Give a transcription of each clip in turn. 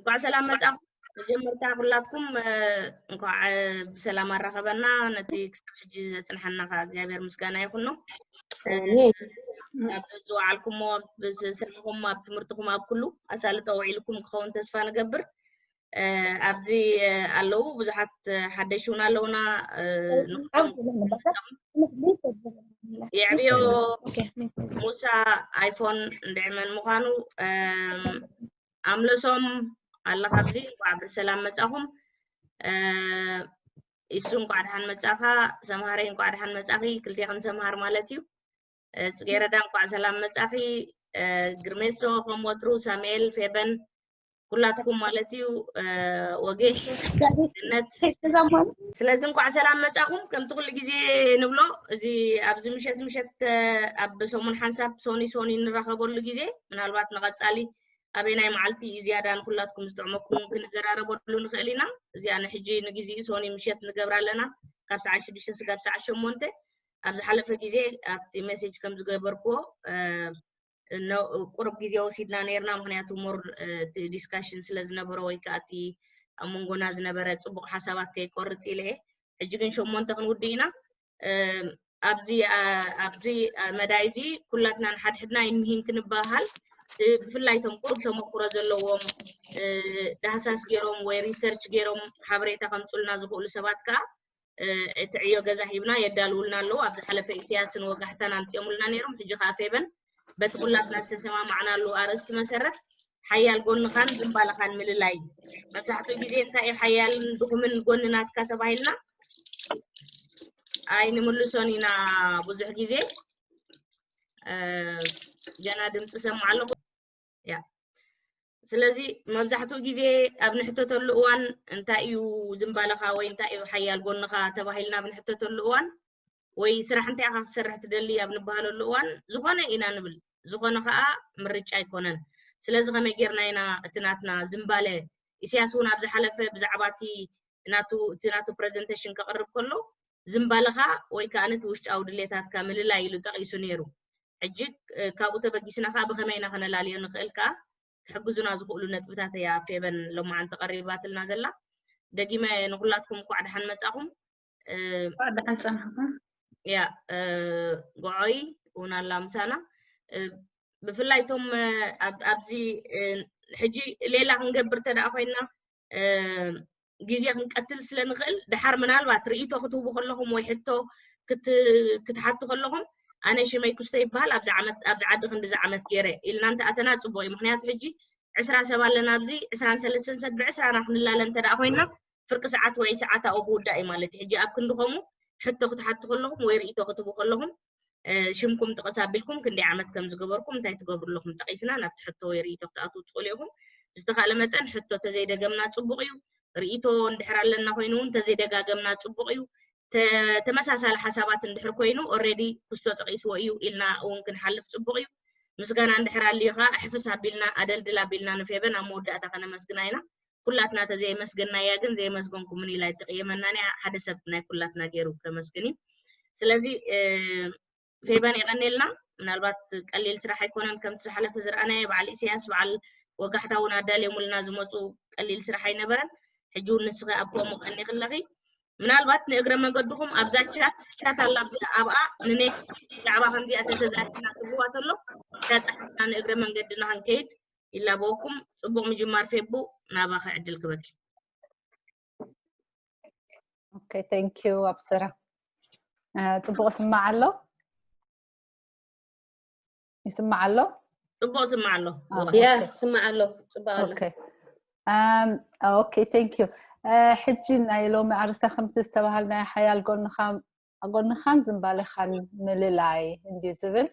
እንኳዕ ሰላም መጻኹም። መጀመርታ ኩላትኩም እንኳዕ ብሰላም ኣራኸበና። ነቲ ክሳብ ሕጂ ዘጽንሐና ከኣ እግዚኣብሔር ምስጋና ይኹኖ። ኣብዚ ዝወዓልኩሞ፣ ኣብ ስራሕኹም፣ ኣብ ትምህርትኹም፣ ኣብ ኩሉ ኣሳልጦ ውዒልኩም ክኸውን ተስፋ ንገብር። ኣብዚ ኣለዉ ብዙሓት ሓደሽ እውን ኣለውና። የዕብዮ ሙሳ ኣይፎን እንድዕመን ምዃኑ ኣምለሶም ኣለኻ ኣብዚ። እንኳዕ ብሰላም መጻኹም። ኢሱ እንኳዕ ደሓን መጻኻ። ሰምሃረይ እንኳዕ ደሓን መጻኺ። ክልቴኽን ሰምሃር ማለት እዩ። ጽጌረዳ እንኳዕ ሰላም መጻኺ። ግርሜሶ ከም ወትሩ፣ ሳሙኤል፣ ፌበን፣ ኩላትኩም ማለት እዩ። ወጌ ነት ስለዚ እንኳዕ ሰላም መጻኹም። ከምቲ ኩሉ ግዜ ንብሎ፣ እዚ ኣብዚ ምሸት ምሸት ኣብ ሰሙን ሓንሳብ ሶኒ ሶኒ እንራኸበሉ ግዜ፣ ምናልባት ንቐጻሊ ኣበይ ናይ መዓልቲ እዩ ዝያዳ ንኩላትኩም ዝጥዕመኩም ክንዘራረበሉ ንኽእል ኢና። እዚኣ ንሕጂ ንግዜኡ ሶኒ ምሸት ንገብራ ኣለና፣ ካብ ሰዓት ሽዱሽተ ስጋብ ሰዓት ሸሞንተ። ኣብ ዝሓለፈ ግዜ ኣብቲ ሜሴጅ ከም ዝገበርክዎ ቁሩብ ግዜ ወሲድና ነርና፣ ምክንያቱ ሞር እቲ ዲስካሽን ስለ ዝነበረ ወይ ከዓ እቲ ኣብ መንጎና ዝነበረ ፅቡቅ ሓሳባት ከይቆርፅ ኢለ። ሕጂ ግን ሸሞንተ ክንውድእ ኢና። ኣብዚ ኣብዚ መዳይ እዚ ኩላትና ንሓድሕድና ይምሂን ክንበሃል፣ ብፍላይ እቶም ቁሩብ ተመክሮ ዘለዎም ዳህሳስ ገይሮም ወይ ሪሰርች ገይሮም ሓበሬታ ከምፁልና ዝኽእሉ ሰባት ከዓ እቲ ዕዮ ገዛ ሂብና የዳልውልና ኣለዉ። ኣብ ዝሓለፈ ኢሳያስን ወጋሕታን ኣምፂኦምልና ነይሮም። ሕጂ ከዓ ፌበን በቲ ኩላትና ዝተሰማማዕናሉ ኣርእስቲ መሰረት ሓያል ጎንኻን ዝምባለኻን ምልላይ። መብዛሕትኡ ግዜ እንታይ እዩ ሓያልን ድኹምን ጎኒ ናትካ ተባሂልና ኣይንምልሶን ኢና። ብዙሕ ግዜ ገና ድምፂ ሰምዕ ኣለኹ። ያ ስለዚ መብዛሕትኡ ግዜ ኣብ ንሕተተሉ እዋን እንታይ እዩ ዝምባለኻ ወይ እንታይ እዩ ሓያል ጎንኻ ተባሂልና ኣብ ንሕተተሉ እዋን ወይ ስራሕ እንታይ ኢኻ ክትሰርሕ ትደሊ ኣብ ንበሃለሉ እዋን ዝኾነ ኢና ንብል። ዝኾነ ከዓ ምርጫ ኣይኮነን። ስለዚ ከመይ ጌርና ኢና እቲ ናትና ዝምባለ ኢሳያስ እውን ኣብ ዝሓለፈ ብዛዕባ እቲ ናቱ እቲ ናቱ ፕሬዘንቴሽን ከቕርብ ከሎ ዝምባለኻ ወይ ከዓ ነቲ ውሽጣዊ ድሌታትካ ምልላይ ኢሉ ጠቒሱ ነይሩ። ሕጂ ካብኡ ተበጊስና ከዓ ብኸመይ ኢና ከነላልዮ ንኽእል ከዓ ክሕግዙና ዝኽእሉ ነጥብታት እያ ፌበን ሎማዓንቲ ቀሪባትልና ዘላ። ደጊመ ንኩላትኩም እንኳዕ ደሓን መጻኹም። ደሓን ጸናሕኩም። ያ ጎዖይ እውን ኣላ ምሳና። ብፍላይ እቶም ኣብዚ ሕጂ ሌላ ክንገብር ተደኣ ኮይና ግዜ ክንቀትል ስለ ንኽእል፣ ድሓር ምናልባት ርእይቶ ክትህቡ ከለኹም ወይ ሕቶ ክትሓቱ ከለኹም፣ ኣነ ሽመይ ክስቶ ይበሃል፣ ኣብዚ ዓመት ኣብዚ ዓዲ ክንዲዚ ዓመት ገይረ ኢልና እንተኣተና ጽቡቕ እዩ። ምኽንያቱ ሕጂ ዕስራ ሰብ ኣለና ኣብዚ፣ ዕስራን ሰለስተን ሰብ ብዕስራና ክንላለ እንተ ደኣ ኮይና ፍርቂ ሰዓት ወይ ሰዓት ኣብኡ ክውዳእ እዩ ማለት እዩ። ሕጂ ኣብ ክንዲ ከምኡ ሕቶ ክትሓቱ ከለኹም ወይ ርእይቶ ክትህቡ ከለኹም ሽምኩም ጥቕስ ኣቢልኩም ክንደይ ዓመት ከም ዝገበርኩም እንታይ ትገብሩ ኣለኹም ጠቒስና ናብቲ ሕቶ ወይ ርእይቶ ክትኣትዉ ትኽእሉ ኢኹም። ብዝተኻእለ መጠን ሕቶ ተዘይደገምና ጽቡቕ እዩ። ርእይቶ እንድሕር ኣለና ኮይኑ እውን ተዘይደጋገምና ጽቡቕ እዩ። ተመሳሳሊ ሓሳባት እንድሕር ኮይኑ ኦሬዲ ክስቶ ጠቒስዎ እዩ ኢልና እውን ክንሓልፍ ጽቡቕ እዩ። ምስጋና እንድሕር ኣልዩ ከዓ እሕፍስ ኣቢልና ኣደልድል ኣቢልና ንፌበን ኣብ መወዳእታ ከነመስግና ኢና። ኩላትና ተዘየመስገናያ ግን ዘየመስገንኩምን ኢላ ኣይትቕየመናን እያ። ሓደ ሰብ ናይ ኩላትና ገይሩ ከመስግን እዩ። ስለዚ ፌበን የቐኔልና። ምናልባት ቀሊል ስራሕ ኣይኮነን፣ ከምቲ ዝሓለፈ ዝረኣናዮ በዓል ኢሳያስ በዓል ወጋሕታ እውን ኣዳልዮምልና ዝመፁ ቀሊል ስራሕ ኣይነበረን። ሕጂ እውን ንስኺ ኣብ ከምኡ ቀኒኽለኺ ምናልባት ንእግረ መንገድኹም ኣብዛ ቻት ቻት ኣላ ኣብኣ ንኔክስት ዛዕባ ከምዚኣ ተተዛሪብና ክብዋ ተሎ ተፃሒፍና ንእግረ መንገድና ክንከይድ ይላበወኩም። ፅቡቕ ምጅማር ፌቡ፣ ናባኺ ዕድል ክበኪ። ኦኬ፣ thank you ኣብስራ። ፅቡቕ ስማዕ ኣሎ ይስማዕ ኣሎ። ፅቡቕ ስማዕ ኣሎ። ያ ስማዕ ኣሎ። ፅቡቕ ኣሎ። ኦኬ፣ thank you። ሕጂ ናይ ሎሚ ኣርስታ ከምቲ ዝተባሃልናዮ ሓያል ጎንኻን ዝምባለኻን ምልላይ እንድዩ ዝብል።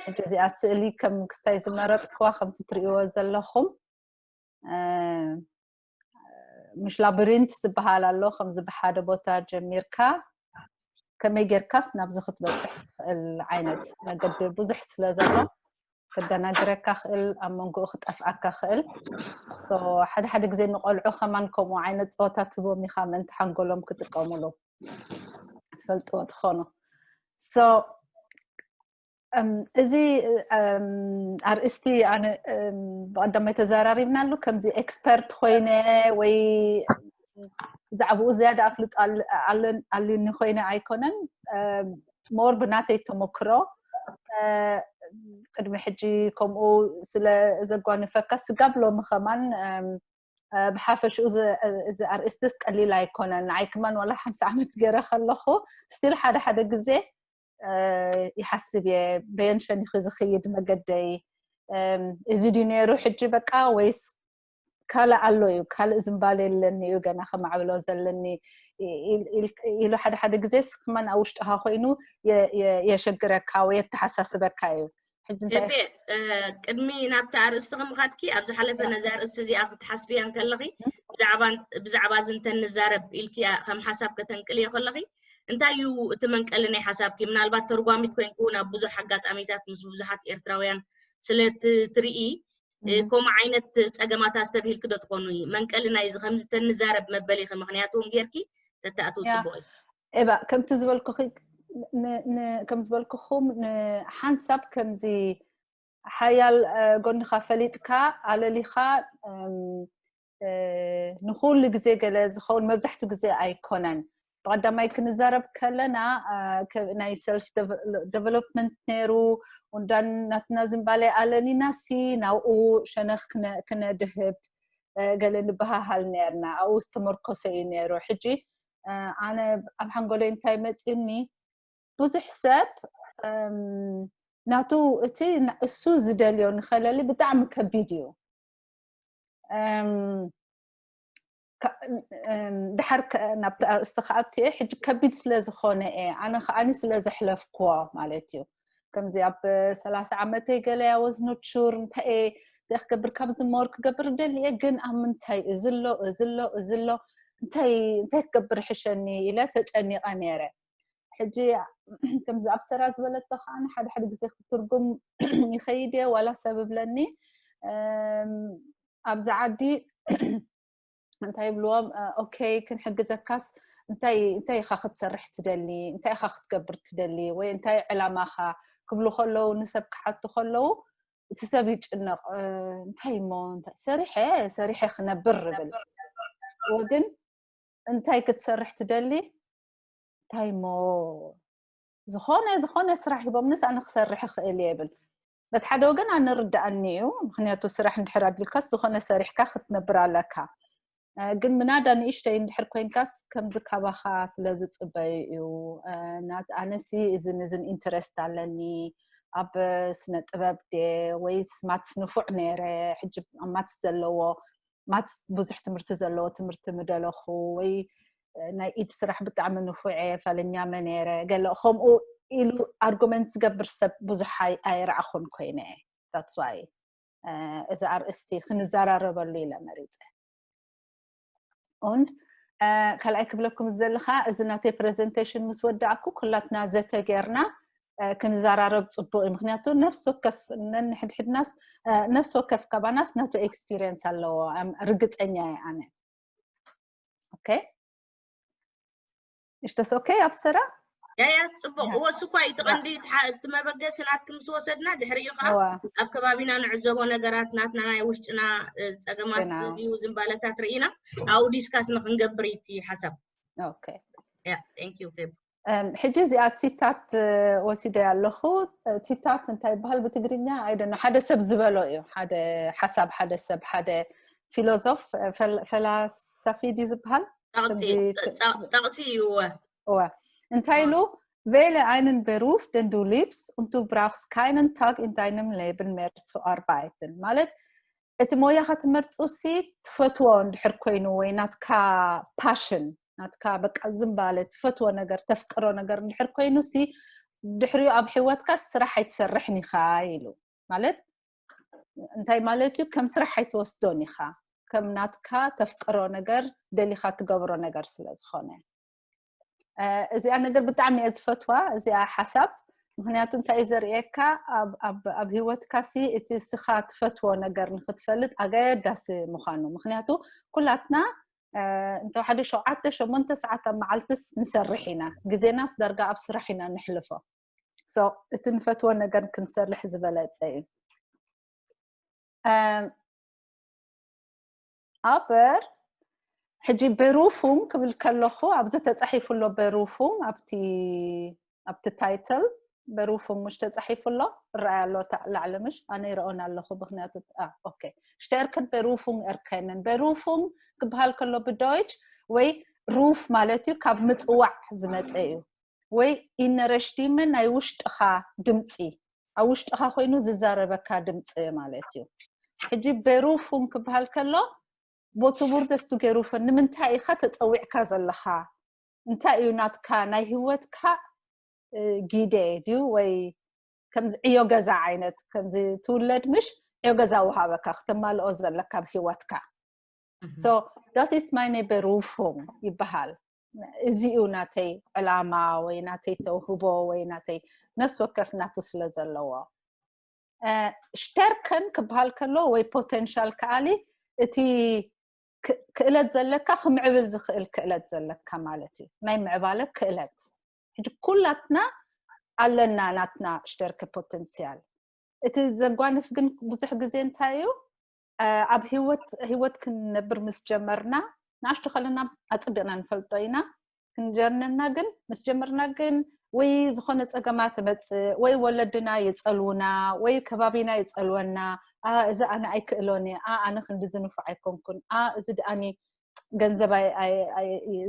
ሕጂ እዚኣ ስእሊ ከም ክስታይ ዝመረፅክዋ ከምቲ ትርእይዎ ዘለኹም ምሽ ላብሪንት ዝበሃል ኣሎ። ከምዚ ብሓደ ቦታ ጀሚርካ ከመይ ጌርካስ ናብዚ ክትበፅሕ ትኽእል ዓይነት መገዲ ብዙሕ ስለ ዘሎ ክደናግረካ ክእል ኣብ መንጎኡ ክጠፍኣካ ክእል። ሓደ ሓደ ግዜ ንቆልዑ ከማን ከምኡ ዓይነት ፀወታ ትህቦም ኢኻ ምእንቲ ሓንጎሎም ክጥቀሙሉ ክትፈልጥዎ ትኾኑ። እዚ ኣርእስቲ ኣነ ብቀዳማይ ተዘራሪብናሉ። ከምዚ ኤክስፐርት ኮይነ ወይ ብዛዕባኡ ዝያዳ ኣፍልጦ ኣልኒ ኮይነ ኣይኮነን። ሞር ብናተይ ተመክሮ ቅድሚ ሕጂ ከምኡ ስለ ዘጓንፈካ፣ ስጋብ ሎሚ ከማን ብሓፈሽኡ እዚ ኣርእስቲ ቀሊል ኣይኮነን። ንዓይ ከማን ዋላ ሓምሳ ዓመት ገይረ ከለኹ ስቲል ሓደ ሓደ ግዜ ይሓስብ እየ፣ በየን ሸኒኹ ዝኽይድ መገደይ፣ እዚ ድዩ ነይሩ ሕጂ በቃ፣ ወይስ ካልእ ኣሎ እዩ፣ ካልእ ዝምባል የለኒ እዩ፣ ገና ከማዕብሎ ዘለኒ ኢሉ ሓደ ሓደ ግዜ ስክማን ኣብ ውሽጥኻ ኮይኑ የሸግረካ ወይ የተሓሳስበካ እዩ። ቅድሚ ናብቲ ኣርእስቲ ከምኻትኪ ኣብ ዝሓለፈ ነዚ ኣርእስቲ እዚኣ ክትሓስብያ ከለኺ ብዛዕባ እዚ እንተንዛረብ ኢልኪ ከም ሓሳብ ከተንቅልዮ ከለኺ እንታይ እዩ እቲ መንቀሊ ናይ ሓሳብኪ? ምናልባት ተርጓሚት ኮይንኩ ናብ ብዙሕ ኣጋጣሚታት ምስ ብዙሓት ኤርትራውያን ስለ ትርኢ ከምኡ ዓይነት ጸገማት ኣስተብሂልኪ ዶ ትኾኑ? መንቀሊ ናይዚ ከምዚ ተንዛረብ መበሊኺ ምኽንያት እውን ጌርኪ ተተኣትው ጽቡቕ እዩ። ኤባ ከምቲ ዝበልኩኺ ከም ዝበልኩኹም ንሓንሳብ ከምዚ ሓያል ጎንኻ ፈሊጥካ ኣለሊኻ ንኩሉ ግዜ ገለ ዝኸውን መብዛሕትኡ ግዜ ኣይኮነን። ብቐዳማይ ክንዛረብ ከለና ናይ ሰልፍ ዴቨሎፕመንት ነይሩ፣ ወንዳን ናትና ዝምባሌ ኣለኒና ሲ ናብኡ ሸነኽ ክነድህብ ገለ ንበሃሃል ነርና። ኣብኡ ዝተመርኮሰ እዩ ነይሩ። ሕጂ ኣነ ኣብ ሓንጎለይ እንታይ መፂኡኒ፣ ብዙሕ ሰብ ናቱ እቲ እሱ ዝደልዮ ንኸለሊ ብጣዕሚ ከቢድ እዩ። ድሓር ናብቲ ኣርእስቲ ክኣቱ እየ። ሕጂ ከቢድ ስለ ዝኾነ እየ፣ ኣነ ከዓኒ ስለ ዘሕለፍክዎ ማለት እዩ። ከምዚ ኣብ ሰላሳ ዓመተይ ገለ ያወዝ ኖቹር እንታይ እየ እንታይ ክገብር፣ ካብዚ ሞር ክገብር ደሊ እየ፣ ግን ኣብ ምንታይ እዚ ኣሎ እዚ ኣሎ እዚ ኣሎ እንታይ እንታይ ክገብር ሕሸኒ ኢለ ተጨኒቐ ነይረ። ሕጂ ከምዚ ኣብ ሰራ ዝበለቶ ከዓ ሓደ ሓደ ግዜ ክትርጉም ይኸይድ እየ፣ ዋላ ሰብ እብለኒ ኣብዚ ዓዲ እንታይ ይብልዎም፣ ኦኬ ክንሕግዘካስ እንታይ እንታይ ኢኻ ክትሰርሕ ትደሊ፣ እንታይ ኢኻ ክትገብር ትደሊ ወይ እንታይ ዕላማኻ ክብሉ ከለዉ፣ ንሰብ ክሓቱ ከለዉ እቲ ሰብ ይጭነቕ። እንታይ እሞ ሰሪሐ ሰሪሐ ክነብር ብል ወግን እንታይ ክትሰርሕ ትደሊ? እንታይ እሞ ዝኾነ ዝኾነ ስራሕ ሂቦምንስ ኣነ ክሰርሕ እኽእል እየ ይብል። በቲ ሓደ ወገን ኣነ ርድኣኒ እዩ፣ ምክንያቱ ስራሕ እንድሕር ኣድልካስ ዝኾነ ሰሪሕካ ክትነብር ኣለካ። ግን ምናዳ ንእሽተይ እንድሕር ኮይንካስ ከምዚ ካባኻ ስለ ዝፅበዩ እዩ። ኣነሲ እዝን እዝን ኢንተረስት ኣለኒ፣ ኣብ ስነ ጥበብ ደ ወይስ ማትስ ንፉዕ ነይረ፣ ሕጂ ኣብ ማትስ ዘለዎ ማትስ ብዙሕ ትምህርቲ ዘለዎ ትምህርቲ ምደለኹ ወይ ናይ ኢድ ስራሕ ብጣዕሚ ንፉዕ እየ፣ ፈለኛመ ነይረ፣ ገለ ከምኡ ኢሉ ኣርጉመንት ዝገብር ሰብ ብዙሕ ኣይረኣኹን ኮይነ። That's why እዚ ኣርእስቲ ክንዘራረበሉ ኢለ መሪፀ። Und ካልኣይ ክብለኩም ዝደሊ ከዓ እዚ ናተይ ፕሬዘንቴሽን ምስ ወዳእኩ ኩላትና ዘተ ጌርና ክንዘራረብ ፅቡቅ እዩ። ምክንያቱ ነፍሲ ወከፍ ነንሕድሕድናስ ነፍሲ ወከፍ ካባናስ ናቱ ኤክስፒሪየንስ ኣለዎ፣ ርግፀኛ እየ ኣነ። ኦኬ እሽተስ ኦኬ ኣብ ስራ ያያ ፅቡቅ እወ እሱ እኳ እዩ እቲ ቀንዲ እቲ መበገሲ ናትኪ ምስ ወሰድና ድሕሪኡ ከዓ ኣብ ከባቢና ንዕዘቦ ነገራት ናትና ናይ ውሽጥና ፀገማት እዩ ዝምባለታት ርኢና ኣብኡ ዲስካስ ንክንገብር እዩ እቲ ሓሳብ። ኦኬ ያ thank you ፌብ። ሕጂ እዚኣ ቲታት ወሲደ ኣለኹ። ቲታት እንታይ ይበሃል ብትግርኛ? ኣይደኖ ሓደ ሰብ ዝበሎ እዩ። ሓደ ሓሳብ ሓደ ሰብ ሓደ ፊሎዞፍ ፈላሳፊ ድዩ ዝበሃል? ጠቕሲ እዩ እወ። እንታይ ኢሉ? Wähle einen Beruf, den du liebst, und du brauchst keinen Tag in deinem Leben mehr zu arbeiten ማለት እቲ ሞያ ክትመርፁ ሲ ትፈትዎ እንድሕር ኮይኑ ወይ ናትካ ፓሽን ናትካ በቃ ዝምባለ ትፈትዎ ነገር ተፍቅሮ ነገር እንድሕር ኮይኑ ሲ ድሕሪኡ ኣብ ህይወትካ ስራሕ ኣይትሰርሕን ኢኻ ኢሉ። ማለት እንታይ ማለት እዩ? ከም ስራሕ ኣይትወስዶን ኢኻ፣ ከም ናትካ ተፍቅሮ ነገር ደሊኻ ትገብሮ ነገር ስለ ዝኾነ። እዚኣ ነገር ብጣዕሚ እየ ዝፈትዋ እዚኣ ሓሳብ። ምክንያቱ እንታይ እዩ ዘርእየካ፣ ኣብ ህይወትካ ሲ እቲ ስኻ ትፈትዎ ነገር ንክትፈልጥ ኣገዳሲ ምዃኑ። ምክንያቱ ኩላትና እንተ ሓደ ሸውዓተ ሸሞንተ ሰዓት ኣብ መዓልትስ ንሰርሕ ኢና፣ ግዜናስ ዳርጋ ኣብ ስራሕ ኢና ንሕልፎ። So እቲ ንፈትዎ ነገር ክንሰርሕ ዝበለጸ እዩ። ኣበር ሕጂ በሩፉም ክብል ከለኹ ኣብዚ ተጻሒፉ ኣሎ። በሩፉም ኣብቲ ኣብቲ ታይትል በሩፉም ምሽ ተጻሒፉ ኣሎ። እረኣይ ኣሎ ላዕሊ ምሽ ኣነ ይረኦን ኣለኹ። ምክንያቱ ኦኬ ሽተርክን በሩፉም እርከንን በሩፉም ክበሃል ከሎ ብዶይች ወይ ሩፍ ማለት እዩ ካብ ምጽዋዕ ዝመጸ እዩ። ወይ ኢነረሽቲመ ናይ ውሽጥኻ ድምፂ ኣብ ውሽጥኻ ኮይኑ ዝዛረበካ ድምፂ ማለት እዩ። ሕጂ በሩፉም ክበሃል ከሎ ቦቱ ቡርደስቱ ገሩፈን ንምንታይ ኢኻ ተፀዊዕካ ዘለኻ? እንታይ እዩ ናትካ ናይ ህይወትካ ጊደ ድዩ ወይ ከምዚ ዕዮ ገዛ ዓይነት ከምዚ ትውለድ ምሽ ዕዮ ገዛ ውሃበካ ክተማልኦ ዘለካ ኣብ ህይወትካ። So das ist meine Berufung ይበሃል። እዚ እዩ ናተይ ዕላማ ወይ ናተይ ተውህቦ ወይ ናተይ ነፍሲ ወከፍ ናቱ ስለ ዘለዎ። ሽተርከን ክበሃል ከሎ ወይ ፖቴንሻል ከኣሊ እቲ ክእለት ዘለካ ክምዕብል ዝኽእል ክእለት ዘለካ ማለት እዩ። ናይ ምዕባለ ክእለት። ሕጂ ኩላትና ኣለና ናትና ሽተርክ ፖቴንሲያል። እቲ ዘጓንፍ ግን ብዙሕ ግዜ እንታይ እዩ? ኣብ ህይወት ክንነብር ምስ ጀመርና ንኣሽቱ ከለና ኣፅቢቕና ንፈልጦ ኢና። ክንጀርንና ግን ምስ ጀመርና ግን ወይ ዝኾነ ፀገማት መፅእ ወይ ወለድና ይፀልውና ወይ ከባቢና ይፀልወና። እዚ ኣነ ኣይክእሎን እየ፣ ኣነ ክንዲ ዝንፉዕ ኣይኮንኩን፣ እዚ ድኣኒ ገንዘብ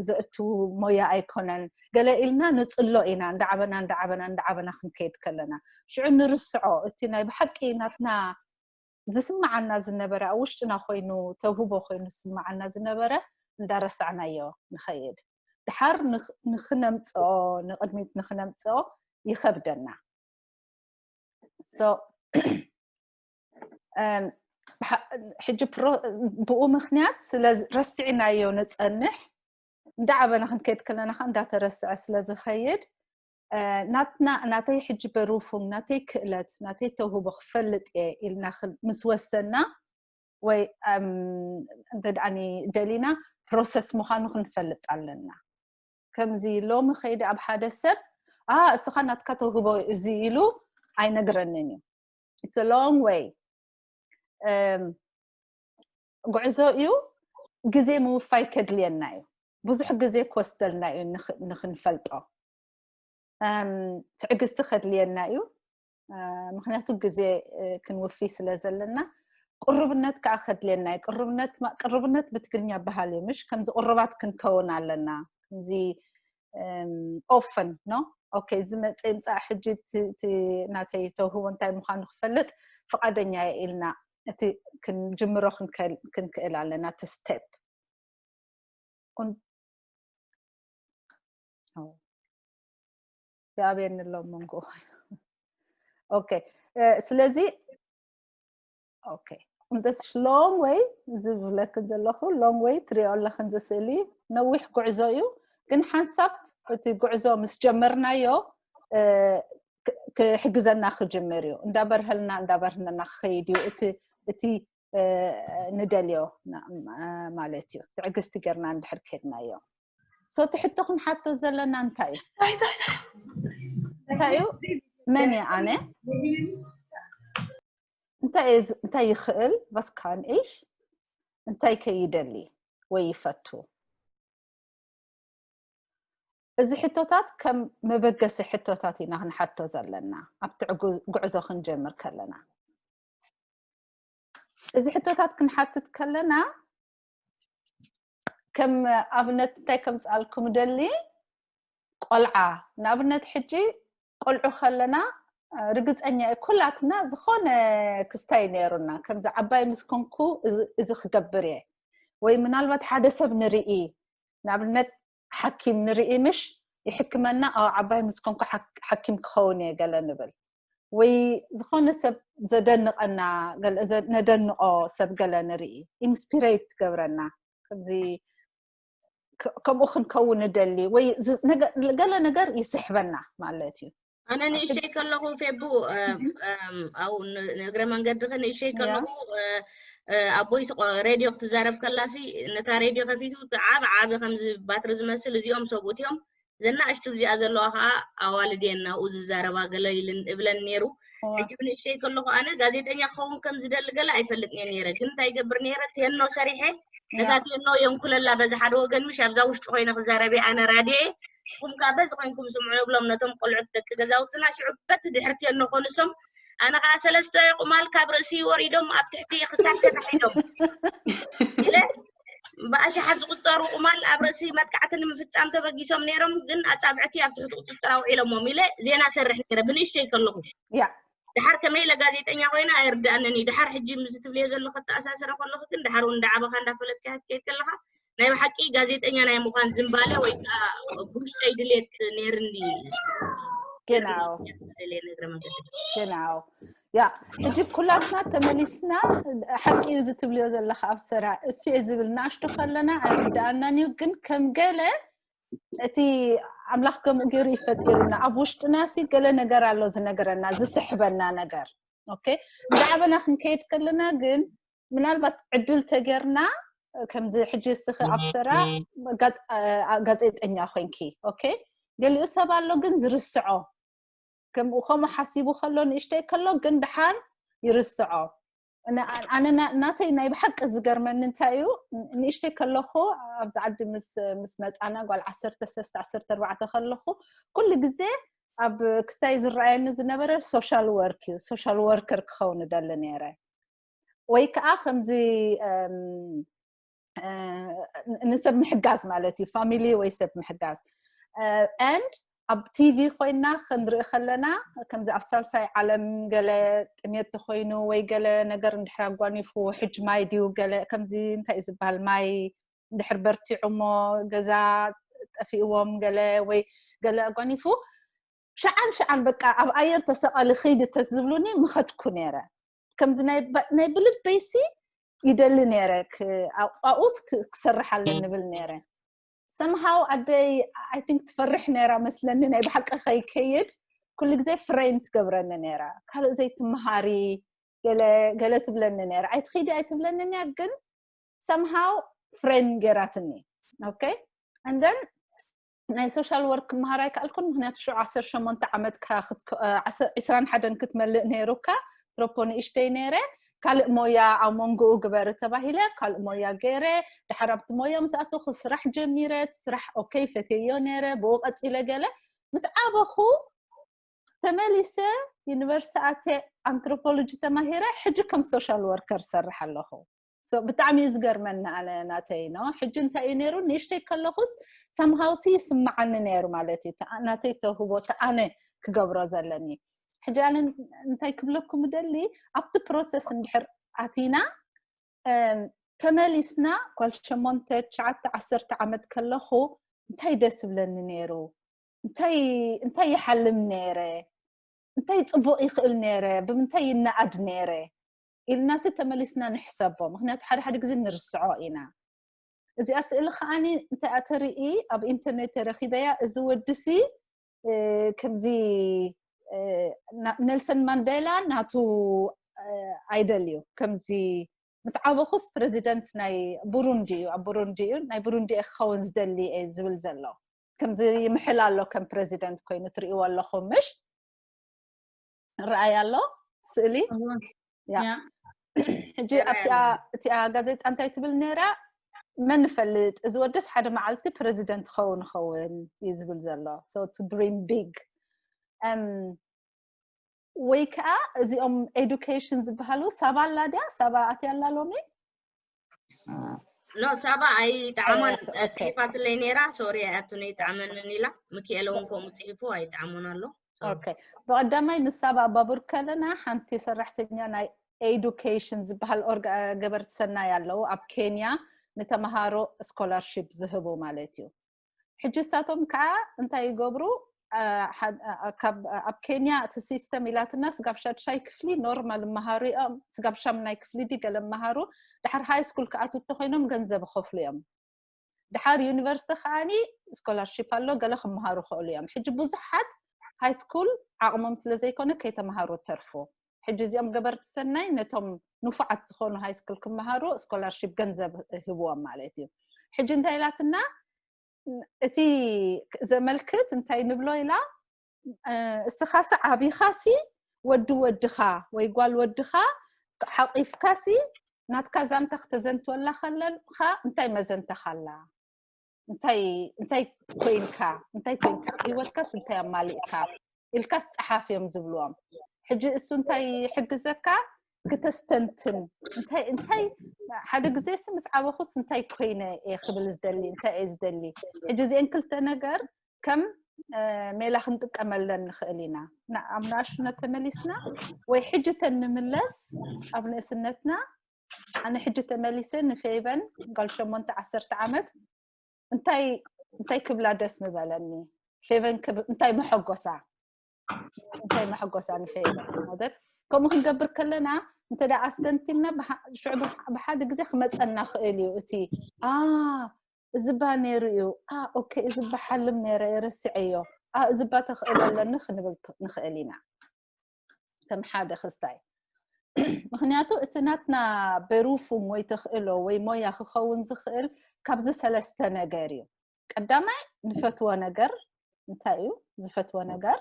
ዘእቱ ሞያ ኣይኮነን ገለ ኢልና ንፅሎ ኢና። እንዳዓበና እንዳዓበና እንዳዓበና ክንከይድ ከለና ሽዑ ንርስዖ እቲ ናይ ብሓቂ ናትና ዝስምዓና ዝነበረ ኣብ ውሽጥና ኮይኑ ተውህቦ ኮይኑ ዝስምዓና ዝነበረ እንዳረሳዕናዮ ንኸይድ። ድሓር ንኽነምፅኦ ንቕድሚት ንኽነምፅኦ ይኸብደና። ሕጂ ብኡ ምክንያት ስለ ረስዕናዮ ንፀንሕ እንዳዓበና ክንከይድ ከለና ከዓ እንዳተረስዐ ስለ ዝኸይድ ናትና ናተይ ሕጂ በሩፉም ናተይ ክእለት ናተይ ተውህቦ ክፈልጥ እየ ኢልና ምስ ወሰና ወይ እንተ ደኣኒ ደሊና ፕሮሰስ ምዃኑ ክንፈልጥ ኣለና። ከምዚ ሎሚ ከይዲ ኣብ ሓደ ሰብ ኣ እስኻ ናትካ ተውህቦ እዚ ኢሉ ኣይነግረንን እዩ። It's a long way። ጉዕዞ እዩ። ግዜ ምውፋይ ከድልየና እዩ። ብዙሕ ግዜ ክወስደልና እዩ ንኽንፈልጦ። ትዕግስቲ ከድልየና እዩ። ምክንያቱ ግዜ ክንውፊ ስለ ዘለና ቅርብነት ከዓ ከድልየና እዩ። ቅርብነት ብትግርኛ በሃል እዩ ምሽ ከምዚ ቅርባት ክንከውን ኣለና። ከምዚ ኦፈን ኖ ኦኬ እዚ መፀ ይምፃእ ሕጂ ናተይ ተውህቦ እንታይ ምዃኑ ክፈልጥ ፍቓደኛ እየ ኢልና እቲ ክንጅምሮ ክንክእል ኣለና እቲ ስቴፕ። ይኣብየኒ ኣሎ መንጎ። ኦኬ ስለዚ ኦኬ እንተስሽ ሎንግ ወይ ዝብለክን ዘለኹ ሎንግ ወይ ትሪኦ ኣለኽን ዝስእሊ ነዊሕ ጉዕዞ እዩ። ግን ሓንሳብ እቲ ጉዕዞ ምስ ጀመርናዮ ክሕግዘና ክጅምር እዩ። እንዳበርሀልና እንዳበርህነና ክኸይድ እዩ እቲ ንደልዮ ማለት እዩ። ትዕግስቲ ጌርና እንድሕር ኬድናዮ so እቲ ሕቶ ክንሓቶ ዘለና እንታይ እዩ? እንታይ እዩ? መን እየ ኣነ? እንታይ ይኽእል? Was kann ich? እንታይ ከ ይደሊ ወይ ይፈቱ? እዚ ሕቶታት ከም መበገሲ ሕቶታት ኢና ክንሓቶ ዘለና ኣብቲ ጉዕዞ ክንጀምር ከለና። እዚ ሕቶታት ክንሓትት ከለና ከም ኣብነት እንታይ ከምፅኣልኩም ደሊ ቆልዓ ንኣብነት ሕጂ ቆልዑ ከለና ርግፀኛ እዩ ኩላትና ዝኾነ ክስታይ ነይሩና ከምዚ ዓባይ ምስ ኮንኩ እዚ ክገብር እየ ወይ ምናልባት ሓደ ሰብ ንርኢ ንኣብነት ሓኪም ንርኢ ምሽ ይሕክመና ኣብ ዓባይ ምስ ኮንኩ ሓኪም ክኸውን እየ ገለ ንብል ወይ ዝኾነ ሰብ ዘደንቐና ነደንቖ ሰብ ገለ ንርኢ ኢንስፒሬት ትገብረና ከምዚ ከምኡ ክንከውን ንደሊ ወይ ገለ ነገር ይስሕበና ማለት እዩ። ኣነ ንእሽተይ ከለኹ ፌቡ ኣው ንእግረ መንገድኺ ንእሽተይ ከለኹ ኣቦይ ሬድዮ ክትዛረብ ከላሲ ነታ ሬድዮ ከፊቱ ዓብ ዓብ ከምዚ ባትሪ ዝመስል እዚኦም ሰብኡት እዮም ዘናእሽቱ እዚኣ ዘለዋ ከዓ ኣዋልድ እየን ናብኡ ዝዛረባ ገለ ኢልን እብለን ነይሩ። ሕጂ ብንእሽተይ ከለኹ ኣነ ጋዜጠኛ ክኸውን ከም ዝደሊ ገለ ኣይፈልጥን እየ ነይረ። ግን እንታይ ይገብር ነይረ? ቴኖ ሰሪሐ ነታ ቴኖ የንኩለላ በዚ ሓደ ወገን፣ ምሽ ኣብዛ ውሽጢ ኮይነ ክዛረብ እየ ኣነ ራድዮ እየ። ንስኹም ከዓ በዚ ኮይንኩም ስምዑ እብሎም ነቶም ቆልዑት ደቂ ገዛውትና። ሽዑ በቲ ድሕሪ ቴኖ ኮንሶም ኣነ ከዓ ሰለስተ ቁማል ካብ ርእሲ ወሪዶም ኣብ ትሕቲ ክሳድ ተታሒዞም ኢለ ብኣሽሓት ዝቁጸሩ ቁማል ኣብ ርእሲ መጥቃዕቲ ንምፍጻም ተበጊሶም ነይሮም፣ ግን ኣጻብዕቲ ኣብ ትሕቲ ቁጽጽር ኣውዒሎሞም ኢለ ዜና ሰርሕ ነይረ ብንእሽተይ ከለኹ። ያ ድሓር ከመይ ኢለ ጋዜጠኛ ኮይነ ኣይርድኣንን እዩ። ድሓር ሕጂ ምስ ትብልዮ ዘለኹ ከተኣሳስረ ከለኹ ግን ድሓር እውን እንዳዓበኻ እንዳፈለጥካ ክትከይድ ከለኻ ናይ ብሓቂ ጋዜጠኛ ናይ ምዃን ዝንባለ ወይ ከዓ ብውሽጠይ ድሌት ነይርኒ። Genau. እግረ መንገዲ Genau. ያ ሕጂ ኩላትና ተመሊስና ሓቂ እዩ ዝትብልዮ ዘለካ ኣብ ስራ እሱ እየ ዝብል ንኣሽቱ ከለና ኣይርድኣናን እዩ። ግን ከም ገለ እቲ ኣምላኽ ከምኡ ገይሩ ይፈጢሩና ኣብ ውሽጥና ሲ ገለ ነገር ኣሎ ዝነገረና ዝስሕበና ነገር። ኦኬ እንዳዓበና ክንከይድ ከለና ግን ምናልባት ዕድል ተጌርና ከምዚ ሕጂ እስኺ ኣብ ስራ ጋጥ- አ- ጋዜጠኛ ኮይንኪ ኦኬ ገሊኡ ሰብ ኣሎ ግን ዝርስዖ ከምኡ ከምኡ ሓሲቡ ከሎ ንእሽተይ ከሎ ግን ድሓር ይርስዖ። ን- ኣነ ና- ናተይ ናይ ብሓቂ ዝገርመኒ እንታይ እዩ ንእሽተይ ከለኹ ኣብዚ ዓዲ ምስ ምስ መፃና ጓል ዓሰርተ ሰለስተ ዓሰርተ ኣርባዕተ ከለኹ ኩሉ ግዜ ኣብ ክስታይ ዝረኣየኒ ዝነበረ social work እዩ። Social worker ክኸውን እደሊ ነይረ ወይ ከዓ ከምዚ እም፣ እ፣ ንሰብ ምሕጋዝ ማለት እዩ family ወይ ሰብ ምሕጋዝ and ኣብ ቲቪ ኮይና ክንርኢ ከለና ከምዚ ኣብ ሳልሳይ ዓለም ገለ ጥሜት ተኮይኑ ወይ ገለ ነገር እንድሕር ኣጓኒፉ ሕጅ ማይ ድዩ ገለ ከምዚ እንታይ እዩ ዝበሃል ማይ እንድሕር በርቲዑ እሞ ገዛ ጠፊእዎም ገለ ወይ ገለ ኣጓኒፉ ሸዓን ሸዓን በቃ ኣብ ኣየር ተሰቐሊ ኺድ ተዝብሉኒ ምኸድኩ ነይረ። ከምዚ ናይ ባ- ናይ ብልበይሲ ይደሊ ነይረ ክ- ኣብኡስ ክ- ክሰርሕ ኣለኒ ብል ነይረ። Somehow ኣደይ I think ትፈርሕ ነይራ መስለኒ ናይ ብሓቂ ከይከይድ ኩሉ ግዜ ፍሬን ትገብረኒ ነይራ። ካልእ ዘይትመሃሪ ገለ ገለ ትብለኒ ነይራ። ኣይትኺዲ ኣይትብለኒ እያ ግን somehow ፍሬን ገይራትኒ። Okay and then ናይ social work ክመሃር ኣይከኣልኩን ምክንያቱ ሽዑ ዓሰርተ ሸሞንተ ዓመትካ ክትክ- እ፣ ዓሰርተ- ዕስራን ሓደን ክትመልእ ነይሩካ ትረፖ ንእሽተይ ነይረ ካልእ ሞያ ኣብ መንጎኡ ግበር ተባሂለ ካልእ ሞያ ገይረ ድሓር ኣብቲ ሞያ ምስ ኣተኹ ስራሕ ጀሚረ እቲ ስራሕ okay ፈትየዮ ነይረ ብኡ ቀፂለ ገለ ምስ ዓበኹ ተመሊሰ ዩኒቨርሲቲ ኣትየ ኣንትሮፖሎጂ ተማሂረ ሕጂ ከም social worker ሰርሕ ኣለኹ። So ብጣዕሚ እዩ ዝገርመኒ ኣነ ናተይ ነው ሕጂ እንታይ እዩ ነይሩ ንእሽተይ ከለኹስ somehow ሲ ይስምዓኒ ነይሩ ማለት እዩ ተኣ- ናተይ ተውህቦ ተኣነ ክገብሮ ዘለኒ ሕጂ ኣነ እንታይ ክብለኩም ደሊ ኣብቲ process እንድሕር ኣቲና እም፣ ተመሊስና ጓል ሸሞንተ ትሽዓተ ዓሰርተ ዓመት ከለኹ እንታይ ደስ ይብለኒ ነይሩ እንታይ እንታይ ይሓልም ነይረ እንታይ ፅቡቅ ይኽእል ነይረ ብምንታይ ይነኣድ ነይረ ኢልናሲ ተመሊስና ንሕሰቦ ምክንያቱ ሓደ ሓደ ግዜ ንርስዖ ኢና እዚኣ ስእሊ ከዓኒ እንታይ ኣተርኢ ኣብ ኢንተርኔት ተረኪበያ እዚ ወድሲ እ፣ ከምዚ እ፣ ና- ኔልሰን ማንዴላ ናቱ እ፣ ኣይደል እዩ ከምዚ ምስ ዓበኹስ ፕሬዚደንት ናይ ቡሩንዲ እዩ ኣብ ቡሩንዲ እዩ ናይ ቡሩንዲ እየ ክኸውን ዝደሊ እየ ዝብል ዘሎ ከምዚ ይምሕል ኣሎ ከም ፕሬዚደንት ኮይኑ ትርእይዎ ኣለኹም ምሽ ረኣይ ኣሎ ስእሊ ያ ሕጂ ኣብቲኣ እቲኣ ጋዜጣ እንታይ ትብል ነይራ መን ንፈልጥ እዚ ወደስ ሓደ መዓልቲ ፕሬዚደንት ክኸውን ክኸውን እዩ ዝብል ዘሎ so to dream big ወይ ከዓ እዚኦም education ዝበሃሉ ሳባ ኣላ ድያ ሳባ ኣትያ ኣላ ሎሚ ኖ ሳባ ኣይጠዓማን ፅሒፋትለይ ነይራ ሶሪ ኣይኣቱን ኣይጠዓመንን ኢላ ምክኤለ እውን ከምኡ ፅሒፉ ኣይጠዓሙን ኣሎ okay ብቀዳማይ ምስ ሳባ ኣባቡር ከለና ሓንቲ ሰራሕተኛ ናይ education ዝበሃል ገበርቲ ሰናይ ኣለዉ ኣብ ኬንያ ንተምሃሮ scholarship ዝህቡ ማለት እዩ ሕጂ እሳቶም ከዓ እንታይ ይገብሩ ኣብ ኬንያ እቲ system ኢላትና ስጋብ ሻድሻይ ክፍሊ ኖርማል መሃሩ እዮም ስጋብ ሻምናይ ክፍሊ ዲ ገለ መሃሩ ድሓር ሃይ ስኩል ክኣቱ እንተኮይኖም ገንዘብ ይኸፍሉ እዮም ድሓር ዩኒቨርሲቲ ከዓኒ scholarship ኣሎ ገለ ክመሃሩ ክእሉ እዮም ሕጂ ብዙሓት ሃይ ስኩል ዓቕሞም ስለዘይኮነ ከይተምሃሩ ተርፉ ሕጂ እዚኦም ገበርቲ ሰናይ ነቶም ንፉዓት ዝኾኑ ሃይ ስኩል ክመሃሩ scholarship ገንዘብ ህብዎም ማለት እዩ ሕጂ እንታይ ኢላትና እቲ ዘመልክት እንታይ ንብሎ ኢላ፣ እስኻሲ ዓቢኻሲ ወዲ ወድኻ ወይ ጓል ወድኻ ሓቂፍካሲ ናትካ ዛንታ ክተዘንትወላ ከለኻ እንታይ መዘንተኻላ? እንታይ ኮይንካ እንታይ ኮይንካ? ህይወትካስ እንታይ ኣማሊእካ ኢልካስ ጸሓፍ እዮም ዝብልዎም። ሕጂ እሱ እንታይ ይሕግዘካ? ክተስተንትን እንታይ እንታይ ሓደ ግዜ ሲ ምስ ዓበኹስ እንታይ ኮይነ እየ ክብል ዝደሊ እንታይ እየ ዝደሊ? ሕጂ እዚአን ክልተ ነገር ከም ሜላ ክንጥቀመለን ንኽእል ኢና። ኣብ ንኣሽቱነት ተመሊስና ወይ ሕጂ ተንምለስ ኣብ ንእስነትና ኣነ ሕጂ ተመሊሰ ንፌቨን ጓል ሸሞንተ ዓሰርተ ዓመት እንታይ እንታይ ክብላ ደስ ምበለኒ? ፌቨን እንታይ መሐጎሳ እንታይ መሐጎሳ ንፌቨን ማለት ከምኡ ክንገብር ከለና እንተ ደኣ ኣስተንቲና ሽዑ ብሓደ ግዜ ክመፀና ክእል እዩ እቲ ኣ እዚ ባ ነይሩ እዩ ኣ ኦኬ እዚ በሓልም ነይረ የረስዐዮ ኣ እዚ ባ ተኽእል ኣለኒ ክንብል ንኽእል ኢና ከም ሓደ ክስታይ ምክንያቱ እቲ ናትና በሩፉም ወይ ተኽእሎ ወይ ሞያ ክኸውን ዝኽእል ካብዚ ሰለስተ ነገር እዩ ቀዳማይ ንፈትዎ ነገር እንታይ እዩ ዝፈትዎ ነገር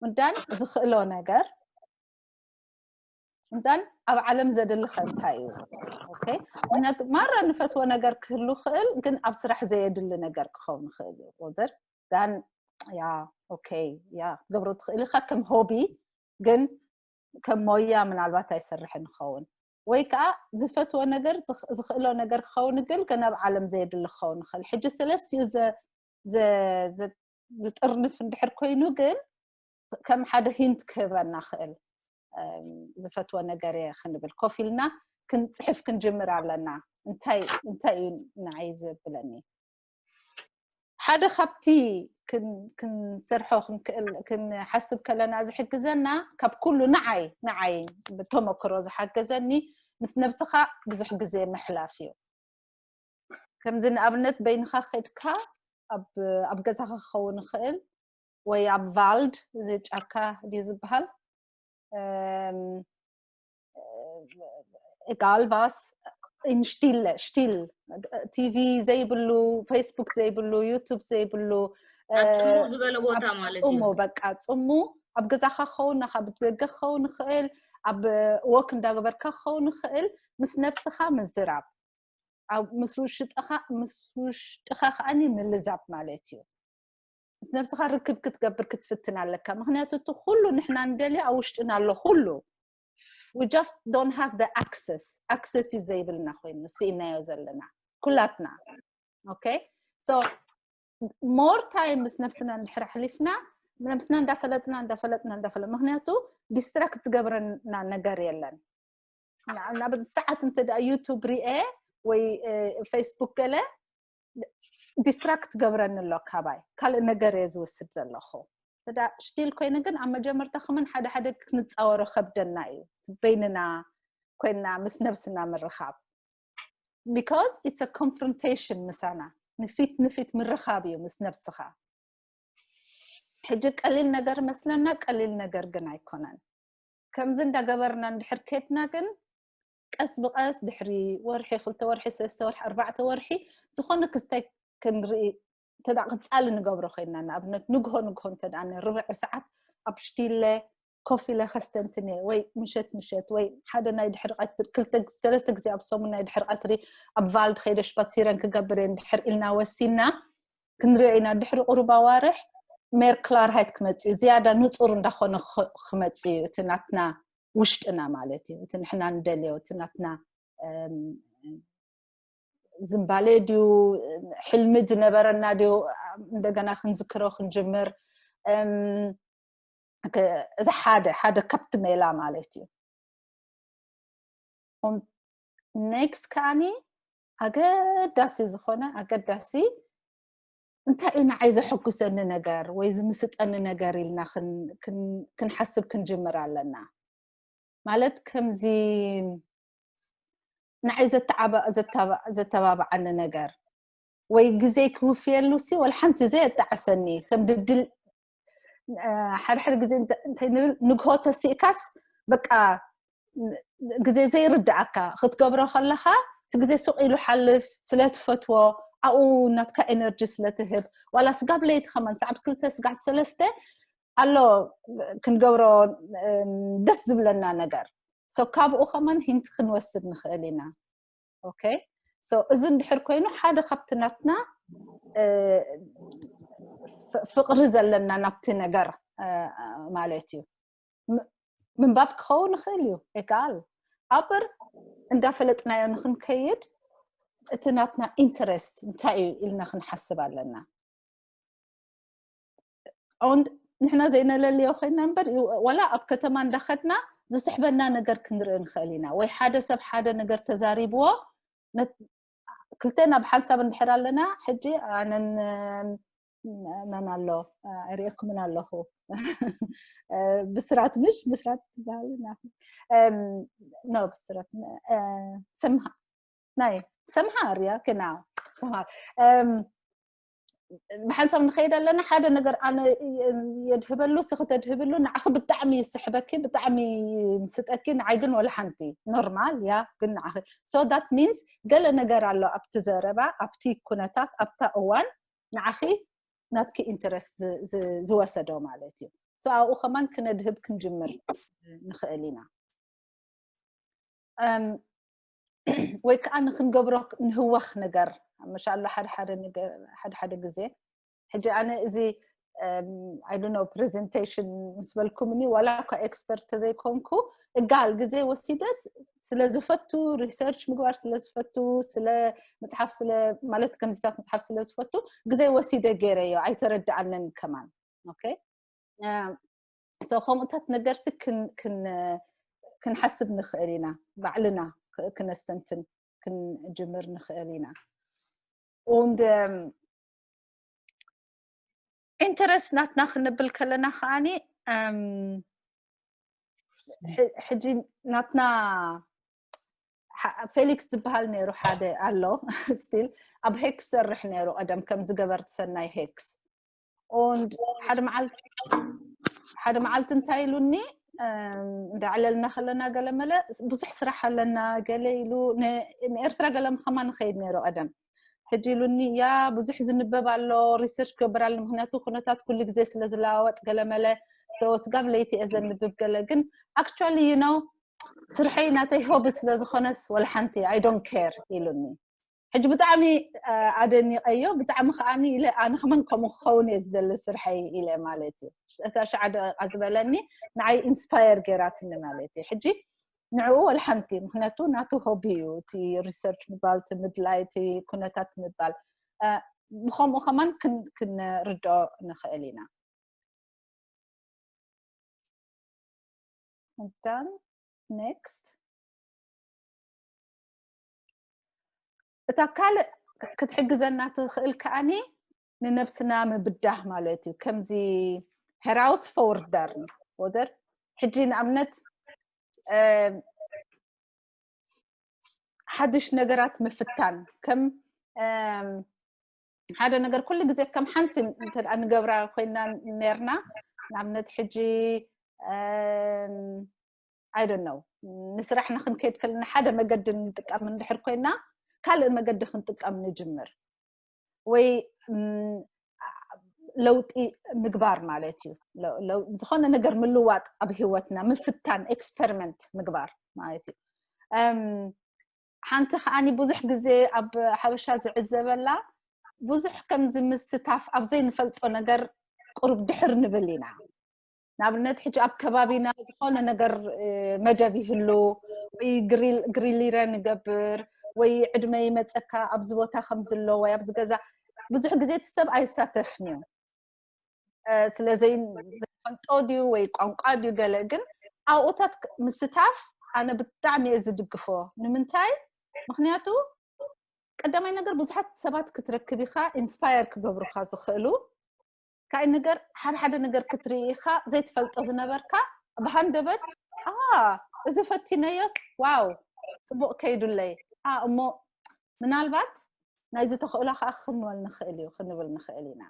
እንዳን ዝኽእሎ ነገር እንዳን ኣብ ዓለም ዘድልኸ እንታይ እዩ ምክንያቱ ማራ ንፈትዎ ነገር ክህሉ ክእል ግን ኣብ ስራሕ ዘየድሊ ነገር ክኸውን ክእል እዩ ዳን ያ ኦኬ ያ ክትገብሮ ትኽእል ኢኻ ከም ሆቢ ግን ከም ሞያ ምናልባት ኣይሰርሕን ይኸውን ወይ ከዓ ዝፈትዎ ነገር ዝኽእሎ ነገር ክኸውን ግን ግን ኣብ ዓለም ዘየድሊ ክኸውን ይኽእል ሕጂ ሰለስቲኡ ዝጥርንፍ እንድሕር ኮይኑ ግን ከም ሓደ ሂንት ክህበና ክእል ዝፈትዎ ነገር እየ ክንብል ኮፍ ኢልና ክንፅሕፍ ክንጅምር ኣለና እንታይ እንታይ እዩ ንዓይ ዝብለኒ ሓደ ካብቲ ክንሰርሖ ክንክእል ክንሓስብ ከለና ዝሕግዘና ካብ ኩሉ ንዓይ ንዓይ ብተመክሮ ዝሓገዘኒ ምስ ነብስኻ ብዙሕ ግዜ ምሕላፍ እዩ ከምዚ ንኣብነት በይንኻ ከድካ ኣብ ገዛኻ ክኸውን ይኽእል ወይ ኣብ ቫልድ እዚ ጫካ ድዩ ዝበሃል egal was in Stille, still. ቲቪ ዘይብሉ ፌስቡክ ዘይብሉ ዩቱብ ዘይብሉ ኣብ ጽሙእ ዝበለ ቦታ ማለት እዩ። ጽሙ በቃ ጽሙ ኣብ ገዛኻ ክኸውን ናኻ ብደገ ክኸውን ይኽእል ኣብ ወክ እንዳገበርካ ክኸውን ይኽእል ምስ ነብስኻ ምዝራብ ኣብ ምስ ውሽጥኻ ምስ ውሽጥኻ ከዓኒ ምልዛብ ማለት እዩ። ምስ ነብስኻ ርክብ ክትገብር ክትፍትን ኣለካ ምክንያቱ እቲ ኩሉ ንሕና ንደልዮ ኣብ ውሽጥና ኣሎ ኩሉ we just don't have the access access እዩ ዘይብልና ኮይኑ ስኢናዮ ዘለና ኩላትና okay so more time ምስ ነብስና እንድሕር ኣሕሊፍና ነብስና እንዳፈለጥና እንዳፈለጥና እንዳፈለ ምክንያቱ distract ዝገብረና ነገር የለን ናብ ሰዓት እንተ ዩቱብ ሪኤ ወይ ፌስቡክ ገለ distract ትገብረኒ ኣሎ ካባይ ካልእ ነገር እየ ዝወስድ ዘለኹ እዳ ሽቲል ኮይኑ ግን ኣብ መጀመርታ ከመን ሓደ ሓደ ክንፃወሮ ከብደና እዩ በይንና ኮይና ምስ ነብስና ምርኻብ because it's a confrontation ምሳና ንፊት ንፊት ምርኻብ እዩ ምስ ነብስኻ ሕጂ ቀሊል ነገር መስለና ቀሊል ነገር ግን ኣይኮነን ከምዚ እንዳገበርና እንድሕር ከድና ግን ቀስ ብቀስ ድሕሪ ወርሒ ክልተ ወርሒ ሰለስተ ወርሒ ኣርባዕተ ወርሒ ዝኾነ ክስታይ ክንርኢ እንተ ክፃሊ ንገብሮ ኮይና ንኣብነት ንግሆ ንግሆ እንተ ርብዒ ሰዓት ኣብ ሽቲለ ኮፍ ኢለ ከስተንትን እየ ወይ ምሸት ምሸት ወይ ሓደ ናይ ድሕሪ ቀትሪ ክልተ ሰለስተ ግዜ ኣብ ሰሙን ናይ ድሕሪ ቀትሪ ኣብ ቫልድ ከይደ ሽፓሲረን ክገብር እየ እንድሕር ኢልና ወሲና ክንሪኦ ኢና ድሕሪ ቁሩብ ኣዋርሕ ሜር ክላርሃይት ክመፅእ እዩ ዝያዳ ንፁር እንዳኾነ ክመፅእ እዩ እቲ ናትና ውሽጥና ማለት እዩ እቲ ንሕና ንደልዮ እቲ ናትና ዝምባሌ ድዩ ሕልሚ ዝነበረና ድዩ እንደገና ክንዝክሮ ክንጅምር እዚ ሓደ ሓደ ካብቲ ሜላ ማለት እዩ ኔክስት ከዓኒ ኣገዳሲ ዝኾነ ኣገዳሲ እንታይ እዩ ንዓይ ዘሐጉሰኒ ነገር ወይ ዝምስጠኒ ነገር ኢልና ክንሓስብ ክንጅምር ኣለና ማለት ከምዚ ንዓይ ዘተባብዓኒ ነገር ወይ ግዜ ክውፍየሉ ሲ ወላ ሓንቲ ዘየጣዕሰኒ ከም ድድል ሓደ ሓደ ግዜ እንታይ ንብል ንግሆ ተሲእካስ በቃ ግዜ ዘይርድኣካ ክትገብሮ ከለካ እቲ ግዜ ሱቅ ኢሉ ሓልፍ ስለትፈትዎ ኣብኡ ናትካ ኤነርጂ ስለ ትህብ፣ ዋላ ስጋብ ለይቲ ከማን ሰዓት ክልተ ስጋዕ ሰለስተ ኣሎ ክንገብሮ ደስ ዝብለና ነገር። ካብኡ ከማን ሂንት ክንወስድ ንኽእል ኢና። ኦኬ፣ እዚ እንድሕር ኮይኑ ሓደ ካብቲ ናትና ፍቕሪ ዘለና ናብቲ ነገር ማለት እዩ። ምንባብ ክኸውን ይኽእል እዩ፣ ኤጋል ኣብር እንዳፈለጥናዮ ንክንከይድ እቲ ናትና ኢንተረስት እንታይ እዩ ኢልና ክንሓስብ ኣለና። ንሕና ዘይነለልዮ ኮይና እምበር፣ ዋላ ኣብ ከተማ እንዳኸድና ዝስሕበና ነገር ክንርኢ ንኽእል ኢና። ወይ ሓደ ሰብ ሓደ ነገር ተዛሪብዎ፣ ክልተና ብሓንሳብ እንድሕር ኣለና፣ ሕጂ ኣነን መን ኣሎ ኣይርእየኩምን ኣለኹ። ብስራት፣ ምሽ ብስራት ትበሃል? ኖ፣ ብስራት፣ ሰምሃር፣ ናይ ሰምሃር፣ ያ፣ genau፣ ሰምሃር። ብሓንሳብ ንኸይድ ኣለና፣ ሓደ ነገር ኣነ የድህበሉ፣ ስኺ ተድህብሉ፣ ንዓኺ ብጣዕሚ ይስሕበኪ፣ ብጣዕሚ ምስጠኪ፣ ንዓይ ግን ወላ ሓንቲ። ኖርማል፣ ያ፣ ግን ንዓኺ። So that means ገለ ነገር ኣሎ ኣብቲ ዘረባ፣ ኣብቲ ኩነታት፣ ኣብታ እዋን ንዓኺ ናትኪ ኢንተረስት ዝወሰዶ ማለት እዩ። ኣብኡ ከማን ክነድህብ ክንጅምር ንኽእል ኢና። ወይ ከዓ ንክንገብሮ ንህወኽ ነገር፣ መሻሎ ሓደ ሓደ ግዜ። ሕጂ ኣነ እዚ ኣይዶኖ ፕሬዘንቴሽን ምስ በልኩምኒ፣ ዋላ እኳ ኤክስፐርት ተዘይኮንኩ፣ እጋል ግዜ ወሲደስ ስለ ዝፈቱ፣ ሪሰርች ምግባር ስለ ዝፈቱ፣ ስለ መፅሓፍ ስለ ማለት ከምዚታት መፅሓፍ ስለ ዝፈቱ ግዜ ወሲደ ገይረዮ ኣይተረድኣንን ከማን። ኦኬ፣ so ከምኡታት ነገርሲ ክንሓስብ ንኽእል ኢና፣ ባዕልና ክነስተንትን ክንጅምር ንኽእል ኢና። Und ኢንተረስት ናትና ክንብል ከለና ከዓኒ ሕጂ ናትና ፌሊክስ ዝበሃል ነይሩ ሓደ ኣሎ፣ ስቲል ኣብ ሄክስ ሰርሕ ነይሩ ቀደም ከም ዝገበርቲ ሰናይ ሄክስ። ሓደ መዓልቲ ሓደ መዓልቲ እንታይ ኢሉኒ፣ እንዳዕለልና ከለና ገለ መለ ብዙሕ ስራሕ ኣለና ገለ ኢሉ፣ ንኤርትራ ገለ ምኸማ ንኸይድ ነይሩ ቀደም። ሕጂ ኢሉኒ፣ ያ ብዙሕ ዝንበብ ኣሎ፣ ሪሰርች ክገብር ኣሎ፣ ምክንያቱ ኩነታት ኩሉ ግዜ ስለ ዝለዋወጥ ገለ መለ። So ስጋብ ለይቲ እየ ዘንብብ ገለ፣ ግን actually you know ስርሐይ ናተይ ሆቢ ስለ ዝኾነስ ወላ ሓንቲ I don't care ኢሉኒ። ሕጂ ብጣዕሚ ኣደኒቀዮ፣ ብጣዕሚ ከዓኒ ኢለ ኣነ ከማን ከምኡ ክኸውን እየ ዝደሊ ስርሐይ ኢለ ማለት እዩ። እታ ሸዓ ደቂቃ ዝበለኒ ንዓይ ኢንስፓየር ገይራትኒ ማለት እዩ። ሕጂ ንዕኡ ወላ ሓንቲ፣ ምክንያቱ ናቱ ሆቢ እዩ፣ እቲ ሪሰርች ምባል፣ እቲ ምድላይ፣ እቲ ኩነታት ምባል። ብከምኡ ከማን ክንርድኦ ንኽእል ኢና። Done. Next. እታ ካልእ ክትሕግዘና ትኽእል ከኣኒ ንነብስና ምብዳህ ማለት እዩ። ከምዚ herausfordern oder ሕጂ ንኣብነት ሓድሽ ነገራት ምፍታን፣ ከም ሓደ ነገር ኩሉ ግዜ ከም ሓንቲ እንተ ንገብራ ኮይና ነርና፣ ንኣብነት ሕጂ I don't know ንስራሕ ንክንከይድ ከለና ሓደ መገዲ ንጥቀም እንድሕር ኮይና፣ ካልእ መገዲ ክንጥቀም ንጅምር ወይ ለውጢ ምግባር ማለት እዩ። ዝኾነ ነገር ምልዋጥ ኣብ ህይወትና ምፍታን፣ ኤክስፐሪመንት ምግባር ማለት እዩ። ሓንቲ ከዓኒ ብዙሕ ግዜ ኣብ ሓበሻ ዝዕዘበላ፣ ብዙሕ ከምዚ ምስታፍ ኣብ ዘይንፈልጦ ነገር ቁሩብ ድሕር ንብል ኢና። ንኣብነት ሕጂ ኣብ ከባቢና ዝኾነ ነገር መደብ ይህሉ ወይ ግሪሊረ ንገብር ወይ ዕድመ ይመፀካ ኣብዚ ቦታ ከምዝሎ ወይ ኣብዚ ገዛ፣ ብዙሕ ግዜ እቲ ሰብ ኣይሳተፍን እዩ። ስለ ዘይፈልጦ ድዩ ወይ ቋንቋ ድዩ ገለ፣ ግን ኣብኡታት ምስታፍ ኣነ ብጣዕሚ እየ ዝድግፎ። ንምንታይ? ምክንያቱ ቀዳማይ ነገር ብዙሓት ሰባት ክትረክብ ኢኻ ኢንስፓየር ክገብሩካ ዝኽእሉ። ካይ ነገር ሓደ ሓደ ነገር ክትርኢ ኢኻ ዘይትፈልጦ ዝነበርካ ብሃንደበት፣ ኣ፣ እዚ ፈቲነዮስ፣ ዋው፣ ፅቡቕ ከይዱለይ፣ ኣ፣ እሞ ምናልባት ናይዚ ተኽእሎ ከዓ ክንበል ንኽእል እዩ፣ ክንብል ንኽእል ኢና።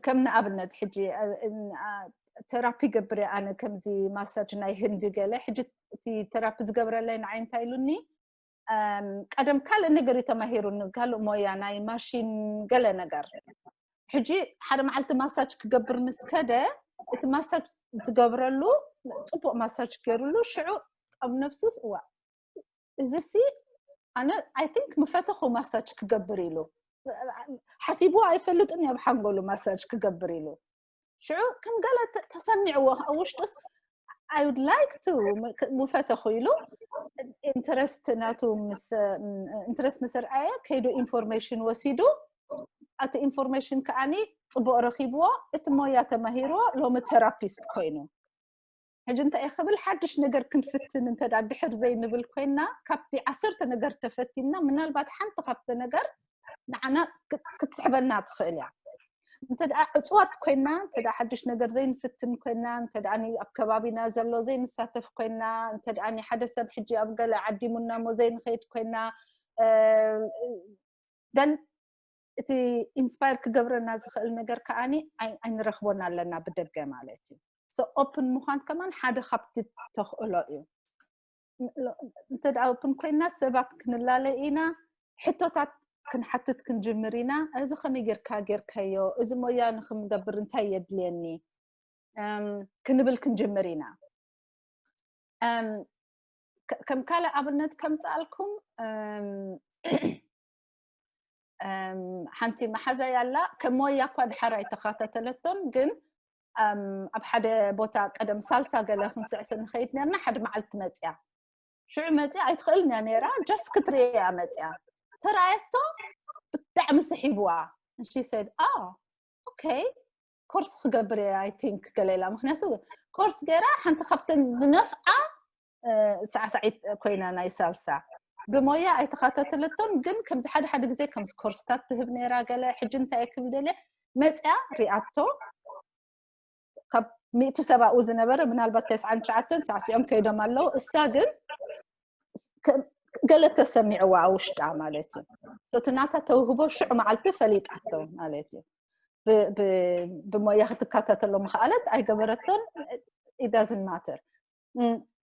ከም ንኣብነት ሕጂ ቴራፒ ገብር ኣነ ከምዚ ማሳጅ ናይ ህንዲ ገለ፣ ሕጂ እቲ ቴራፒ ዝገብረለይ ንዓይ እንታይ ኢሉኒ፣ ቀደም ካልእ ነገር እዩ ተማሂሩ፣ ካልእ ሞያ ናይ ማሽን ገለ ነገር። ሕጂ ሓደ መዓልቲ ማሳጅ ክገብር ምስ ከደ፣ እቲ ማሳጅ ዝገብረሉ፣ ፅቡቅ ማሳጅ ገይሩሉ፣ ሽዑ ኣብ ነብሱስ እዋ፣ እዚ ሲ ኣነ I think ምፈተኹ ማሳጅ ክገብር ኢሉ ሓሲቡ ኣይፈልጥን፣ ኣብ ሓንጎሉ ማሳጅ ክገብር ኢሉ። ሽዑ ከም ገለ ተሰሚዕዎ ኣብ ውሽጡስ I would like to ምፈተኹ ኢሉ ኢንትረስት ናቱ ኢንትረስት ምስ ኣርኣየ ከይዱ ኢንፎርሜሽን ወሲዱ፣ እቲ ኢንፎርሜሽን ከዓኒ ፅቡቅ ረኪብዎ፣ እቲ ሞያ ተማሂርዎ፣ ሎሚ ቴራፒስት ኮይኑ። ሕጂ እንታይ ክብል ሓድሽ ነገር ክንፍትን እንተ ድሕር ዘይንብል ኮይና፣ ካብቲ ዓሰርተ ነገር ተፈቲና ምናልባት ሓንቲ ካብቲ ነገር ንዓና ክትስሕበና ትኽእል እያ። እንተ ዕፅዋት ኮይና፣ እንተ ሓድሽ ነገር ዘይንፍትን ኮይና፣ እንተ ኣብ ከባቢና ዘሎ ዘይንሳተፍ ኮይና፣ እንተ ሓደ ሰብ ሕጂ ኣብ ገለ ዓዲሙና ሞ ዘይንኸይድ ኮይና፣ ደን እቲ ኢንስፓየር ክገብረና ዝኽእል ነገር ከዓኒ ኣይንረኽቦን ኣለና ብደገ ማለት እዩ። ኦፕን ምዃን ከማን ሓደ ካብቲ ተኽእሎ እዩ። እንተ ኦፕን ኮይና ሰባት ክንላለይ ኢና፣ ሕቶታት ክንሓትት ክንጅምር ኢና። እዚ ከመይ ጌርካ ጌርካዮ፣ እዚ ሞያ ንክንገብር እንታይ የድልየኒ ክንብል ክንጅምር ኢና። ከም ካልእ ኣብነት ከምፅኣልኩም፣ ሓንቲ መሓዛይ ኣላ፣ ከም ሞያ እኳ ድሓር ኣይተኻተተለቶን፣ ግን ኣብ ሓደ ቦታ ቀደም ሳልሳ ገለ ክንስዕስ ንኸይድ ነርና። ሓደ መዓልቲ መፅያ፣ ሽዑ መፅያ ኣይትኽእልን እያ ነይራ፣ ጀስት ክትርኢ እያ መፅያ። ተራየቶ ብጣዕሚ ስሒብዋ። She said, oh, okay, ኮርስ ክገብር እየ I think ገለ ኢላ። ምክንያቱ ኮርስ ገይራ ሓንቲ ካብተን ዝነፍዓ ሳዕሳዒት ኮይና ናይ ሳልሳ፣ ብሞያ ኣይተኻተተለቶን፣ ግን ከምዚ ሓደ ሓደ ግዜ ከምዚ ኮርስታት ትህብ ነይራ። ገለ ሕጂ እንታይ ክብል ደልየ፣ መፅያ ሪኣቶ፣ ካብ ሚእቲ ሰብ ኣብኡ ዝነበረ ምናልባት ተስዓን ትሽዓተን ሳዕሲዖም ከይዶም ኣለዉ። እሳ ግን ገለ ተሰሚዕዋ ኣብ ውሽጣ ማለት እዩ። እቲ ናታ ተውህቦ ሽዑ መዓልቲ ፈሊጣቶ ማለት እዩ። ብሞያ ክትከታተሎ ምኽኣለት ኣይገበረቶን፣ it doesn't matter።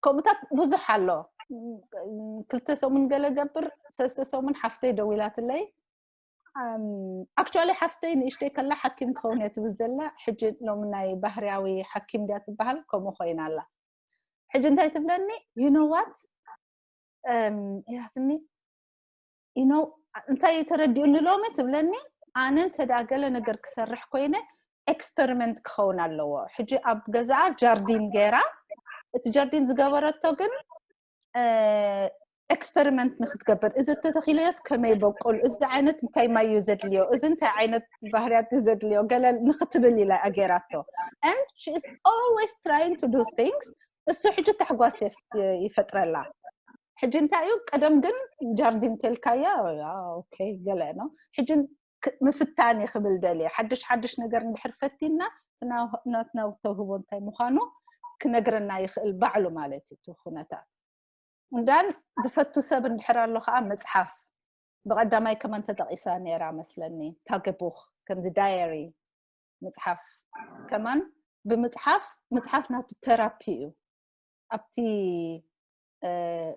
ከምኡታት ብዙሕ ኣሎ። ክልተ ሰሙን ገለ ገብር፣ ሰለስተ ሰሙን ሓፍተይ ደዊላትለይ። ኣክቹዋሊ ሓፍተይ ንእሽተይ ከላ ሓኪም ክኸውን እየ ትብል ዘላ፣ ሕጂ ሎሚ ናይ ባህርያዊ ሓኪም ድያ ትበሃል፣ ከምኡ ኮይና ኣላ። ሕጂ እንታይ ትብለኒ፣ you know what ኢላትኒ፣ you know እንታይ ተረዲኡኒ ሎሚ ትብለኒ፣ ኣነ እንተ ደኣ ገለ ነገር ክሰርሕ ኮይነ ኤክስፐሪመንት ክኸውን ኣለዎ። ሕጂ ኣብ ገዛኣ ጃርዲን ገይራ፣ እቲ ጃርዲን ዝገበረቶ ግን ኤክስፐሪመንት ንክትገብር፣ እዚ ተተኺለዮስ ከመይ በቁል፣ እዚ ዓይነት እንታይ ማይ እዩ ዘድልዮ፣ እዚ እንታይ ዓይነት ባህርያት እዩ ዘድልዮ ገለ ንክትብል ኢላ ገይራቶ። And she is always trying to do things። እሱ ሕጂ ታሕጓስ ይፈጥረላ። ሕጂ እንታይ እዩ፣ ቀደም ግን ጃርዲን ተልካያ ኦኬ ገለ ነው። ሕጂ ምፍታን ይኽብል ደልየ፣ ሓድሽ ሓድሽ ነገር እንድሕር ፈቲና ናትና ተውህቦ እንታይ ምዃኑ ክነግረና ይኽእል ባዕሉ ማለት እዩ። እቲ ኩነታት እንዳን ዝፈቱ ሰብ እንድሕር ኣሎ ከዓ መፅሓፍ ብቐዳማይ ከማን ተጠቒሳ ነይራ መስለኒ፣ ታገቡኽ ከምዚ ዳየሪ ምፅሓፍ ከማን ብምፅሓፍ፣ ምፅሓፍ ናቱ ቴራፒ እዩ። ኣብቲ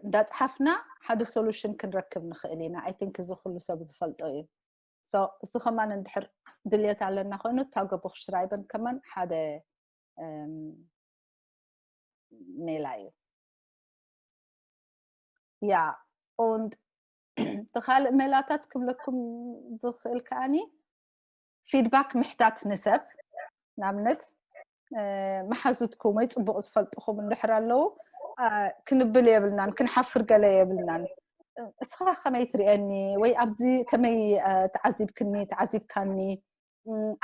እንዳፅሓፍና ሓደ ሶሉሽን ክንረክብ ንኽእል ኢና። I think እዚ ኩሉ ሰብ ዝፈልጦ እዩ። እሱ ከማን እንድሕር ድልየት ኣለና ኮይኑ ታገቡኽ ሽራይበን ከማን ሓደ ሜላ እዩ። ያ und ተኻልእ ሜላታት ክብለኩም ዝኽእል ከዓኒ ፊድባክ ምሕታት ንሰብ፣ ንኣብነት መሓዙትኩም ወይ ፅቡቕ ዝፈልጥኹም እንድሕር ኣለዉ ክንብል የብልናን፣ ክንሓፍር ገለ የብልናን። እስኻ ከመይ ትሪእኒ ወይ ኣብዚ ከመይ ተዓዚብክኒ ተዓዚብካኒ፣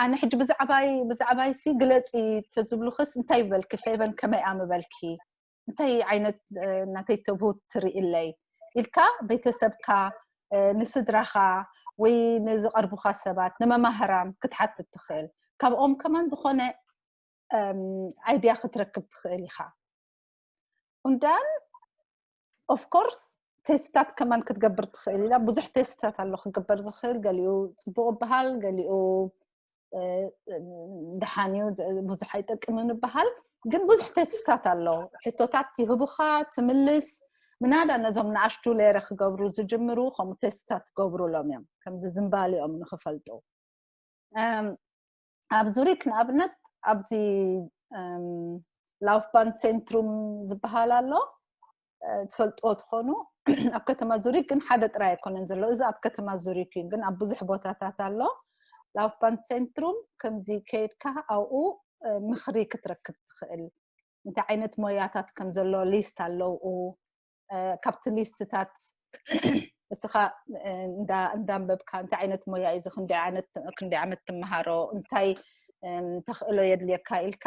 ኣነ ሕጂ ብዛዕባይ ብዛዕባይ ሲ ግለፂ ተዝብሉኽስ እንታይ ይበልኪ? ፌቨን ከመይ ኣምበልኪ? እንታይ ዓይነት ናተይ ተብሁት ትርኢለይ ኢልካ ቤተሰብካ፣ ንስድራኻ ወይ ንዝቐርቡኻ ሰባት፣ ንመማህራን ክትሓትት ትኽእል። ካብኦም ከማን ዝኾነ ኣይድያ ክትረክብ ትኽእል ኢኻ። እንዳን ኦፍኮርስ ቴስታት ከማን ክትገብር ትኽእል ኢላ። ብዙሕ ቴስታት ኣሎ ክግበር ዝኽእል። ገሊኡ ፅቡቕ ይበሃል፣ ገሊኡ ድሓን እዩ፣ ብዙሕ ኣይጠቅምን ይበሃል። ግን ብዙሕ ቴስታት ኣሎ። ሕቶታት ይህቡኻ፣ ትምልስ፣ ምናዳ ነዞም ንኣሽቱ ሌረ ክገብሩ ዝጅምሩ ከምኡ ቴስታት ክገብሩሎም እዮም፣ ከምዚ ዝንባሊኦም ንክፈልጡ። ኣብ ዙሪክ ንኣብነት ኣብዚ ላውፍባንድ ሴንትሩም ዝበሃል ኣሎ፣ ትፈልጥዎ ትኾኑ። ኣብ ከተማ ዙሪክ ግን ሓደ ጥራይ ኣይኮነን ዘሎ፣ እዚ ኣብ ከተማ ዙሪክ እዩ፣ ግን ኣብ ብዙሕ ቦታታት ኣሎ። ላውፍባንድ ሴንትሩም ከምዚ ከይድካ ኣብኡ ምኽሪ ክትረክብ ትኽእል። እንታይ ዓይነት ሞያታት ከም ዘሎ ሊስት ኣለውኡ። ካብቲ ሊስትታት እስኻ እንዳንበብካ እንታይ ዓይነት ሞያ እዩ፣ ክንደይ ዓመት ትምሃሮ፣ እንታይ ተኽእሎ የድልየካ ኢልካ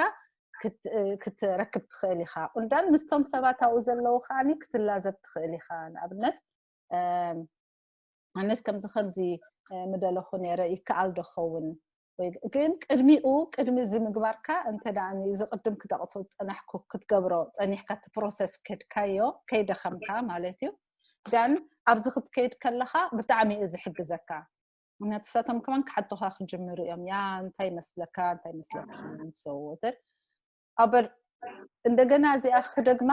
ክትረክብ ትኽእል ኢኻ። ቁንዳን ምስቶም ሰባት ኣብኡ ዘለዉ ከዓኒ ክትላዘብ ትኽእል ኢኻ። ንኣብነት ኣነስ ከምዚ ከምዚ ምደለኹ ነይረ፣ ይከኣል ዶ ኸውን? ወይ ግን ቅድሚኡ፣ ቅድሚ እዚ ምግባርካ እንተ ደኣ እዚ ቅድም ክጠቕሶ ዝጸናሕኩ ክትገብሮ ጸኒሕካ፣ እቲ ፕሮሰስ ከድካዮ ከይደኸምካ ማለት እዩ። ደን ኣብዚ ክትከይድ ከለኻ ብጣዕሚ እዩ ዝሕግዘካ። ምክንያቱ ንሳቶም ከማን ክሓቱኻ ክጅምሩ እዮም። ያ እንታይ መስለካ፣ እንታይ መስለኪ፣ ንሰውትር ኣበር እንደገና እዚኣ ክደግማ።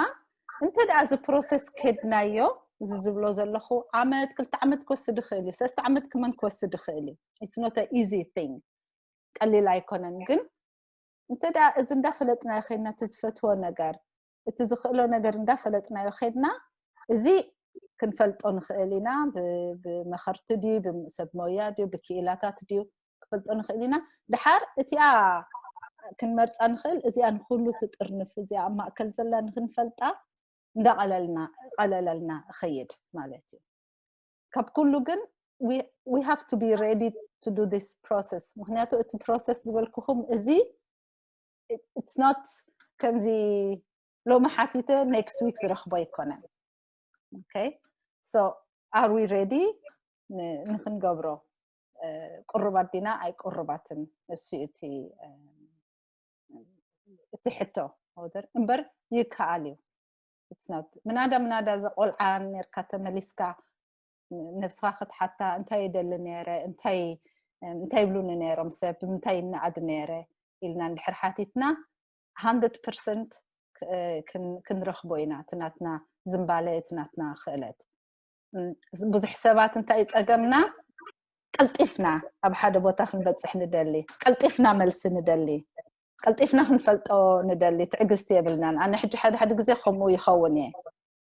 እንተ ደኣ እዚ ፕሮሰስ ከድናዮ፣ እዚ ዝብሎ ዘለኹ ዓመት፣ ክልተ ዓመት ክወስድ ይኽእል እዩ፣ ሰለስተ ዓመት ክመን ክወስድ ይኽእል እዩ። It's not a easy thing፣ ቀሊል ኣይኮነን። ግን እንተ ደኣ እዚ እንዳፈለጥናዮ ኸድና፣ እቲ ዝፈትዎ ነገር፣ እቲ ዝኽእሎ ነገር እንዳፈለጥናዮ ኸድና፣ እዚ ክንፈልጦ ንኽእል ኢና። ብመኸርቲ ድዩ፣ ብሰብ ሞያ ድዩ፣ ብክኢላታት ድዩ፣ ክፈልጦ ንኽእል ኢና። ድሓር እቲኣ ክንመርጻ ንኽእል፣ እዚኣ ንኹሉ ትጥርንፍ፣ እዚኣ ኣብ ማእከል ዘላ ንኽንፈልጣ እንዳቐለልና፣ ቀለለልና እኸይድ ማለት እዩ። ካብ ኩሉ ግን we have to be ready to do this process። ምክንያቱ እቲ ፕሮሰስ ዝበልኩኹም እዚ it's not ከምዚ ሎሚ ሓቲተ next week ዝረኽቦ ኣይኮነን። Okay, so are we ready ንክንገብሮ? ቅሩባት ዲና ኣይቅሩባትን? እሱ እቲ እቲ ሕቶ ወደር እምበር ይከኣል እዩ። ምናዳ ምናዳ ዘቆልዓ ነርካ ተመሊስካ ነብስኻ ክትሓታ፣ እንታይ ይደሊ ነረ፣ እንታይ እንታይ ይብሉኒ ነሮም ሰብ፣ ብምንታይ ይነኣድ ነረ ኢልና እንድሕር ሓቲትና፣ ሃንድረድ ፐርሰንት ክንረኽቦ ኢና። እቲ ናትና ዝምባለ፣ እቲ ናትና ክእለት። ብዙሕ ሰባት እንታይ ጸገምና፣ ቀልጢፍና ኣብ ሓደ ቦታ ክንበጽሕ ንደሊ፣ ቀልጢፍና መልሲ ንደሊ፣ ቀልጢፍና ክንፈልጦ ንደሊ፣ ትዕግስቲ የብልናን። ኣነ ሕጂ ሓደ ሓደ ግዜ ከምኡ ይኸውን እየ።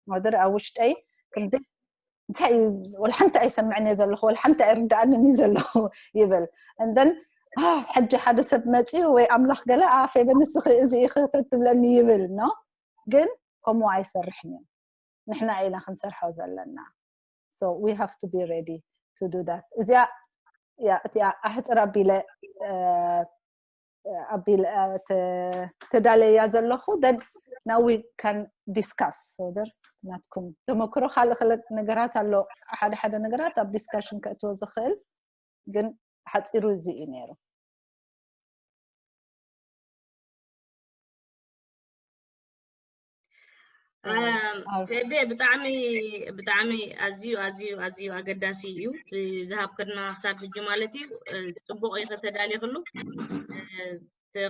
ወደር ኣብ ውሽጠይ ከምዚ እንታይ ወላ ሓንቲ ኣይሰምዕን እየ ዘለኹ፣ ወላ ሓንቲ ኣይርድኣንን እዩ ዘለኹ ይብል። እንደን ሕጂ ሓደ ሰብ መፂኡ ወይ ኣምላኽ ገለ ኣፌ በንስኺ እዚ ኢኺ ተትብለኒ ይብል። ኖ፣ ግን ከምኡ ኣይሰርሕን እዩ። ንሕና ኢና ክንሰርሖ ዘለና። So we have to be ready to do that። እዚኣ እያ እቲኣ ኣሕፅር ኣቢለ ኣቢለ ተዳለያ ዘለኹ። Then now we can discuss ወደር ናትኩም ተመክሮ። ካልእ ክለ ነገራት ኣሎ፣ ሓደ ሓደ ነገራት ኣብ ዲስካሽን ከእትዎ ዝኽእል፣ ግን ሓፂሩ እዚ እዩ ነይሩ። ፌቤ፣ ብጣዕሚ ብጣዕሚ ኣዝዩ ኣዝዩ ኣዝዩ ኣገዳሲ እዩ ዝሃብክና ክሳብ ሕጂ ማለት እዩ። ፅቡቅ እዩ ከተዳሊክሉ።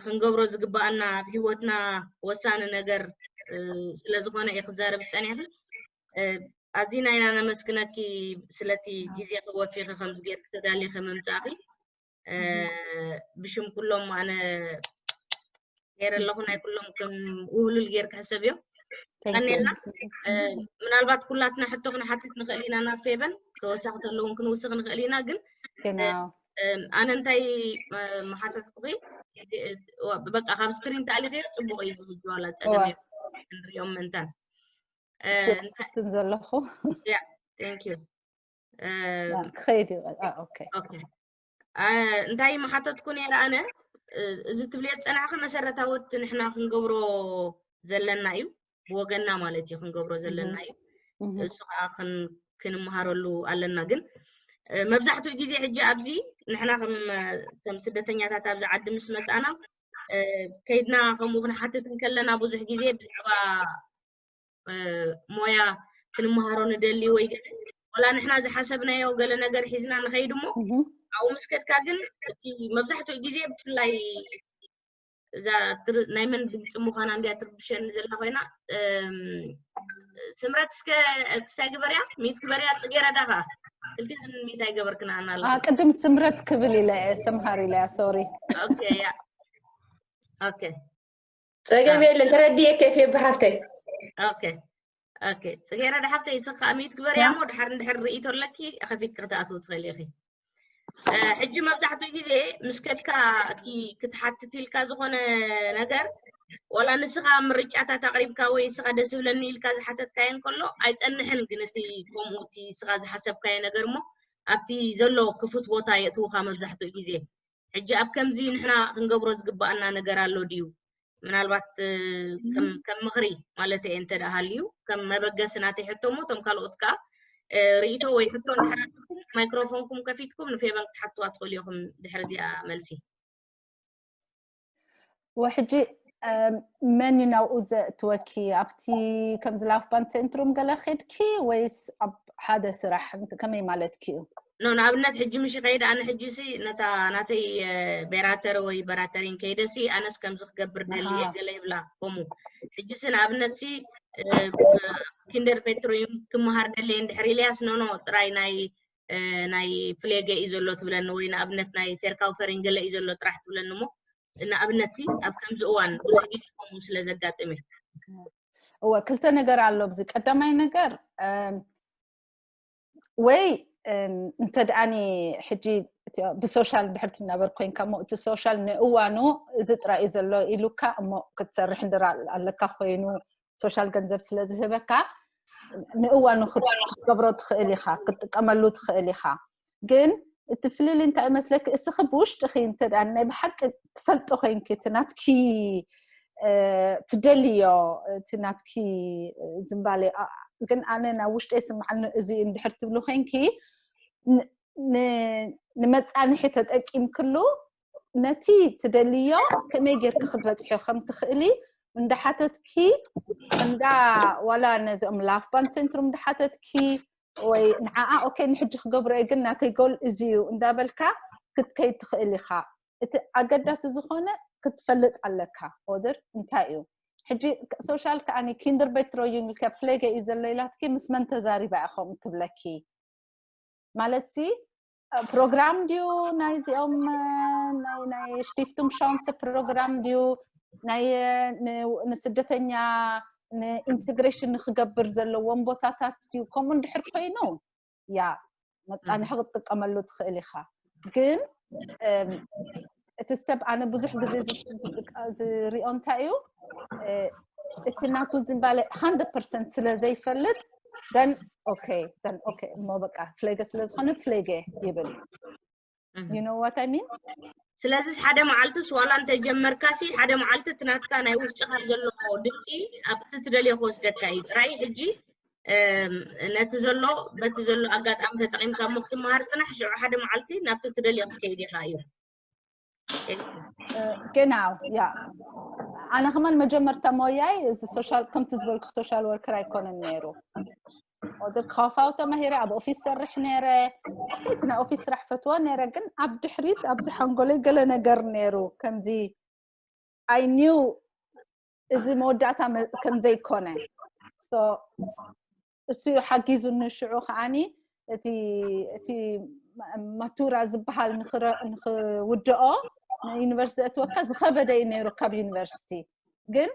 ክንገብሮ ዝግባኣና ኣብ ሂወትና ወሳኒ ነገር ስለዝኮነ እዩ ክዛረብ ዝፀኒሕኪ። ኣዚና ኢና ነመስግነኪ ስለቲ ግዜ ክወፊኺ ከምዚ ጌርኪ ተዳሊኺ ምምፃእኺ። ብሽም ኩሎም ኣነ ገይረ ኣለኹ፣ ናይ ኩሎም ከም ውህሉል ጌርኪ ሕሰብዮ። ቀኒልና። ምናልባት ኩላትና ሕቶ ክንሓትት ንኽእል ኢና ናብ ፌበን፣ ተወሳኺ ተለውን ክንውስኽ ንኽእል ኢና። ግን ኣነ እንታይ ምሓተትኩኺ፣ በቃ ካብ ስክሪን ተኣሊኺ ጽቡቕ እዩ ዝህጅ ዋላ ጸገም ንሪኦም መንታን ትም ዘለኹ። ክኸይድ ይበል። እንታይ ምሓተትኩ ነይረ ኣነ፣ እዚ ትብልዮ ዝጸናዕኺ መሰረታዊ እቲ ንሕና ክንገብሮ ዘለና እዩ፣ ብወገንና ማለት እዩ ክንገብሮ ዘለና እዩ። እሱ ከዓ ክንመሃረሉ ኣለና። ግን መብዛሕትኡ ግዜ ሕጂ ኣብዚ ንሕና ከም ስደተኛታት ኣብዚ ዓዲ ምስ መፃና ከይድና ከምኡ ክንሓትት እንከለና ብዙሕ ግዜ ብዛዕባ ሞያ ክንመሃሮ ንደሊ ወይ ገለ ወላ ንሕና ዝሓሰብናዮ ገለ ነገር ሒዝና ንኸይድ እሞ ኣብኡ ምስ ከድካ ግን እቲ መብዛሕትኡ ግዜ ብፍላይ እዛ ትር- ናይ መን ድምፂ ምዃና እንድያ ትርብሸኒ ዘላ ኮይና። እም፣ ስምረት እስከ ክሳይ ግበርያ ሚት ግበርያ ጽጌረዳ ኸዓ ክልቲኽን ሚት ኣይገበርክን ኣና ኣላ። ቅድም ስምረት ክብል ኢለ እየ፣ ሰምሃር ኢለ እያ። ሶሪ። ኦኬ ያ ኦኬ ጸገም የለን፣ ተረዲኤ። ኬፍ ብሓፍተይ ኦኬ ኦኬ። ጽጌረዳ ሓፍተይ፣ እስኻ ከዓ ሚት ግበርያ እሞ ድሓር እንድሕር ርእይቶ ኣለኪ ከፊትኪ ክትኣትዊ ትኽእሊ ኢኺ። እ፣ ሕጂ መብዛሕትኡ ግዜ ምስ ከድካ እቲ ክትሓትት ኢልካ ዝኾነ ነገር፣ ዋላ ንስኻ ምርጫታት ኣቕሪብካ ወይ ንስኻ ደስ ዝብለኒ ኢልካ ዝሓተትካዮ እንከሎ ኣይጸንሕን። ግን እቲ ከምኡ እቲ ንስኻ ዝሓሰብካዮ ነገር እሞ ኣብቲ ዘሎ ክፉት ቦታ የእትውኻ መብዛሕትኡ ግዜ። ሕጂ ኣብ ከምዚ ንሕና ክንገብሮ ዝግባኣና ነገር ኣሎ ድዩ? ምናልባት እ፣ ከም ከም ምኽሪ ማለት እየ እንተ ደኣ ሃልዩ፣ ከም መበገሲ ናተይ ሕቶ እሞ እቶም ካልኦት ከኣ እ፣ ርእይቶ ወይ ሕቶ እንድሕር ኣለኩም ማይክሮፎንኩም ከፊትኩም ንፌበን ክትሓትዋ ትኽእሉ ኢኹም። ድሕሪ እዚኣ መልሲ ወሕጂ መን እዩ ናብኡ ዘእትወኪ? ኣብቲ ከምዚ ላፍ ባንድ ሴንትሩም ገለ ኬድኪ ወይስ ኣብ ሓደ ስራሕ? እንት- ከመይ ማለትኪ እዩ? ኖ ንኣብነት ሕጂ ምሽ ከይድ ኣነ ሕጂ ሲ ነታ ናተይ እ፣ ቤራተር ወይ በራተሪን ከይደ ሲ ኣነስ ከምዚ ክገብር ደሊ እየ ኣሃ። ገለ ይብላ ከምኡ። ሕጂ ሲ ንኣብነት ሲ እ፣ ኪንደር ፔትሮይም ክመሃር ደሊ እንድሕር ኢልያስ ኖኖ ጥራይ ናይ እ፣ ናይ ፍሌገ እዩ ዘሎ ትብለኒ ወይ ንኣብነት ናይ ፌርካውፈሪን ገለ እዩ ዘሎ ጥራሕ ትብለኒ እሞ ንኣብነት ሲ ኣብ ከምዚ እዋን ብዙሕ ግዜ ከምኡ ስለ ዘጋጥም እዩ። እወ ክልተ ነገር ኣሎ ኣብዚ። ቀዳማይ ነገር እም፣ ወይ እም፣ እንተ ደኣኒ ሕጂ እቲ ብሶሻል ድሕር ትናበር ኮይንካ እሞ እቲ ሶሻል ንእዋኑ እዚ ጥራይ እዩ ዘሎ ኢሉካ እሞ ክትሰርሕ እንድራ ኣለካ ኮይኑ ሶሻል ገንዘብ ስለ ዝህበካ ንእዋኑ ክትገብሮ ትኽእል ኢኻ፣ ክትጥቀመሉ ትኽእል ኢኻ። ግን እቲ ፍልል እንታይ መስለኪ እስኺ ብውሽጥኺ እንተ ደኣ ናይ ብሓቂ ትፈልጦ ኮይንኪ እቲ ናትኪ እ፣ ትደልዮ እቲ ናትኪ ዝምባሌ ኣ- ግን ኣነ ናብ ውሽጠ ይስምዓኒ እዚ እዩ እንድሕር ትብሉ ኮይንኪ ን- ን- ንመጻንሒ ተጠቂምክሉ ነቲ ትደልዮ ከመይ ጌርኪ ክትበጽሕዮ ከም ትኽእሊ እንዳሓተትኪ እንዳ ዋላ ነዚኦም ላፍ ባንድ ሴንትሩም እንዳሓተትኪ ወይ ንዓኣ ኦኬ ንሕጂ ክገብሮ እየ ግን ናተይ ጎል እዚ እዩ እንዳበልካ ክትከይድ ትኽእል ኢኻ። እቲ ኣገዳሲ ዝኾነ ክትፈልጥ ኣለካ። ኦደር እንታይ እዩ ሕጂ ሶሻል ከኣኒ ኪንደር ቤትሮዩንግ ከ ፍሌገ እዩ ዘሎ ኢላትኪ ምስ መን ተዛሪባ እያ ከምኡ ትብለኪ? ማለት ሲ ፕሮግራም ድዩ ናይዚኦም ናይ ናይ ስቲፍቱንግ ሻንስ ፕሮግራም ድዩ ናይ ን- ንስደተኛ ንኢንቴግሬሽን ንክገብር ዘለዎም ቦታታት ድዩ? ከምኡ እንድሕር ኮይኑ ያ መጻንሒ ክትጥቀመሉ ትኽእል ኢኻ። ግን እም፣ እቲ ሰብ ኣነ ብዙሕ ግዜ ዝ- ዝጥቀ- ዝሪኦ እንታይ እዩ እ፣ እቲ ናቱ ዝምባለ ሃንድረድ ፐርሰንት ስለ ዘይፈልጥ then okay then okay እሞ በቃ ፍሌገ ስለ ዝኾነ ፍሌገ ይብል። You know what I mean? ስለዚስ ሓደ መዓልትስ ዋላ እንተጀመርካሲ ሓደ መዓልቲ እቲ ናትካ ናይ ውሽጥኻ ዘሎ ድምፂ ኣብቲ ትደልዮ ክወስደካ እዩ ጥራይ። ሕጂ እም፣ ነቲ ዘሎ በቲ ዘሎ ኣጋጣሚ ተጠቒምካ እሞ ክትመሃር ፅናሕ፣ ሽዑ ሓደ መዓልቲ ናብቲ ትደልዮ ክትከይድ ኢኻ እዩ። Genau ያ ኣነ ከማን መጀመርታ ሞያይ እዚ ሶሻል ከምቲ ዝበልኩ ሶሻል ወርከር ኣይኮነን ነይሩ። ወደ ካፋው ተማሂረ ኣብ ኦፊስ ሰርሕ ነይረ። እቲ ናይ ኦፊስ ስራሕ ፈትዎ ነይረ፣ ግን ኣብ ድሕሪት ኣብዚ ሓንጎለይ ገለ ነገር ነይሩ ከምዚ I knew እዚ መወዳእታ መ- ከም ዘይኮነ። So እሱ እዩ ሓጊዙኒ። ሽዑ ከዓኒ እቲ እቲ ማቱራ ዝበሃል ንኽረ- ንኽውድኦ ንዩኒቨርሲቲ ዘእትወካ ዝኸበደ እዩ ነይሩ ካብ ዩኒቨርሲቲ፣ ግን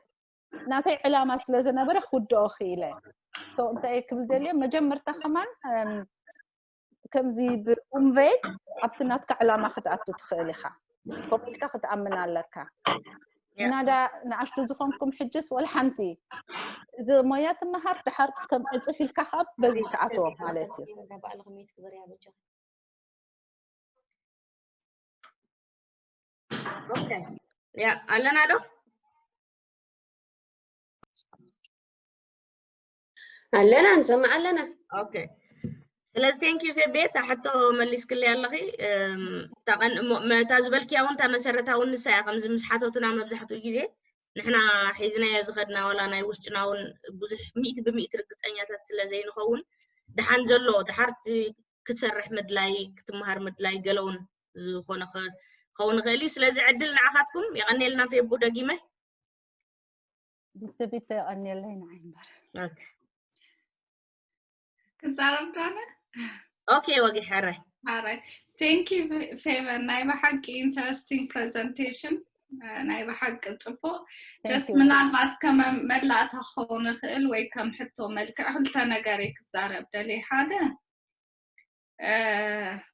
ናተይ ዕላማ ስለ ዝነበረ ክውድኦ ክኢለ። So እንታይ ክብል ደልየ መጀመርታ ከማን እም፣ ከምዚ ብኡምቬግ ኣብቲ ናትካ ዕላማ ክትኣቱ ትኽእል ኢኻ። ከምኡ ኢልካ ክትኣምን ኣለካ። ናዳ ንኣሽቱ ዝኾንኩም ሕጅስ ወላ ሓንቲ እዚ ሞያ ትመሃር ድሓር ከም ዕፅፍ ኢልካ ካብ በዚ ትኣትዎ ማለት እዩ። ያ ኣለና ዶ? ኣለና፣ ንሰምዕ ኣለና። ኦኬ። ስለዚ thank you ፌቤ፣ እታ ሕቶ መሊስክለይ ኣለኺ። እም፣ እታ ቀን- እሞ መ- እታ ዝበልክያ እውን እታ መሰረታዊ ንሳ እያ። ከምዚ ምስ ሓተቱና መብዛሕትኡ ግዜ ንሕና ሒዝናዮ ዝኸድና ዋላ ናይ ውሽጥና እውን ብዙሕ ሚእቲ ብሚእቲ ርግፀኛታት ስለ ዘይንኸውን፣ ደሓን ዘሎ ድሓር እቲ ክትሰርሕ ምድላይ፣ ክትመሃር ምድላይ፣ ገለ እውን ዝኾነ ከ- ክኸውን ይኽእል እዩ። ስለዚ ዕድል ንዓኻትኩም። የቐንየልና ፌቡ ደጊመ። ቤተሰቤት የቐንየለይ ንዓይ እምበር። ኦኬ። ክዛረብ ዶ ኣነ? ኦኬ፣ ወጊሕ፣ ሕራይ። ሕራይ። Thank you, Favor። ናይ ብሓቂ interesting presentation። ናይ ብሓቂ ጽቡቕ። Thank Just you። ምናልባት ከም መላእታ ክኸውን ይኽእል ወይ ከም ሕቶ መልክዕ ክልተ ነገር እየ ክዛረብ ደልየ። ሓደ፣ እ፣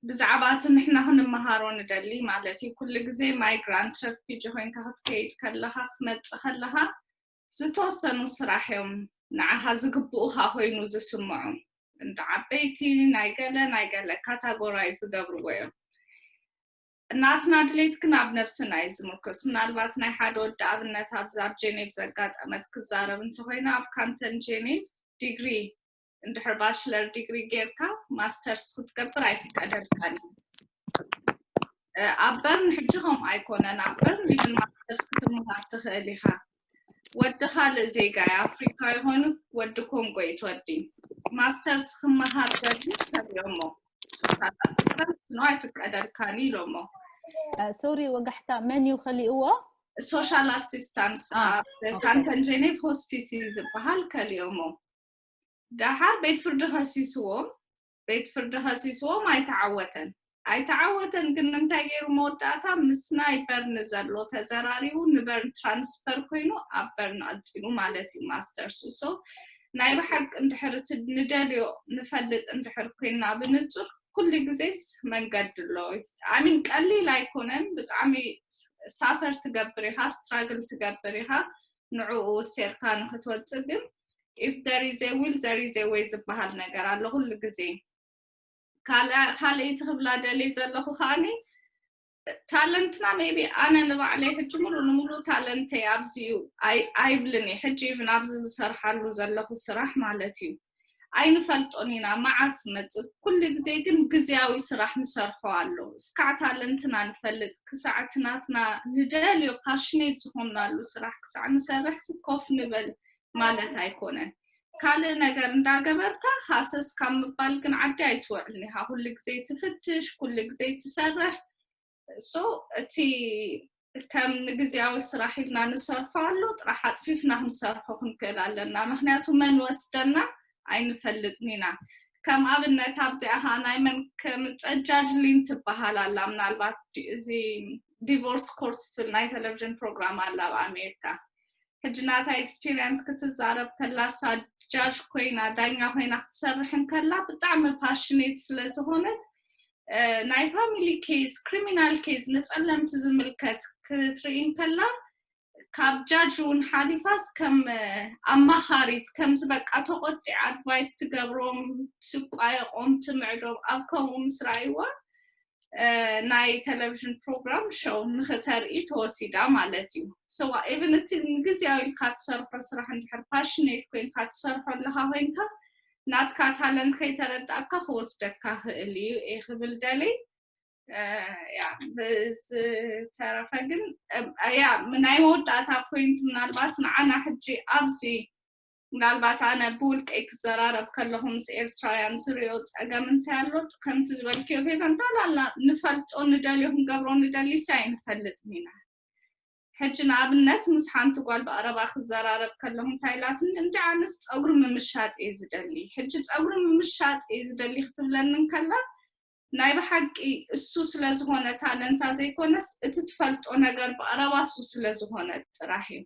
ብዛዕባ እቲ ንሕና ክንመሃሮ ንደሊ ማለት እዩ። ኩሉ ግዜ migrant refugee ኮይንካ ክትከይድ ከለኻ፣ ክትመጽእ ከለኻ፣ ዝተወሰኑ ስራሕ እዮም ንዓኻ ዝግብኡኻ ኮይኑ ዝስምዖም። እንዳ ዓበይቲ ናይ ገለ ናይ ገለ categorize ዝገብርዎ እዮም። ናትና ድሌት ግን ኣብ ነብስና እዩ ዝምርኮስ። ምናልባት ናይ ሓደ ወዲ ኣብነት ኣብዚ ኣብ ጀኔቭ ዘጋጠመት ክዛረብ እንተኮይና፣ ኣብ ካንተን ጀኔቭ ዲግሪ እንድሕር ባችለር ዲግሪ ጌርካ ማስተርስ ክትገብር ኣይፍቀደልካን እዩ። እ፣ ኣብ በርን ሕጂ ከምኡ ኣይኮነን። ኣብ በርን ኢቭን ማስተርስ ክትምሃር ትኽእል ኢኻ። ወዲ ካልእ ዜጋ እዩ፣ ኣፍሪካዊ ኮይኑ ወዲ ኮንጎ እዩ ትወዲ። ማስተርስ ክመሃር ዘድሊ ከሊኦሞ፣ ሶሻል ኣሲስታንስ ኖ ኣይፍቀደልካን ኢሎሞ። ሶሪ ወጋሕታ፣ መን እዩ ከሊእዎ? ሶሻል ኣሲስታንስ አ፣ ኣብ ኦኬ። ካንተን ጀኔቭ ሆስፒስ እዩ ዝበሃል ከሊኦሞ። ደሓር ቤት ፍርዲ ከሲስዎም፣ ቤት ፍርዲ ከሲስዎም ኣይተዓወተን። ኣይተዓወተን ግን እንታይ ገይሩ መወዳእታ ምስ ናይ በርን ዘሎ ተዘራሪቡ ንበርን ትራንስፈር ኮይኑ ኣብ በርን ቀጺሉ ማለት እዩ ማስተርሱ። So ናይ ብሓቂ እንድሕር እቲ ንደልዮ ንፈልጥ እንድሕር ኮይና ብንጹር ኩሉ ግዜስ መንገዲ ኣሎ። I mean ቀሊል ኣይኮነን፣ ብጣዕሚ ሳፈር ትገብር ኢኻ፣ ስትራግል ትገብር ኢኻ። ንዕኡ ወሲርካ ንክትወጽእ ግን if there is a will there is a way ዝበሃል ነገር ኣሎ ኩሉ ግዜ። ካልኣ-፣ ካልኣይቲ ክብላ ደልየ ዘለኹ ከዓኒ ታለንትና maybe ኣነ ንባዕለይ ሕጂ ሙሉ ንሙሉ ታለንተይ ኣብዚ እዩ ኣይ-፣ ኣይብልን እየ። ሕጂ ኢቭን ኣብዚ ዝሰርሓሉ ዘለኹ ስራሕ ማለት እዩ ኣይንፈልጦን ኢና መዓስ መጽእ። ኩሉ ግዜ ግን ግዝያዊ ስራሕ ንሰርሖ ኣሎ። እስካዕ ታለንትና ንፈልጥ፣ ክሳዕ እቲ ናትና ንደልዮ ፓሽኔት ዝኾንናሉ ስራሕ ክሳዕ ንሰርሕ ስኮፍ ንበል ማለት ኣይኮነን። ካልእ ነገር እንዳገበርካ ሃሰስ ካብ ምባል ግን ዓዲ ኣይትውዕልን ኢኻ። ኩሉ ግዜ ትፍትሽ፣ ኩሉ ግዜ ትሰርሕ። So እቲ ከም ንግዝያዊ ስራሕ ኢልና ንሰርሖ ኣሎ፣ ጥራሕ ኣጽፊፍና ክንሰርሖ ክንክእል ኣለና። ምክንያቱ መን ወስደና ኣይንፈልጥን ኢና። ከም ኣብነት ኣብዚኣ ኸዓ ናይ መን ከምጸ ጃጅ ሊን ትበሃል ኣላ። ምናልባት ዲ-፣ እዚ ዲቮርስ ኮርት ትብል ናይ ቴሌቪዥን ፕሮግራም ኣላ ኣብ ኣሜሪካ። ሕጂ ናታ ኤክስፒሪየንስ ክትዛረብ ከላ፣ እሳ ጃጅ ኮይና፣ ዳኛ ኮይና ክትሰርሕ እንከላ ብጣዕሚ ፓሽኔት ስለ ዝኾነት፣ እ፣ ናይ ፋሚሊ ኬዝ፣ ክሪሚናል ኬዝ፣ ንጸለምቲ ዝምልከት ክትርኢ እንከላ፣ ካብ ጃጅ እውን ሓሊፋስ ከም፣ እ፣ ኣማኻሪት፣ ከምዚ በቃ ተቆጢዓ ኣድቫይስ ትገብሮም፣ ትቋየቆም፣ ትምዕዶም፣ ኣብ ከምኡ ምስ ረኣይዋ፣ እ፣ ናይ ቴሌቪዥን ፕሮግራም ሾው ንክተርኢ ተወሲዳ ማለት እዩ። So ኢቭን እቲ ንግዝያዊ ኢልካ ትሰርሖ ስራሕ እንድሕር ፓሽኔት ኮይንካ ትሰርሖ ኣለካ ኮይንካ ናትካ ታለንት ከይተረዳእካ ክወስደካ ክእል እዩ እየ ክብል ደልየ። እ፣ ያ፣ ብዝተረፈ ግን፣ እ፣ ያ፣ ናይ መወዳእታ ፖይንት ምናልባት ንዓና ሕጂ ኣብዚ ምናልባት ኣነ ብውልቀይ ክዘራረብ ከለኹ ምስ ኤርትራውያን ዝሪኦ ጸገም እንታይ ኣሎ? ከምቲ ዝበልክዮ ፌቨን፣ ጠቕላላ ንፈልጦ ንደልዮ ክንገብሮ ንደልሲ ኣይንፈልጥን ኢና። ሕጂ ንኣብነት ምስ ሓንቲ ጓል ብቐረባ ክዘራረብ ከለኹ እንታይ ኢላትኒ? እንዲ ኣነስ ጸጉሪ ምምሻጥ እየ ዝደሊ። ሕጂ ጸጉሪ ምምሻጥ እየ ዝደሊ ክትብለኒ እንከላ ናይ ብሓቂ እሱ ስለ ዝኾነ ታለንታ ዘይኮነስ እቲ ትፈልጦ ነገር ብቐረባ እሱ ስለ ዝኾነ ጥራሕ እዩ።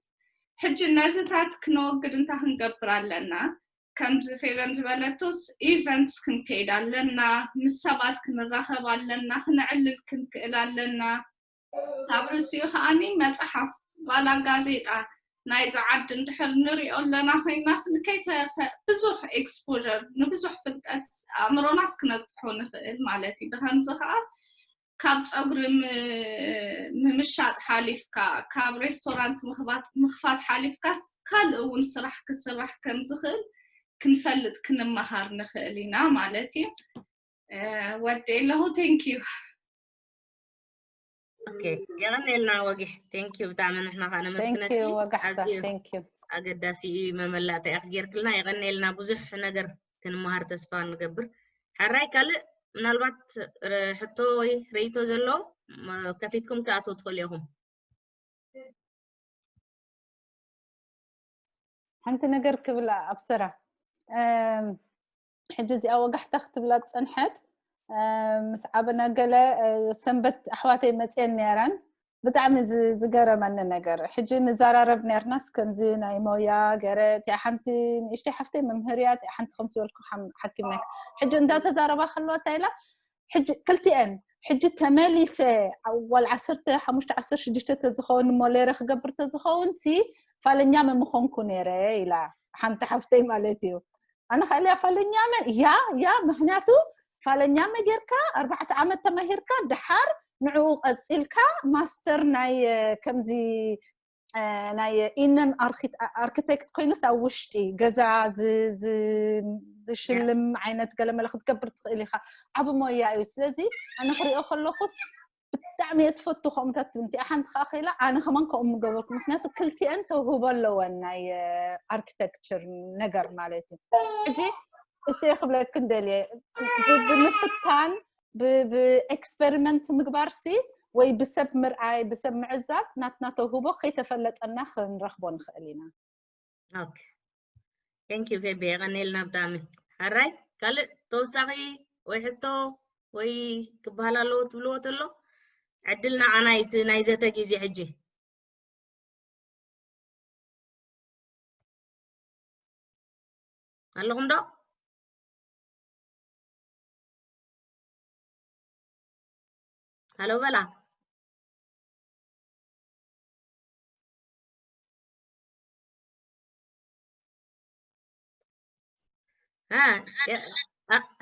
ሕጂ ነዚታት ክነወግድ እንታይ ክንገብር ኣለና? ከምዚ ፌቨን ዝበለቶስ ኢቨንትስ ክንከይድ ኣለና፣ ምስ ሰባት ክንራኸብ ኣለና፣ ክነዕልል ክንክእል ኣለና። ኣብ ርእሲኡ ከዓኒ መጽሓፍ ዋላ ጋዜጣ ናይዚ ዓዲ እንድሕር ንሪኦ ኣለና ኮይንናስ ንከይተረፈ ብዙሕ ኤክስፖዠር ንብዙሕ ፍልጠት ኣእምሮናስ ክነግፍሖ ንኽእል ማለት እዩ። ብኸምዚ ከኣ ካብ ጸጉሪ ም-፣ ምምሻጥ ሓሊፍካ፣ ካብ ሬስቶራንት ምኽባት-፣ ምኽፋት ሓሊፍካስ ካልእ እውን ስራሕ ክስራሕ ከም ዝኽእል ክንፈልጥ ክንመሃር ንኽእል ኢና ማለት እዩ። እ፣ ወደ ኣለኹ። Thank you። ኦኬ፣ የቐንየልና ወጊሕ። Thank you፣ ብጣዕሚ ንሕና ከኣ Thank ነመስግነኪ። you ወጋሕታ። ኣዝዩ Thank you። ኣገዳሲ እዩ፣ መመላእታ ኢኺ ጌርክልና። የቐንየልና፣ ብዙሕ ነገር ክንመሃር ተስፋ ንገብር። ሕራይ ካልእ ምናልባት ረ-፣ ሕቶ ወይ ርእይቶ ዘሎ? ከፊትኩም ክትኣትዉ ትኽእሉ ኢኹም። ሓንቲ ነገር ክብል ኣብሰራ ሕጂ እዚኣ ወጋሕታ ክትብላ ዝፀንሐት ምስ ዓበና ገለ ሰንበት ኣሕዋተይ መፅየን ነይረን። ብጣዕሚ ዝገረመኒ ነገር ሕጂ ንዘራረብ ነርናስ ከምዚ ናይ ሞያ ገረ እቲኣ ሓንቲ ንእሽተይ ሓፍተይ መምህር እያ እቲኣ ሓንቲ ከምቲ ዝበልኩ ሓኪም ናይ ሕጂ እንዳተዛረባ ከለዋ እንታይ ኢላ ሕጂ ክልቲኤን ሕጂ ተመሊሰ ዋል ዓሰርተ ሓሙሽተ ዓሰርተ ሽዱሽተ ተዝኸውን እሞ ሌረ ክገብር ተዝኸውን ሲ ፋለኛ መምኾንኩ ነይረ ኢላ ሓንቲ ሓፍተይ ማለት እዩ ኣነ ከ ኢለያ ፋለኛ መ እያ እያ ምክንያቱ ፋለኛ መ ጌርካ ኣርባዕተ ዓመት ተማሂርካ ድሓር ንዕኡ ቀፂልካ ማስተር ናይ ከምዚ ናይ ኢነን ኣርኪቴክት ኮይኑስ ኣብ ውሽጢ ገዛ ዝሽልም ዓይነት ገለመለ ክትገብር ትኽእል ኢኻ ዓብ ሞያ እዩ ስለዚ ኣነ ክሪኦ ከለኹስ ብጣዕሚ እየ ዝፈቱ ከምኡታት ትብል እንቲኣ ሓንቲ ከዓ ከኢላ ኣነ ከማን ከምኡ ምገበርኩ ምክንያቱ ክልቲአን ተውህቦ ኣለወን ናይ ኣርኪቴክቸር ነገር ማለት እዩ ሕጂ እሱ ክብለክን ደልየ ብምፍታን ብኤክስፐሪመንት ምግባር ሲ ወይ ብሰብ ምርኣይ ብሰብ ምዕዛብ ናትና ተውህቦ ከይተፈለጠና ክንረክቦ ንኽእል ኢና ኦኬ thank you ፌቢ የቐኔልና ብጣዕሚ ሓራይ ካልእ ተወሳኺ ወይ ሕቶ ወይ ክበሃል ኣለዎ ትብልዎ ተሎ ዕድል ንዓና እዩ እቲ ናይ ዘተ ግዜ ሕጂ ኣለኹም ዶ ሃሎ በላ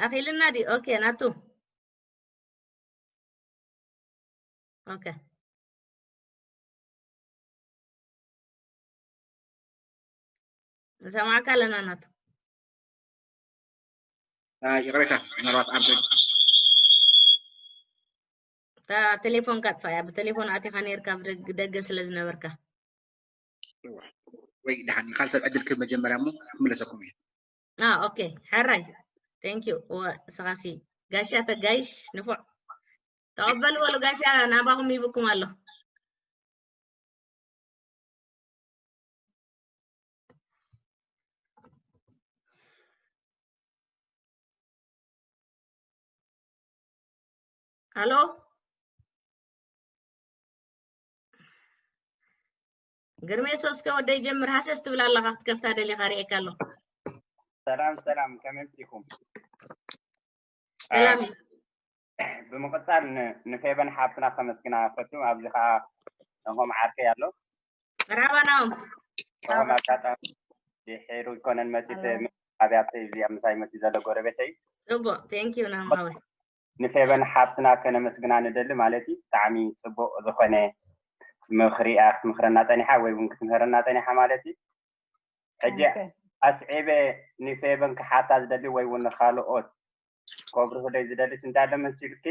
ኣኺልና ዲ ኦኬ ናቱ ኦኬ ንሰማዕካ ኣለና ናቱ ይቕሬታ ምናልባት ኣብ እታ ቴሌፎንካ ጥፋ እያ ብቴሌፎን ኣቲኻ ነርካ ደገ ስለ ዝነበርካ ወይ ደሓን ካልእ ሰብ ዕድል ክብ መጀመርያ እሞ ክምለሰኩም እዩ ኦኬ ሕራይ thank you ስኻሲ ጋሻ ተጋይሽ ንፉዕ ተቐበልዎ ጋሻ ናባኹም ይብኩም ኣሎ ኣሎ ግርሜ ሶስከ ወደይ ጀምር ሃሰስ ትብል ኣለኻ ክትከፍታ ደሊኻ ርኤካ ኣሎ ሰላም ሰላም ከመይ ምሲኩም ሰላም ብምቕፃል ንፌበን ሓብትና ከመስግና ፈቱ ኣብዚ ከዓ ነሆም ዓርከይ ኣሎ መርሃባ ናኦም ም ኣጋጣሚ ድሒሩ ይኮነን መፂት ኣብያተይ እዚኣ ምሳይ መፂ ዘሎ ጎረቤተይ ፅቡቅ thank you ናማወ ንፌበን ሓብትና ከነመስግና ንደሊ ማለት እዩ ብጣዕሚ ፅቡቅ ዝኮነ ምክሪ ክትምክረና ፀኒሓ ወይ እውን ክትምህረና ፀኒሓ ማለት እዩ ሕጂ ኣስዒበ ንፌበን ክሓታ ዝደሊ ወይ እውን ንካልኦት ከብርሁለይ ዝደሊ እንታይ ኣሎ መሲልኪ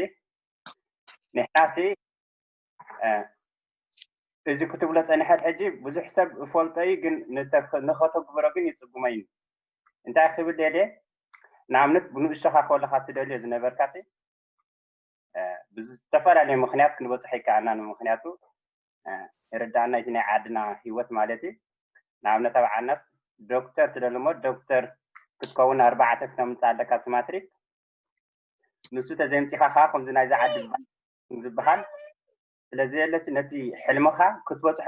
ንሕናሲ እዚ ክትብሎ ፀንሐት ሕጂ ብዙሕ ሰብ እፈልጦ እዩ ግን ንኸተግብሮ ግን ይፅጉመ እዩ እንታይ ክብል ደልየ ንኣብነት ብንእሽቶኻ ከለካ ትደልዮ ዝነበርካ ሲ ብዝተፈላለየ ምክንያት ክንበፅሖ ይከኣልና ንምክንያቱ ይርዳእና እቲ ናይ ዓድና ህይወት ማለት እዩ ንኣብነት ኣብ ዓናስ ዶክተር ትደሊ ሞ ዶክተር ክትከውን ኣርባዕተ ክተምፅእ ኣለካ እቲ ማትሪክ ንሱ ተዘይምፂኻ ከዓ ከምዚ ናይዚ ዓዲ ዝበሃል ስለዘየለሲ ነቲ ሕልምኻ ክትበፅሖ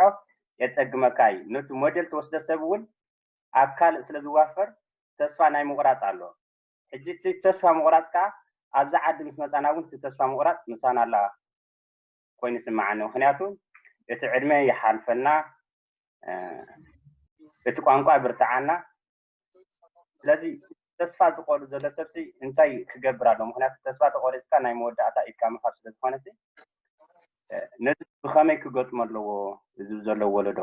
የፀግመካ እዩ ነቲ ሞዴል ትወስደ ሰብ እውን ኣብ ካልእ ስለ ዝዋፈር ተስፋ ናይ ምቁራፅ ኣሎ ሕጂ እቲ ተስፋ ምቁራፅ ከዓ ኣብዚ ዓዲ ምስ መፃና እውን እቲ ተስፋ ምቁራፅ ምሳና ኣላ ኮይኑ ይስምዓኒ ምክንያቱ እቲ ዕድመ ይሓልፈና እቲ ቋንቋ ይብርትዓና ስለዚ ተስፋ ዝቆርፅ ዘሎ ሰብ እንታይ ክገብር ኣሎ ምክንያቱ ተስፋ ተቆሪፅካ ናይ መወዳእታ ኢድካ ምካብ ስለዝኮነ ነዚ ብከመይ ክገጥሞ ኣለዎ እዚ ዘሎ ወለዶ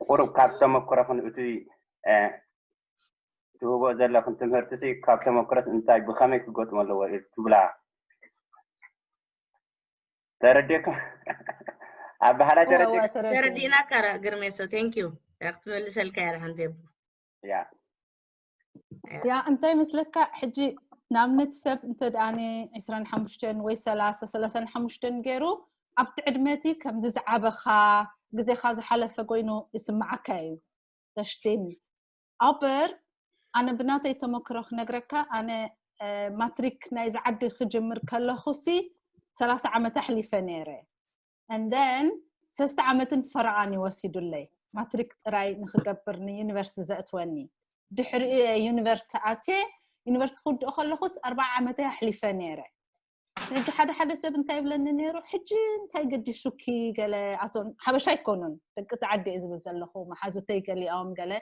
ቁሩብ ካብ ተመክሮክን እቲ ትህቦ ዘለክን ትምህርቲ ካብ ተመክሮስ እንታይ ብከመይ ክገጥሞ ኣለዎ ትብላ ተረዲእኩም ኣባህላይ ተረዲእ ተረዲእናካ ግርሜሶ thank you ክትመልሰልካ እያ ሓንቲ ያ ያ እንታይ መስለካ ሕጂ ንኣብነት ሰብ እንተ ደኣ ዕስራን ሓሙሽተን ወይ ሰላሳ ሰላሳን ሓሙሽተን ገይሩ ኣብቲ ዕድመቲ ከምዚ ዝዓበኻ ግዜኻ ዝሓለፈ ኮይኑ ይስምዓካ እዩ። ተሽቴምት ኣበር ኣነ ብናተይ ተመክሮ ክነግረካ ኣነ ማትሪክ ናይ ዝዓዲ ክጅምር ከለኹ ሲ ሰላሳ ዓመት ኣሕሊፈ ነይረ። And then ሰለስተ ዓመትን ፈረቓን ይወሲዱለይ ማትሪክ ጥራይ ንክገብር ንዩኒቨርሲቲ ዘእትወኒ። ድሕሪኡ ዩኒቨርሲቲ ኣትየ ዩኒቨርሲቲ ክውድኦ ከለኹስ ኣርባዓ ዓመተይ ኣሕሊፈ ነይረ። ሕጂ ሓደ ሓደ ሰብ እንታይ ይብለኒ ነይሩ፣ ሕጂ እንታይ ገዲሹኪ ገለ ኣዞን ሓበሻ ኣይኮኑን ደቂ ዓዲ እየ ዝብል ዘለኹ መሓዙተይ ገሊኦም ገለ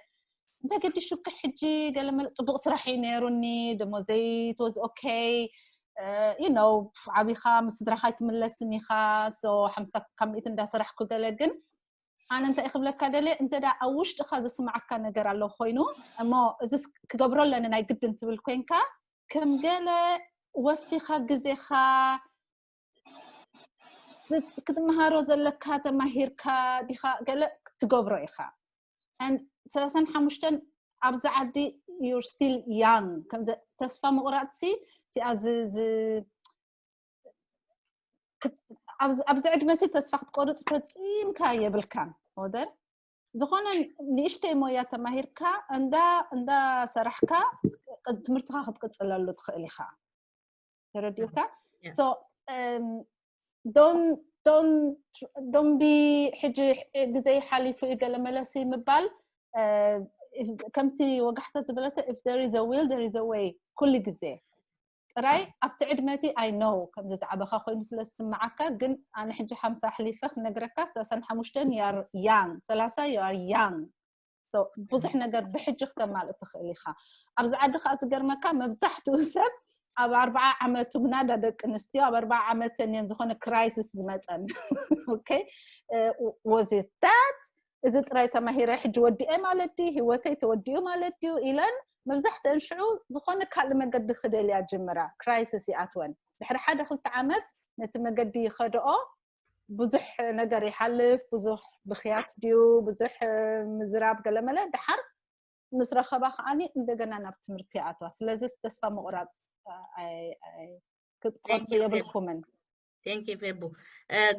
እንታይ ገዲሹኪ ሕጂ ገለ መለ ፅቡቅ ስራሕ እዩ ነይሩኒ ደሞዘይ it was okay you know ዓቢኻ ምስ ስድራኻ ኣይትምለስን ኢኻ so ሓምሳ ካብ ሚእቲ እንዳሰራሕኩ ገለ ግን ኣነ እንታይ ክብለካ ደለ እንተ ዳ ኣብ ውሽጥኻ ዝስማዓካ ነገር ኣሎ ኮይኑ እሞ እዚ ክገብሮ ኣለኒ ናይ ግድን ትብል ኮንካ ከም ገለ ወፊኻ ግዜኻ ክትመሃሮ ዘለካ ተማሂርካ ዲኻ ገለ ትገብሮ ኢኻ ሰላሳን ሓሙሽተን ኣብዚ ዓዲ you're still young ከም ተስፋ ምቁራጽ ሲ እቲኣ ኣብዚ ዕድመ ሲ ተስፋ ክትቆርጽ ፈጺምካ የብልካን ወደር ዝኾነ ንእሽተይ ሞያ ተማሂርካ እንዳ እንዳ ሰራሕካ ትምህርትኻ ክትቅጽለሉ ትኽእል ኢኻ ተረዲኡካ so don't don't don't be ሕጂ ግዜ ሓሊፉ እዩ ገለ መለሲ ምባል ከምቲ ወጋሕታ ዝበለቶ if there is a will there is a way ኩሉ ግዜ ጥራይ ኣብቲ ዕድመቲ I know ከምዚ ዝዓበኻ ኮይኑ ስለ ዝስምዓካ ግን ኣነ ሕጂ ሓምሳ ኣሕሊፈ ክነግረካ ሰላሳን ሓሙሽተን you are young ሰላሳ you are young ብዙሕ ነገር ብሕጂ ክተማልእ ትኽእል ኢኻ ኣብዚ ዓዲ ከዓ ዝገርመካ መብዛሕትኡ ሰብ ኣብ ኣርባዓ ዓመቱ ምናዳ ደቂ ኣንስትዮ ኣብ ኣርባዓ ዓመተን እየን ዝኾነ crisis ዝመፀን okay was it that እዚ ጥራይ ተማሂረ ሕጂ ወዲኤ ማለት ድዩ ህይወተይ ተወዲኡ ማለት ድዩ ኢለን መብዛሕትአን ሽዑ ዝኾነ ካልእ መገዲ ክደልያ ጅምራ crisis ይኣትወን ድሕሪ ሓደ ክልተ ዓመት ነቲ መገዲ ይኸድኦ ብዙሕ ነገር ይሓልፍ ብዙሕ ብኽያት ድዩ ብዙሕ ምዝራብ ገለመለ ድሓር ምስ ረኸባ ከዓኒ እንደገና ናብ ትምህርቲ ይኣትዋ ስለዚ ተስፋ ምቑራፅ ክትቆርፁ የብልኩምን ቴንኪ ፌቡ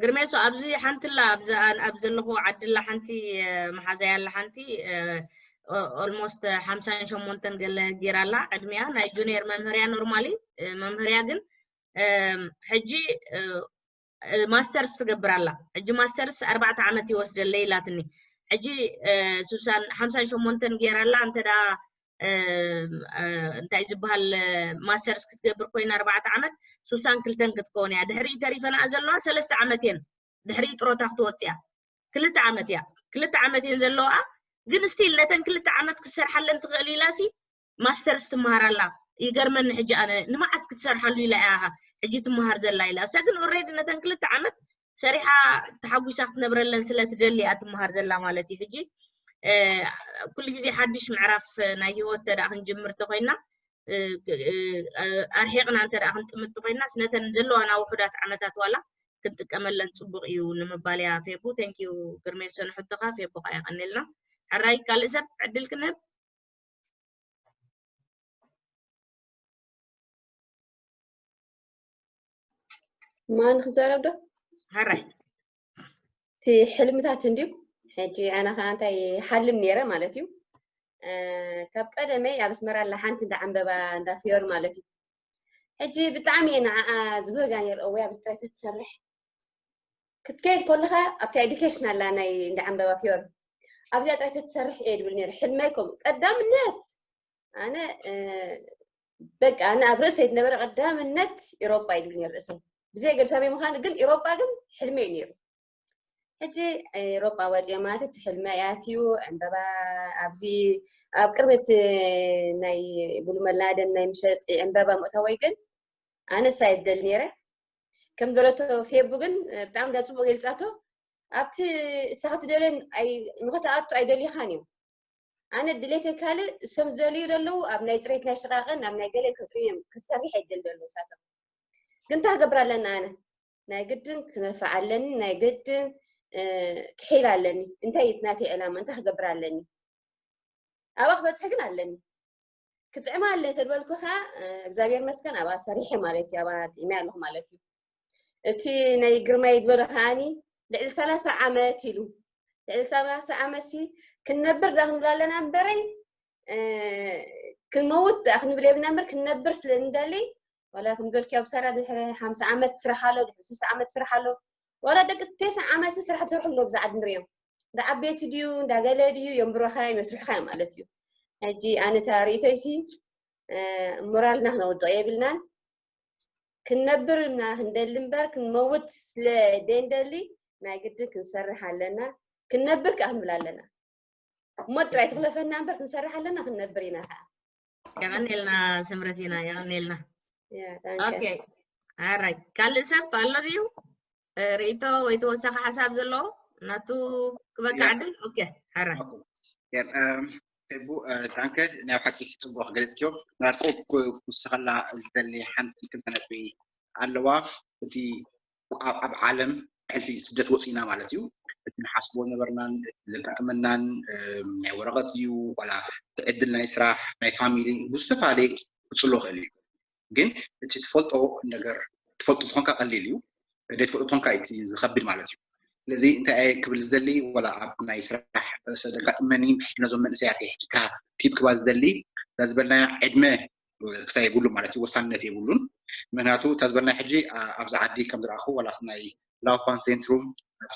ግርሜሶ ኣብዚ ሓንትላ ኣብ ዘለኹ ዓድላ ሓንቲ መሓዛያ ኣላ ሓንቲ ኦልሞስት ሓምሳን ሸሞንተን ገለ ጌራላ ዕድሚያ ናይ ጁኒየር መምህርያ ኖርማሊ መምህርያ ግን ሕጂ ማስተርስ ትገብር ኣላ ሕጂ ማስተርስ ኣርባዕተ ዓመት ይወስደለይ ኢላትኒ ሕጂ ሱሳን ሓምሳን ሸሞንተን ጌራ ኣላ እንተ እንታይ ዝበሃል ማስተርስ ክትገብር ኮይና ኣርባዕተ ዓመት ሱሳን ክልተን ክትከውን እያ ድሕሪኡ ተሪፈናኣ ዘለዋ ሰለስተ ዓመት እየን ድሕሪኡ ጥሮታ ክትወፅያ ክልተ ዓመት እያ ክልተ ዓመት እየን ዘለዋ ግን ስቲል ነተን ክልተ ዓመት ክትሰርሓለን ትኽእል ኢላ ሲ ማስተርስ ትመሃር ኣላ ይገርመኒ ሕጂ ኣነ ንመዓስ ክትሰርሓሉ ኢላ እያ ሕጂ ትመሃር ዘላ ኢላ እሳ ግን ኦሬዲ ነተን ክልተ ዓመት ሰሪሓ ተሓጒሳ ክትነብረለን ስለ ትደሊ እያ ትመሃር ዘላ ማለት እዩ ሕጂ ኩሉ ግዜ ሓድሽ ምዕራፍ ናይ ህይወት ተዳ ክንጅምር ተኮይና ኣርሒቕና እንተ ደኣ ክንጥምት ተኮይናስ ነተን ዘለዋና ውሑዳት ዓመታት ዋላ ክንጥቀመለን ፅቡቅ እዩ ንምባል እያ ፌቡ thank you ግርሜ ሰንሕቶኻ ፌቡ ከዓ የቀኒልና ሕራይ ካልእ ሰብ ዕድል ክንህብ ማን ክዛረብ ዶ ሕራይ እቲ ሕልምታት እንድዩ ሕጂ ኣነ ከዓ እንታይ ሓልም ነይረ ማለት እዩ ካብ ቀደመይ ኣብ ኣስመራ ኣላ ሓንቲ እንዳ ዕንበባ እንዳ ፍዮሪ ማለት እዩ ሕጂ ብጣዕሚ እየ ንዓኣ ዝብህጋ ነይረ እወ ኣብዚ ጥራይ ተትሰርሕ ክትከይድ ከለካ ኣብቲ ኤዱኬሽን ኣላ ናይ እንዳ ዕንበባ ፍዮሪ ኣብዚኣ ጥራይ ተትሰርሕ እየ ድብል ነይረ ሕልመይ ከምኡ ቀዳምነት ኣነ በቃ ኣነ ኣብ ርእሰይ ዝነበረ ቀዳምነት ኢሮጳ እዩ ድብል ነይረ ርእሰይ ብዘይ ገልሳበይ ምዃኑ ግን ኢሮጳ ግን ሕልመይ እዩ ነይሩ ሕጂ ኤሮጳ ወፅየ ማለት እቲ ሕልመ እያትዩ ዕንበባ ኣብዚ ኣብ ቅርቢ እቲ ናይ ብሉመላደን ናይ ምሸጢ ዕንበባ ምእታወይ ግን ኣነ እሳ ይደል ነይረ ከም ዝበለቶ ፌቡ ግን ብጣዕሚ ዳ ፅቡቅ ገልፃቶ ኣብቲ እሳኻ ትደልዮን ንኸተኣቱ ኣይደልይኻን እዮም ኣነ ድሌተይ ካልእ እሶም ዝደልዩ ዘለዉ ኣብ ናይ ፅሬት ናይ ሽቃቅን ኣብ ናይ ገለን ክፅርዮም ክሰርሕ ኣይደል ዘለዉ እሳቶም ግን እንታይ ክገብር ኣለና ኣነ ናይ ግድን ክነፍዕ ኣለኒ ናይ ግድን ክሒል ኣለኒ እንታይ ናተይ ዕላማ እንታይ ክገብር ኣለኒ ኣብኣ ክበፅሕ ግን ኣለኒ ክጥዕማ ኣለ ሰድበልኩ ከዓ እግዚኣብሔር መስገን ኣብኣ ሰሪሐ ማለት እዩ። ኣብኣ ጥዕመ ኣለኹ ማለት እዩ። እቲ ናይ ግርማይ ዝበሎ ከዓኒ ልዕሊ ሰላሳ ዓመት ኢሉ ልዕሊ ሰላሳ ዓመት ሲ ክንነብር ዳ ክንብል ኣለና እምበረይ ክንመውት ዳ ክንብል የብልና እምበር ክንነብር ስለ እንደሊ ዋላ ክንበልኪ ኣብ ሰራ ድሕሪ ሓምሳ ዓመት ስራሕ ኣሎ ድሕሪ ስሳ ዓመት ስራሕ ኣሎ ዋላ ደቂ ተስዓ ዓመት ስራሕ ትሰርሑ ኣለዉ ብዛዕድ ንሪኦም እንዳ ዓበይቲ ድዩ እንዳ ገለ ድዩ እዮም ብረኻ እዮም መስርሕኻ ማለት እዩ። ሕጂ ኣነ እታ ርእቶይሲ ሞራልና ክነውድቕ የብልናን። ክንነብር እና ክንደሊ እምበር ክንመውት ስለ ደንደሊ ናይ ግድን ክንሰርሕ ኣለና። ክንነብር ከዓ ክንብል ኣለና። ሞት ጥራይ ትኽለፈና እምበር ክንሰርሕ ኣለና ክንነብር ኢና ከዓ። የቐኔልና ስምረቲና የቐኔልና። ኦኬ ኣራይ ካልእ ሰብ ኣሎ ድዩ? ርእቶ ወይ ተወሳኺ ሓሳብ ዘለዎ ናቱ ክበቃዕ ድል ኦኬ ሓራ ቡ ዳንከ ናይ ሓቂ ጽቡቅ ገለጽክዮ ናትቆ ክውስኸላ ዝደሊ ሓንቲ ክልተ ነጥቢ ኣለዋ እቲ ኣብ ዓለም ሕልፊ ስደት ወፂና ማለት እዩ እቲ ንሓስቦ ነበርናን ዘጋጥመናን ናይ ወረቐት እዩ ዋላ ትዕድል ናይ ስራሕ ናይ ፋሚሊ ብዝተፈላለየ ክፅሎ ክእል እዩ ግን እቲ ትፈልጦ ነገር ትፈልጡ ትኾንካ ቀሊል እዩ ደይ ትፈልጡ ትኾንካ እቲ ዝኸብድ ማለት እዩ ስለዚ እንታይ ክብል ዝደሊ ወላ ኣብ ናይ ስራሕ ርእሰ ዘጋጥመኒ ነዞም መንእሰያት ሕጅካ ቲብ ክባ ዝደሊ እዛ ዝበልናያ ዕድመ ክሳብ የብሉ ማለት እዩ ወሳንነት የብሉን ምክንያቱ እታ ዝበልናያ ሕጂ ኣብዚ ዓዲ ከም ዝረኣኹ ወላ ናይ ላውፋን ሴንትሩም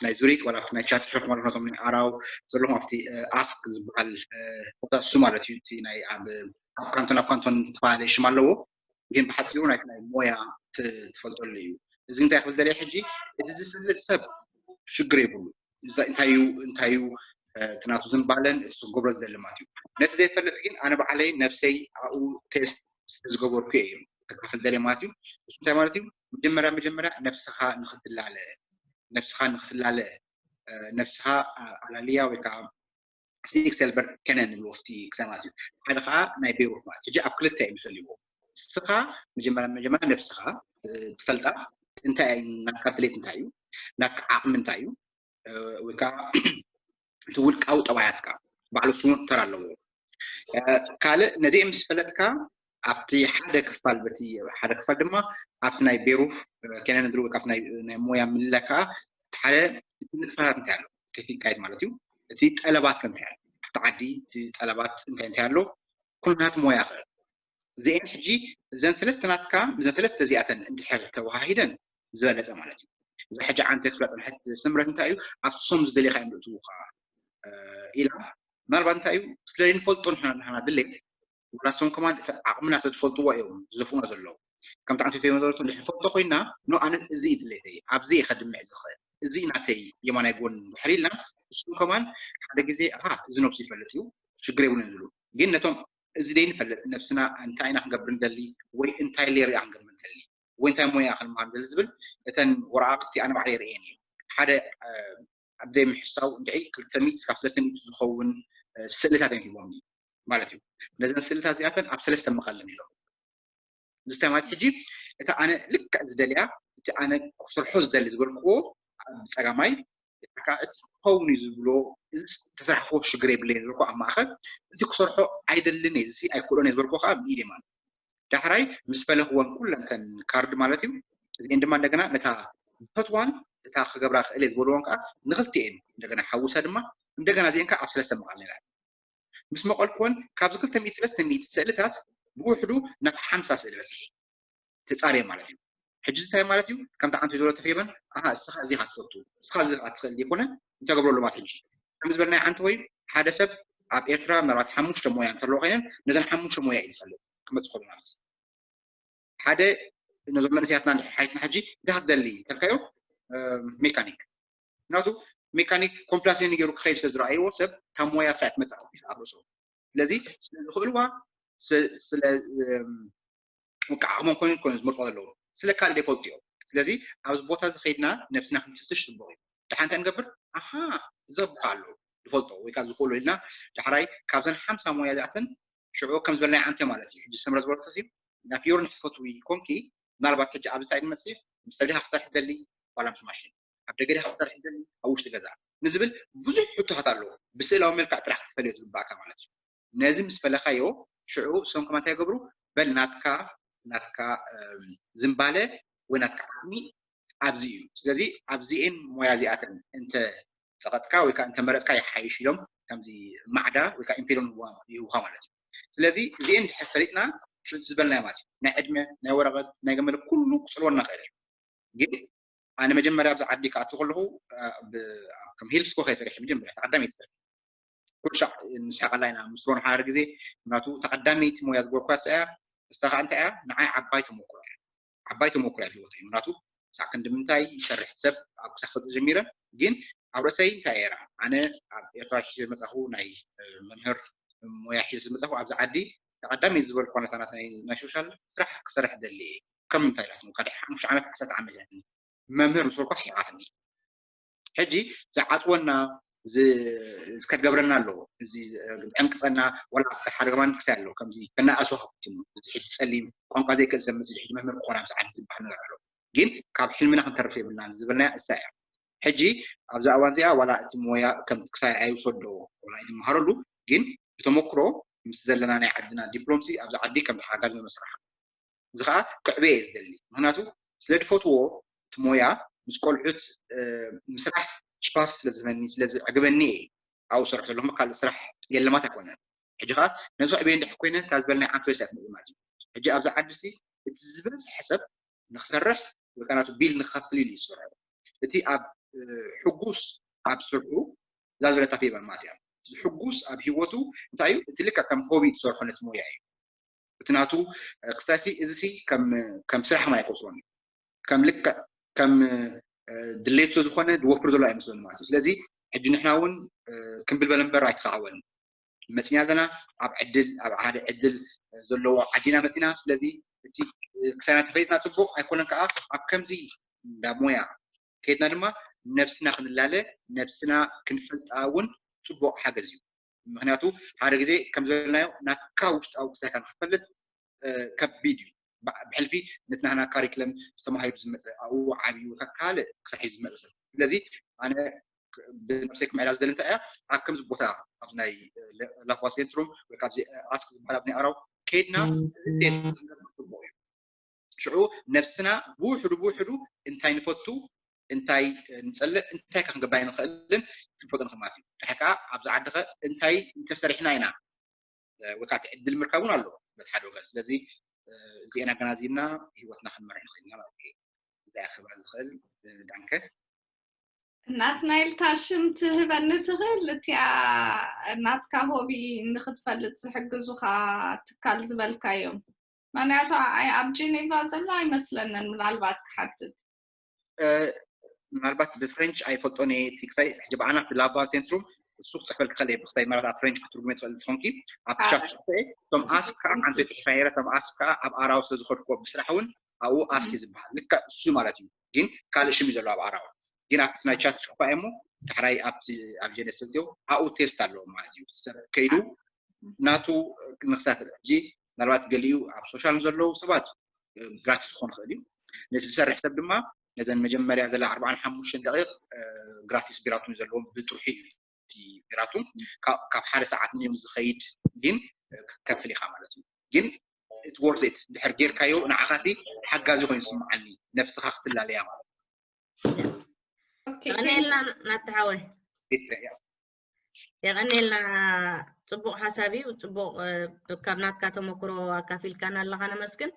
ናይ ዙሪክ ወላ ናይ ቻት ሕርክ ማለት ነቶም ናይ ዓራው ዘለኹም ኣብቲ ኣስክ ዝበሃል ቦታ እሱ ማለት እዩ እቲ ናይ ኣብ ካንቶን ኣብ ካንቶን ዝተፈላለየ ሽም ኣለዎ ግን ብሓፂሩ ናይ ናይ ሞያ ትፈልጠሉ እዩ እዚ እንታይ ክብል ደለየ ሕጂ እቲ ዝፈልጥ ሰብ ሽግር የብሉ እንታይ እዩ እንታይ እዩ ትናቱ ዝንባለን እቲ ክገብሮ ዝደሊ ማለት እዩ ነቲ ዘይፈልጥ ግን ኣነ ባዕለይ ነብሰይ ኣብኡ ቴስት ዝገበርኩ እዩ ክካፍል ደለ ማለት እዩ እሱ እንታይ ማለት እዩ መጀመርያ መጀመርያ ነብስኻ ንክትላለ ነብስኻ ንክትላለ ነብስኻ ኣላልያ ወይ ከዓ ሲክስ ሰልበር ከነ ንብሎ ፍቲ ክሰማት እዩ ሓደ ከዓ ናይ ቤሩት ማለት ሕጂ ኣብ ክልተ እዩ ዝፈልይዎ ንስኻ መጀመርያ መጀመርያ ነብስኻ ትፈልጣ እንታይ ናትካ ድሌት እንታይ እዩ ናትካ ዓቕሚ እንታይ እዩ ወይ ከዓ እቲ ውልቃዊ ጠባያትካ ባዕሉ ስሙን ተራ ኣለዎ ካልእ ነዚኦም ምስ ፈለጥካ ኣብቲ ሓደ ክፋል በቲ ሓደ ክፋል ድማ ኣብቲ ናይ ቤሩፍ ከነ ንድሩ ካብ ናይ ሞያ ምልላይ ከዓ ሓደ ንጥፈታት እንታይ ኣሎ ቴክኒካይት ማለት እዩ እቲ ጠለባት ከምታይ ኣሎ ኣብቲ ዓዲ እቲ ጠለባት እንታይ እንታይ ኣሎ ኩነታት ሞያ ከ እዚአን ሕጂ እዘን ሰለስተ ናትካ እዘን ሰለስተ እዚኣተን እንድሕር ተወሃሂደን ዝበለፀ ማለት እዩ እዛ ሕጂ ዓንተ ክፍላ ፀንሐት ስምረት እንታይ እዩ ኣብቲ ሶም ዝደሊኻ እዮም ዝእትውካ ኢላ ምናልባት እንታይ እዩ ስለ ንፈልጦ ንሕና ድሌት ወላሶም ከማን እቲ ዓቕምና ስለ ዝፈልጥዎ እዮም ዝዘፍኡና ዘለዉ ከምቲ ዓንተ ፌመ ዝበለቶ ንፈልጦ ኮይና ኖ ኣነ እዚ እዩ ድሌተይ ኣብዚ እየ ከድምዕ ዝኽእል እዚ ናተይ የማናይ ጎን ድሕሪ ኢልና እሱም ከማን ሓደ ግዜ ኣሃ እዚ ነብሱ ይፈልጥ እዩ ሽግር የብሉን ዝብሉ ግን ነቶም እዚ ደይ ንፈልጥ ነብስና እንታይ ኢና ክንገብር ንደሊ ወይ እንታይ ሌርያ ክንገብር ንደሊ ወይ እንታይ ሞያ ክንመሃር ንደሊ ዝብል እተን ወረቃቅቲ ኣነ ባዕለ የርእየን እዩ ሓደ ኣብ ደይ ምሕሳው እንድዒ ክልተ ሚእቲ እስካብ ሰለስተ ሚእቲ ዝኸውን ስእልታት እዮም ሂቦም ማለት እዩ ነዘን ስእልታት እዚኣተን ኣብ ሰለስተ መቐልን ኢሎም እዚ እንታይ ማለት ሕጂ እቲ ኣነ ልክዕ ዝደልያ እቲ ኣነ ክሰርሖ ዝደሊ ዝበልክዎ ብፀጋማይ እቲ ክኸውን እዩ ዝብሎ ተስራሕክዎ ሽግር የብለይ ዝበልኩ ኣብ ማእኸል እቲ ክሰርሖ ኣይደልን እየ እዚ ኣይክእሎን እየ ዝበልኩ ከዓ ብኢድ ማለት ዳሕራይ ምስ ፈለኽወን ኩለን ተን ካርድ ማለት እዩ እዚአን ድማ እንደገና ነታ ዝፈትዋን እታ ክገብራ ክእል እየ ዝበልዎን ከዓ ንክልቲኤን እንደገና ሓውሳ ድማ እንደገና እዚአን ከዓ ኣብ ሰለስተ መቃል ነራ ምስ መቐልኩወን ካብዚ ክልተ ሚእቲ ሰለስተ ሚእቲ ስእልታት ብውሕዱ ናብ ሓምሳ ስእሊ በፅሒ ተፃርየ ማለት እዩ ሕጂ እንታይ ማለት እዩ ከምቲ ዓንተ ዝበሎ ተኺበን ኣሃ እስኻ እዚ ኢኻ ትፈቱ እስኻ እዚ ኢኻ ትኽእል ዘይኮነ እንተገብረሉ ማለት ሕጂ ከም ዝበልናይ ዓንተ ወይ ሓደ ሰብ ኣብ ኤርትራ ምናልባት ሓሙሽተ ሞያ እንተለዎ ኮይነን ነዘን ሓሙሽተ ሞያ እዩ ዝፈልጥ ክመፅእ ከሎ ማለት ሓደ ነዞም መንእሰያትና ሓይትና ሕጂ እንታይ ክትደሊ ተልካዮ ሜካኒክ ምክንያቱ ሜካኒክ ኮምፕላሴን ገይሩ ክኸይድ ስለ ዝረኣይዎ ሰብ ካብ ሞያ ሳይ ትመፅእ ኣብ ርእሶ ስለዚ ስለዝኽእልዋ ስለ ዓቕሞም ኮይኑ ኮይኑ ዝመርፆ ዘለዉ ስለ ካልእ ዘይፈልጡ እዮም ስለዚ ኣብዚ ቦታ እዚ ከይድና ነብስና ክንፍትሽ ፅቡቅ እዩ ድሓ እንታይ ንገብር ኣሃ ዘብካ ኣሎ ዝፈልጦ ወይ ከዓ ዝኽእሎ ኢልና ዳሕራይ ካብዘን ሓምሳ ሞያ ዚኣተን ሽዑ ከም ዝበልናይ ዓንተ ማለት እዩ ሕጂ ሰምረ ዝበልኩ እዩ ናብ ፊዮር ንሕፈትዊ ኮንኪ ምናልባት ሕጂ ኣብዚ ሳይድ መፅእ ምስ ደሊኻ ክሰርሕ ደሊ ዋላ ምስ ማሽን ኣብ ደገ ዲኻ ክሰርሕ ደሊ ኣብ ውሽጢ ገዛ ንዝብል ብዙሕ ሕቶታት ኣለዎ ብስእላዊ መልክዕ ጥራሕ ክትፈልዮ ዝግባእካ ማለት እዩ ነዚ ምስ ፈለኻዮ ሽዑ እሶም ከማ እንታይ ይገብሩ? በል ናትካ ናትካ ዝንባለ ወይ ናትካ ዓቕሚ ኣብዚ እዩ። ስለዚ ኣብዚኤን ሞያ እዚኣተን እንተ ጸቐጥካ ወይ ከዓ እንተ መረጽካ ይሓይሽ ኢሎም ከምዚ ማዕዳ ወይ ከዓ ኢንፌሎን ይህቡኻ ማለት እዩ። ስለዚ እዚኤን ድሕር ፈሊጥና ሽዑ ዝበልናዮ ማለት እዩ፣ ናይ ዕድመ፣ ናይ ወረቐት፣ ናይ ገመለ ኩሉ ክጽልወና ይኽእል እዩ። ግን ኣነ መጀመርያ ኣብዚ ዓዲ ክኣቱ ከለኹ ከም ሂልስኮ ከይሰሪሐ መጀመርያ ተቐዳሚ ይሰርሕ ኩሉ ሻዕ ንስሕቀላ ኢና ምስ ሮን ሓደ ግዜ ምክንያቱ ተቐዳመይቲ ሞያ ዝገበርኳ እሳ እያ። እሳ ከዓ እንታይ እያ ንዓይ ዓባይ ተመኩሮ እያ። ዓባይ ተመኩሮ እያ ህይወተይ ምክንያቱ ሳዕ ክንዲ ምንታይ ይሰርሕ ሰብ ኣብ ክሳብ ፈልጡ ጀሚረ። ግን ኣብ ርእሰይ እንታይ እየ ኣነ ኣብ ኤርትራ ሒዘ ዝመፃኹ ናይ መምህር ሞያ ሒዘ ዝመፃኹ ኣብዚ ዓዲ ተቐዳሚ ዝበልኳ ነታ ናይ ሶሻል ስራሕ ክሰርሕ ደሊ እየ። ከም ምንታይ ኢላትም ካብ ድሕሪ ሓሙሽተ ዓመት ዓሰርተ ዓመት ኢላትኒ መምህር ምስ በልኳ ስሒቓትኒ። ሕጂ ዝዓፅወና ዝከገብረና ኣለዎ እዚ ዕንቅፀና ወላ ሓደ ከማን ክሳይ ኣለዎ ከምዚ ከናእሶ እዚ ሕጂ ፀሊም ቋንቋ ዘይክእል ሰብ መፅእ ሕጂ መምህር ክኾና ምስ ዓዲ ዝበሃል ነገር ኣሎ። ግን ካብ ሕልምና ክንተርፍ የብልና ዝበልናያ እሳ እያ። ሕጂ ኣብዛ እዋን እዚኣ ዋላ እቲ ሞያ ከም ክሳይ ኣይውሰዶ ወላ ኣይትመሃረሉ ግን ብተመክሮ ምስ ዘለና ናይ ዓድና ዲፕሎምሲ ኣብዚ ዓዲ ከም ተሓጋዚ መመስራሕ እዚ ከዓ ክዕበየ እየ ዝደሊ ምክንያቱ ስለ ዝፈትዎ እቲ ሞያ ምስ ቆልዑት ምስራሕ ሽፓስ ስለ ዝህበኒ ስለ ዝዕግበኒ እየ ኣብኡ ሰርሑ ዘለኹ ካልእ ስራሕ የለማት ኣይኮነን። ሕጂ ከዓ ነዚ ክዕበየ እንድሕ ኮይነ እታ ዝበልናይ ዓንተ ወይስ ኣይትመፅእ ማለት እዩ። ሕጂ ኣብዚ ዓዲ ሲ እቲ ዝበዝሐ ሰብ ንክሰርሕ ወይ ከዓ ናቱ ቢል ንክኸፍል ኢሉ ይሰርሑ እቲ ኣብ ሕጉስ ኣብ ስርሑ እዛ ዝበለታ ፌቨር ማለት እያ። ሕጉስ ኣብ ህይወቱ እንታይ እዩ እቲ ልክዕ ከም ሆቢ ትሰርሖ ነቲ ሞያ እዩ። እቲ ናቱ ክሳይሲ እዚ ሲ ከም ከም ስራሕ ማይ ቆጽሮን ከም ልክዕ ከም ድሌቱ ዝኾነ ዝወፍር ዘሎ ኣይመስሎን ማለት እዩ። ስለዚ ሕጂ ንሕና እውን ክንብል በለ እምበር ኣይተኻዕወን መፅና ዘለና ኣብ ዕድል ኣብ ሓደ ዕድል ዘለዎ ዓዲና መፅና። ስለዚ እቲ ክሳይና ተፈሊጥና ፅቡቕ ኣይኮነን ከዓ ኣብ ከምዚ እንዳ ሞያ ከይድና ድማ ነብስና ክንላለ ነብስና ክንፈልጣ እውን ፅቡቕ ሓገዝ እዩ። ምክንያቱ ሓደ ግዜ ከም ዝበልናዮ ናትካ ውሽጣዊ ክሳይካ ንክትፈልጥ ከቢድ እዩ። ብሕልፊ ነቲ ናህና ካሪክለም ዝተማሂሩ ዝመፀ ኣብኡ ዓብዩ ካልእ ክሳይ ዝመፀ ሰብ ስለዚ ኣነ ብነብሰይ ክምዕላ ዝደሊ እንታይ እያ ኣብ ከምዚ ቦታ ኣብ ናይ ላኳ ሴንትሩም ወይ ካብዚ ኣስክ ዝበሃል ኣብ ናይ ኣራው ከይድና ቴስት ጽቡቕ እዩ። ሽዑ ነብስና ብውሕዱ ብውሕዱ እንታይ ንፈቱ እንታይ ንጸልእ እንታይ ከ ክንገባይ ንኽእልን ክንፈጡ ንኽእል ማለት እዩ። ድሓር ከዓ ኣብዚ ዓዲ ኸ እንታይ እንተሰሪሕና ኢና ወይ ከዓ እቲ ዕድል ምርካብ እውን ኣሎ በቲ ሓደ ወገን። ስለዚ እዚአን ኣገናዚብና ህይወትና ክንመርሕ ንኽእል ኢና ማለት እዩ። እዚኣ ክብላ ዝኽእል ዳንከ። ናትናኤል እታ ሽም ትህበኒ ትኽእል እቲኣ ናትካ ሆቢ ንክትፈልጥ ዝሕግዙኻ ትካል ዝበልካዮም? ምክንያቱ ኣብ ጀኔቫ ዘሎ ኣይመስለንን ምናልባት ክሓትት ምናልባት ብፍሬንች ኣይፈልጦን እየ እቲ ክሳይ ሕጂ ብዓና እቲ ላቫ ሴንትሩም እሱ ክፅሕፈልኪ ክእል እየ ብክሳይ ምናልባት ኣብ ፍሬንች ክትርጉም ትኽእል ትኾንኪ ኣብቲ ሻት ፅሑፈ እየ እቶም ኣስክ ከዓ ዓንተ ፅሒፋ ነይረ እቶም ኣስክ ከዓ ኣብ ኣራው ስለ ዝኸድኩዎ ብስራሕ እውን ኣብኡ ኣስክ እዩ ዝበሃል ልክዕ እሱ ማለት እዩ ግን ካልእ ሽም እዩ ዘለዎ ኣብ ኣራው ግን ኣብቲ ናይ ቻት ፅሑፋ እየ እሞ ዳሕራይ ኣብቲ ኣብ ጀነስ እዚኦ ኣብኡ ቴስት ኣለዎ ማለት እዩ ሰብ ከይዱ ናቱ ክንክሳተል ሕጂ ምናልባት ገሊኡ ኣብ ሶሻል ዘለዉ ሰባት ግራቲስ ክኾን ይኽእል እዩ ነቲ ዝሰርሕ ሰብ ድማ ነዘን መጀመርያ ዘላ ኣርባዓን ሓሙሽተን ደቂቕ ግራቲስ ቢራቱን ዘለዎም ብጥርሑ እዩ እቲ ቢራቱን ካብ ሓደ ሰዓት ንዮም ዝኸይድ ግን ክከፍል ኢኻ ማለት እዩ ግን it worth it ድሕር ጌርካዮ ንዓኻሲ ሓጋዚ ኮይኑ ዝስምዓኒ ነብስኻ ክትላለያ ማለት የቐንየልና ናተሓወይ የቐንየልና ፅቡቕ ሓሳብ እዩ ፅቡቕ ካብ ናትካ ተመክሮ ኣካፊልካና ኣለኻ ነመስግን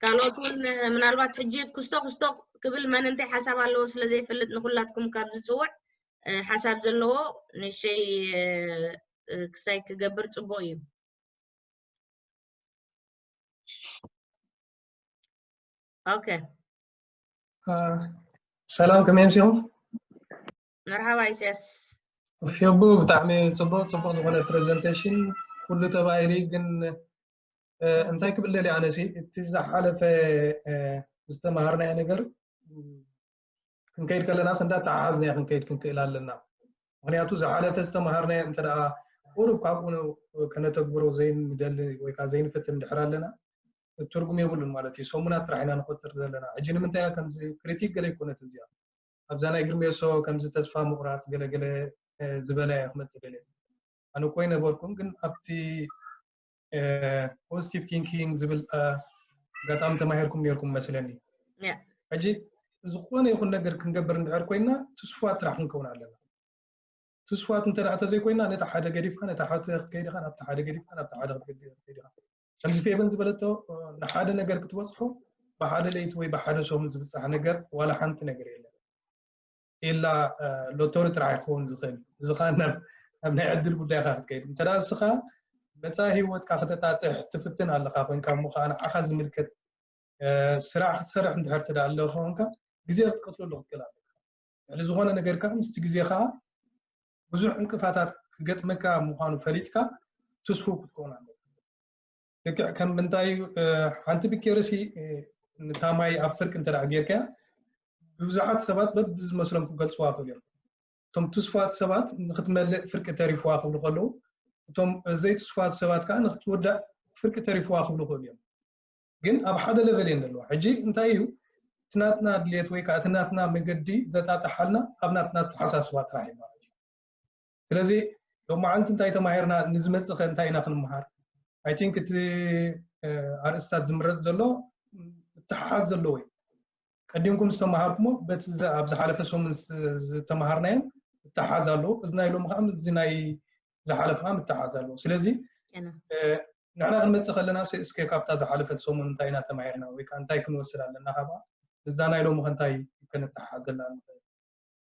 ካልኦት እውን ምናልባት ሕጂ ክስቶ ክስቶ ክብል መን እንታይ ሓሳብ ኣለዎ ስለ ዘይፈልጥ ንኩላትኩም ካብ ዝፅውዕ ሓሳብ ዘለዎ ንሸይ ክሳይ ክገብር ፅቡቕ እዩ ኦኬ ሰላም ከመይ ኣምሲኹም መርሓባ ኢሳያስ ፊቡ ብጣዕሚ ፅቡቅ ፅቡቅ ዝኮነ ፕሬዘንቴሽን ኩሉ ተባሂሉ ግን እንታይ ክብል ደሊ ኣነሲ እቲ ዝሓለፈ ዝተማሃርናዮ ነገር ክንከይድ ከለናስ እንዳተዓዓዝና ክንከይድ ክንክእል ኣለና ምክንያቱ ዝሓለፈ ዝተምሃርናዮ እንተ ደኣ ቁሩብ ካብኡ ከነተግብሮ ዘይንደሊ ወይ ከዓ ዘይንፍትን እንድሕር ኣለና ትርጉም የብሉን ማለት እዩ። ሰሙናት ጥራሕ ኢና ንቆፅር ዘለና። ሕጂ ንምንታይ እያ ከምዚ ክሪቲክ ገለ ኣይኮነትን እዚኣ። ኣብዛ ናይ ግርሜሶ ከምዚ ተስፋ ምቑራፅ ገለ ገለ ዝበላ እያ ክመፅእ ደልየ። ኣነ እኮ ኣይነበርኩን ግን ኣብቲ positive thinking ዝብል ኣጋጣሚ ተማሂርኩም ነርኩም መስለኒ። ሕጂ ዝኾነ ይኹን ነገር ክንገብር እንድሕር ኮይና ትስፉዋት ጥራሕ ክንከውን ኣለና። ትስፉዋት እንተ ተዘይኮይና ነታ ሓደ ገዲፍካ ነታ ሓደ ክትከይድ ኢኻ፣ ናብቲ ሓደ ገዲፍካ ናብቲ ሓደ ክትከይድ ኢኻ። ከምዚ ፌበን ዝበለቶ ንሓደ ነገር ክትበፅሖ ብሓደ ለይቲ ወይ ብሓደ ሰሙን ዝብፃሕ ነገር ዋላ ሓንቲ ነገር የለን። ኢላ ሎቶሪ ጥራሕ ይኸውን ዝኽእል እዚ ከዓ ናብ ናይ ዕድል ጉዳይካ ክትከይድ እንተ እስኻ መፃኢ ህይወትካ ክተጣጥሕ ትፍትን ኣለካ ኮይንካ እሞ ከዓ ንዓኻ ዝምልከት ስራሕ ክትሰርሕ እንድሕር ትዳ ኣለካ ኮንካ ግዜ ክትቀትለሉ ክትክእል ኣለካ። ልዕሊ ዝኾነ ነገር ከዓ ምስቲ ግዜ ከዓ ብዙሕ ዕንቅፋታት ክገጥመካ ምዃኑ ፈሊጥካ ትስፉ ክትከውን ኣለካ። ልክዕ ከም ምንታይ ሓንቲ ብኬርሲ ንታማይ ኣብ ፍርቂ እንተ ጌርካያ ብብዙሓት ሰባት በብዝመስሎም ክገልፅዋ ክእል እዮም። እቶም ትስፋት ሰባት ንክትመልእ ፍርቂ ተሪፍዋ ክብሉ ከለዉ እቶም ዘይትስፋት ሰባት ከዓ ንክትውዳእ ፍርቂ ተሪፍዋ ክብሉ ክእሉ እዮም። ግን ኣብ ሓደ ለቨል እየን ዘለዋ። ሕጂ እንታይ እዩ እቲ ናትና ድልየት ወይ ከዓ እቲ ናትና መገዲ ዘጣጥሓልና ኣብ ናትና ተሓሳስባ ጥራሕ እዩ ማለት እዩ። ስለዚ ሎማዓንቲ እንታይ ተማሂርና ንዝመፅእ ከ እንታይ ኢና ክንመሃር? ኣይ ቲንክ እቲ ኣርእስታት ዝምረፅ ዘሎ ምትሓሓዝ ዘለዎ እዩ። ቀዲምኩም ዝተምሃርኩሞ በቲ ኣብ ዝሓለፈ ሰሙን ዝተምሃርናዮም ምትሓሓዝ ኣለዎ። እዚ ናይ ሎሚ ከዓ እዚ ናይ ዝሓለፈ ከዓ ምትሓሓዝ ኣለዎ። ስለዚ ንሕና ክንመፅእ ከለና እስከ ካብታ ዝሓለፈት ሰሙን እንታይ ኢና ተማሂርና ወይ ከዓ እንታይ ክንወስድ ኣለና ካብኣ እዛ ናይ ሎሚ ከ እንታይ ከነተሓሓዘላ ንኽእል?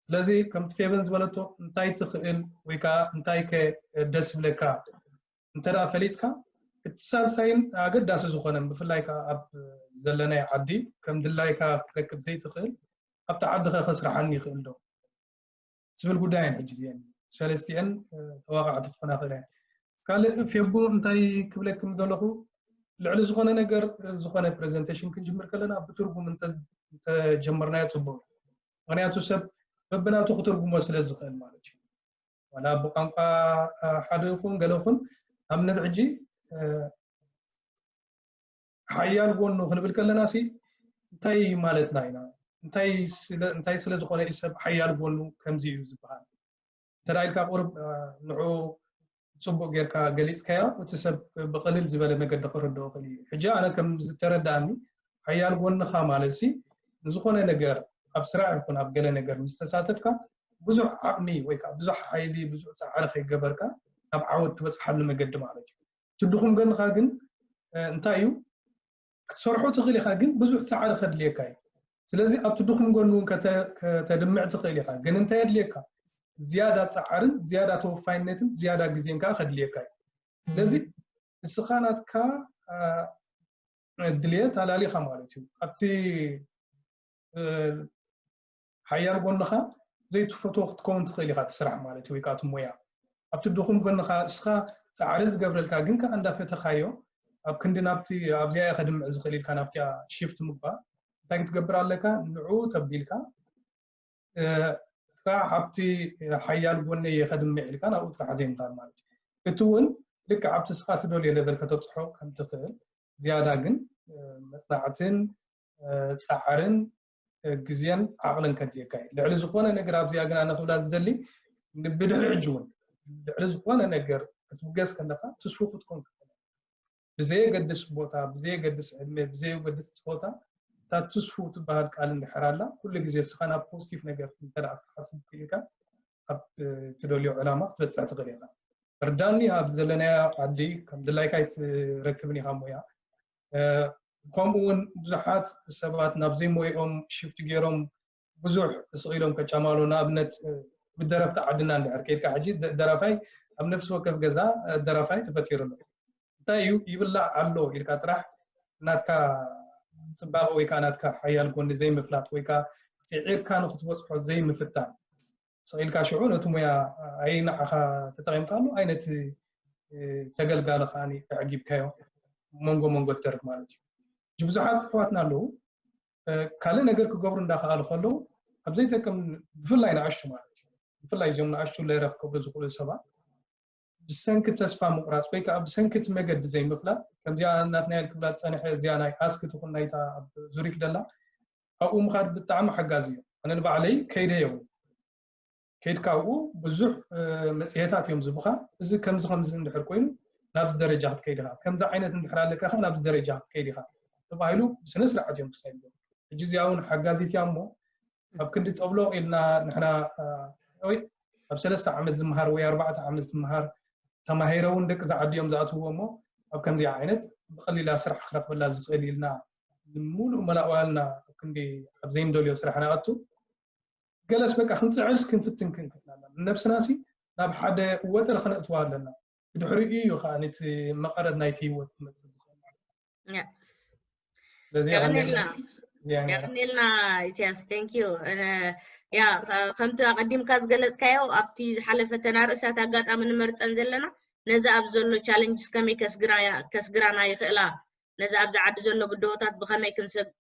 ስለዚ ከምቲ ፌቨን ዝበለቶ እንታይ ትኽእል ወይ ከዓ እንታይ ከ ደስ ዝብለካ እንተ ደኣ ፈሊጥካ እቲ ሳልሳይን ኣገዳሲ ዝኾነ ብፍላይ ከዓ ኣብ ዘለናይ ዓዲ ከም ድላይካ ክትረክብ ዘይትኽእል ኣብቲ ዓድኸ ከስርሓኒ ይኽእል ዶ ዝብል ጉዳይ እየን ሕጂ እዚአን ሰለስቲአን ተዋቃዕቲ ክኾና ክእላ እየን። ካልእ ፌቡ እንታይ ክብለክም ዘለኹ ልዕሊ ዝኾነ ነገር ዝኾነ ፕሬዘንቴሽን ክንጅምር ከለና ብትርጉም እንተጀመርናዮ ፅቡቅ ምክንያቱ ሰብ በብናቱ ክትርጉሞ ስለ ዝኽእል ማለት እዩ። ዋላ ብቋንቋ ሓደ ይኹን ገለ ይኹን ኣብነት ሕጂ ሓያል ጎኑ ክንብል ከለና ሲ እንታይ ማለትና ኢና? እንታይ ስለ ዝኾነ እዩ ሰብ ሓያል ጎኑ ከምዚ እዩ ዝበሃል? እንተ ኢልካ ቁርብ ንዑ ፅቡቅ ጌርካ ገሊፅካዮ እቲ ሰብ ብቅልል ዝበለ መገዲ ክርድኦ ክእል እዩ። ሕጂ ኣነ ከም ዝተረዳእኒ ሓያል ጎንኻ ማለት ሲ ንዝኾነ ነገር ኣብ ስራሕ ይኹን ኣብ ገለ ነገር ምስ ተሳተፍካ ብዙሕ ዓቕሚ ወይ ከዓ ብዙሕ ሓይሊ ብዙሕ ፃዕሪ ከይገበርካ ናብ ዓወት ትበፅሓሉ መገዲ ማለት እዩ። እቲ ድኹም ጎንኻ ግን እንታይ እዩ ክትሰርሖ ትኽእል ኢኻ ግን ብዙሕ ፃዕሪ ከድልየካ እዩ። ስለዚ ኣብቲ ድኹም ጎኑ እውን ከተድምዕ ትኽእል ኢኻ ግን እንታይ የድልየካ ዝያዳ ፃዕርን ዝያዳ ተወፋይነትን ዝያዳ ግዜን ከዓ ከድልየካ እዩ። ስለዚ እስኻ ናትካ ድልየት ኣላሊኻ ማለት እዩ ኣብቲ ሓያል ጎንኻ ዘይትፈትዎ ክትከውን ትኽእል ኢኻ እቲ ስራሕ ማለት እዩ ወይ ከዓ እቲ ሞያ ኣብቲ ድኹም ጎንኻ እስኻ ፃዕሪ ዝገብረልካ ግን ከዓ እንዳፈተኻዮ ኣብ ክንዲ ናብቲ ኣብዚኣ ከድምዕ ዝኽእል ኢልካ ናብቲኣ ሽፍት ምግባር እንታይ ክትገብር ኣለካ ንዑ ተቢልካ ጥራሕ ኣብቲ ሓያል ጎነይ ከድምዕ ኢልካ ናብኡ ጥራሕ ዘይምኻድ ማለት እዩ። እቲ እውን ልክዕ ኣብቲ ስኻ ትደልዮ ሌቨል ከተብፅሖ ከም ትኽእል ዝያዳ ግን መፅናዕትን ፃዕርን ግዜን ዓቕልን ከድልየካ እዩ። ልዕሊ ዝኾነ ነገር ኣብዚኣ ግን ኣነ ክብላ ዝደሊ ብድሕሪ ሕጂ እውን ልዕሊ ዝኾነ ነገር ክትብገስ ከለካ ትስፉ ክትኮን ብዘየገድስ ቦታ ብዘየገድስ ዕድመ ብዘየገድስ ፆታ እታ ትስፉ ትበሃል ቃል እንድሕር ኣላ ኩሉ ግዜ እስኻ ናብ ፖዚቲቭ ነገር እንተ ክትሓስብ ክኢልካ ኣብ ትደልዮ ዕላማ ክትበፅሕ ትኽእል ኢኻ። ርዳኒ ኣብ ዘለናዮ ዓዲ ከም ድላይካ ኣይትረክብን ኢኻ ሞያ። ከምኡ እውን ብዙሓት ሰባት ናብ ዘይሞይኦም ሽፍት ገይሮም ብዙሕ ስቕ ኢሎም ከጫማሉ ንኣብነት ብደረፍቲ ዓድና እንድሕር ከይድካ ሕጂ ደራፋይ ኣብ ነፍሲ ወከፍ ገዛ ደራፋይ ተፈጢሩ ኣሎ። እንታይ እዩ ይብላዕ ኣሎ ኢልካ ጥራሕ ናትካ ፅባቐ ወይ ከዓ ናትካ ሓያል ጎኒ ዘይምፍላጥ ወይ ከዓ ፅዒርካ ንክትበፅሖ ዘይምፍታን ስቕ ኢልካ ሽዑ ነቲ ሙያ ኣይ ንዓኻ ተጠቒምካሉ ኣይ ነቲ ተገልጋሊ ከዓ ኣዕጊብካዮ መንጎ መንጎ ትተርፍ ማለት እዩ። ብዙሓት ኣሕዋትና ኣለዉ ካልእ ነገር ክገብሩ እንዳኸኣሉ ከለዉ ኣብ ዘይጠቅም ብፍላይ ንኣሽቱ ማለት እዩ ብፍላይ እዚኦም ንኣሽቱ ለይረ ክገብሩ ዝኽእሉ ሰባት ብሰንኪ ተስፋ ምቑራፅ ወይ ከዓ ብሰንኪ እቲ መገዲ ዘይምፍላጥ ከምዚኣ ናትናያ ክብላ ዝፀንሐ እዚኣ ናይ ኣስክ ትኹን ናይታ ኣብ ዙሪክ ደላ ኣብኡ ምኻድ ብጣዕሚ ሓጋዚ እዩ። ኣነ ንባዕለይ ከይደ የው ከይድካ ኣብኡ ብዙሕ መፅሄታት እዮም ዝብኻ እዚ ከምዚ ከምዚ እንድሕር ኮይኑ ናብዚ ደረጃ ክትከይድ ኢኻ፣ ከምዚ ዓይነት እንድሕር ኣለካ ከ ናብዚ ደረጃ ክትከይድ ኢኻ ተባሂሉ ብስነ ስርዓት እዮም ክሳይዱ። ሕጂ እዚኣ እውን ሓጋዚት እያ እሞ ኣብ ክንዲ ጠብሎ ኢልና ንሕና ወይ ኣብ ሰለስተ ዓመት ዝምሃር ወይ ኣርባዕተ ዓመት ዝምሃር ተማሂረ እውን ደቂ ዝዓዲ እዮም ዝኣትውዎ እሞ ኣብ ከምዚኣ ዓይነት ብቐሊላ ስራሕ ክረኽበላ ዝኽእል ኢልና ሙሉእ መላእዋልና ኣብ ክንዲ ኣብ ዘይንደልዮ ስራሕ ንኣቱ ገለስ በቃ ክንፅዕርስ ክንፍትን ክንክእል ኣለና። ንነብስና ሲ ናብ ሓደ ወጥሪ ክነእትዋ ኣለና። ብድሕሪኡ እዩ ከዓ ነቲ መቐረት ናይቲ ህይወት ክመፅእ ዝኽእል ማለት እዩ። ስለዚ የቐኔልና ኢሳያስ፣ thank you። ያ ከምቲ ኣቐዲምካ ዝገለፅካዮ ኣብቲ ዝሓለፈ ተናርእሳት ኣጋጣሚ ንመርፀን ዘለና ነዚ ኣብ ዘሎ challenges ከመይ ከስግራና ይኽእላ፣ ነዚ ኣብዚ ዓዲ ዘሎ ብድሆታት ብኸመይ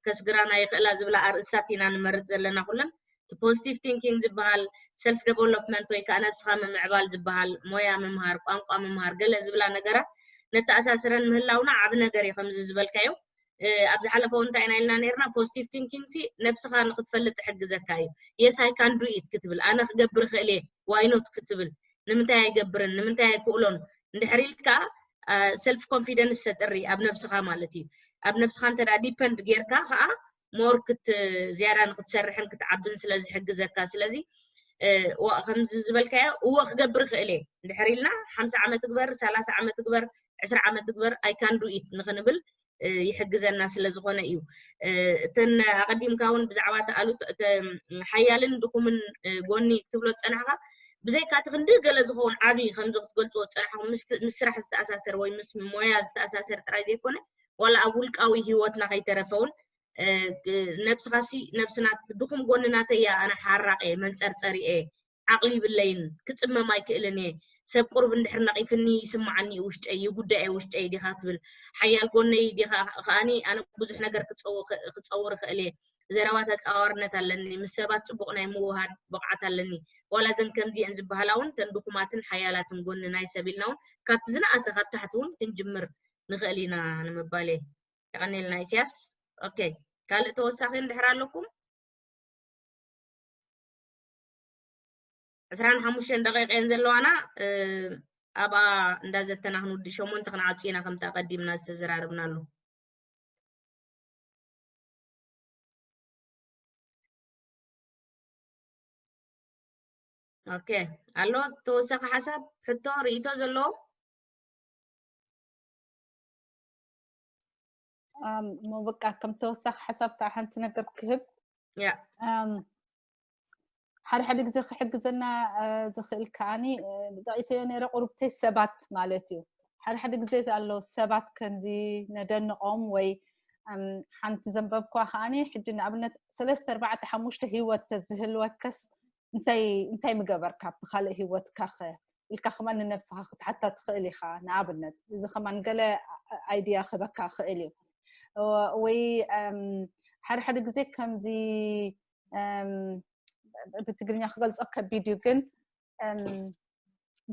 ከስግራና ይኽእላ ዝብላ ኣርእስታት ኢና ንመርፅ ዘለና ኩለን። እቲ positive thinking ዝበሃል፣ self development ወይ ከዓ ነብስኻ ምምዕባል ዝበሃል፣ ሞያ ምምሃር፣ ቋንቋ ምምሃር፣ ገለ ዝብላ ነገራት ነተኣሳስረን ምህላውና ዓቢ ነገር እዩ። ከምዚ ዝበልካዮ ኣብ ዝሓለፈ እንታይ ኢና ኢልና ነርና? positive thinking ሲ ነብስኻ ንክትፈልጥ ይሕግዘካ እዩ። Yes, I can do it ክትብል፣ ኣነ ክገብር እኽእል እየ፣ why not ክትብል፣ ንምንታይ ኣይገብርን፣ ንምንታይ ኣይክእሎን እንድሕር ኢልካ self confidence ተጥሪ ኣብ ነብስኻ ማለት እዩ። ኣብ ነብስኻ እንተ depend ጌርካ ከዓ more ክት ዝያዳ ንክትሰርሕን ክትዓብን ስለ ዝሕግዘካ። ስለዚ ከምዚ ዝበልካዮ እወ ክገብር እኽእል እየ እንድሕር ኢልና ሓምሳ ዓመት ግበር፣ ሰላሳ ዓመት ግበር፣ ዕስራ ዓመት ግበር፣ I can do it ንክንብል ይሕግዘና ስለ ዝኾነ እዩ። እተን ኣቐዲምካ እውን ብዛዕባ ተኣሉት ሓያልን ድኹምን ጎኒ ክትብሎ ዝፀናሕካ ብዘይካ እቲ ክንዲ ገለ ዝኸውን ዓብዪ ከምዚ ክትገልፅዎ ዝፀናሕኩም ምስ ስራሕ ዝተኣሳሰር ወይ ምስ ሞያ ዝተኣሳሰር ጥራይ ዘይኮነ ዋላ ኣብ ውልቃዊ ህይወትና ከይተረፈ እውን ነብስኻሲ ነብስና ድኹም ጎኒ ናተይ እያ፣ ኣነ ሓራቕ እየ፣ መንፀርፀሪ እየ፣ ዓቕሊ ይብለይን ክፅመም ኣይክእልን እየ፣ ሰብ ቁሩብ እንድሕር ነቒፍኒ ይስማዓኒ ውሽጠይ፣ ይጉዳእ እየ ውሽጠይ ዲኻ ትብል። ሓያል ጎነይ ዲኻ ከኣኒ ኣነ ብዙሕ ነገር ክፀውር እኽእል እየ። ዘረባ ተፃዋርነት ኣለኒ፣ ምስ ሰባት ፅቡቕ ናይ ምውሃድ ብቕዓት ኣለኒ። ዋላ እዘን ከምዚአን ዝበሃላ እውን ተን ድኹማትን ሓያላትን ጎኒ ናይ ሰብ ኢልና እውን ካብቲ ዝነኣሰ ካብ ታሕቲ እውን ክንጅምር ንኽእል ኢና ንምባል እየ። የቐኔልና ኢሳያስ። Okay፣ ካልእ ተወሳኺ እንድሕር ኣለኩም? ዕስራን ሓሙሽተን ደቂቀን ዘለዋና ኣብኣ እንዳዘተና ክንውዲ ሸሞንተ ክንዓፁ ኢና ከምቲ ኣቀዲምና ዝተዘራረብናሉ። Okay፣ ኣሎ ተወሳኺ ሓሳብ፣ ሕቶ፣ ርእይቶ ዘለዎ? እሞ በቃ ከም ተወሳኺ ሓሳብ ከዓ ሓንቲ ነገር ክህብ። ሓደ ሓደ ግዜ ክሕግዘና ዝኽእል ከዓኒ ጠቒሰዮ ነይረ ቁሩብተይ ሰባት ማለት እዩ። ሓደ ሓደ ግዜ ኣሎ ሰባት ከምዚ ነደንቖም ወይ ሓንቲ ዘንበብኳ ከዓኒ ሕጂ ንኣብነት ሰለስተ ኣርባዕተ ሓሙሽተ ህይወት ተዝህልወከስ እንታይ እንታይ ምገበርካ ኣብቲ ካልእ ህይወትካ ኸ ኢልካ ከማን ንነብስኻ ክትሓታ ትኽእል ኢኻ። ንኣብነት እዚ ከማን ገለ ኣይድያ ክህበካ ክእል እዩ። ወይ ሓደ ሓደ ግዜ ከምዚ ብትግርኛ ክገልጾ ከቢድ እዩ፣ ግን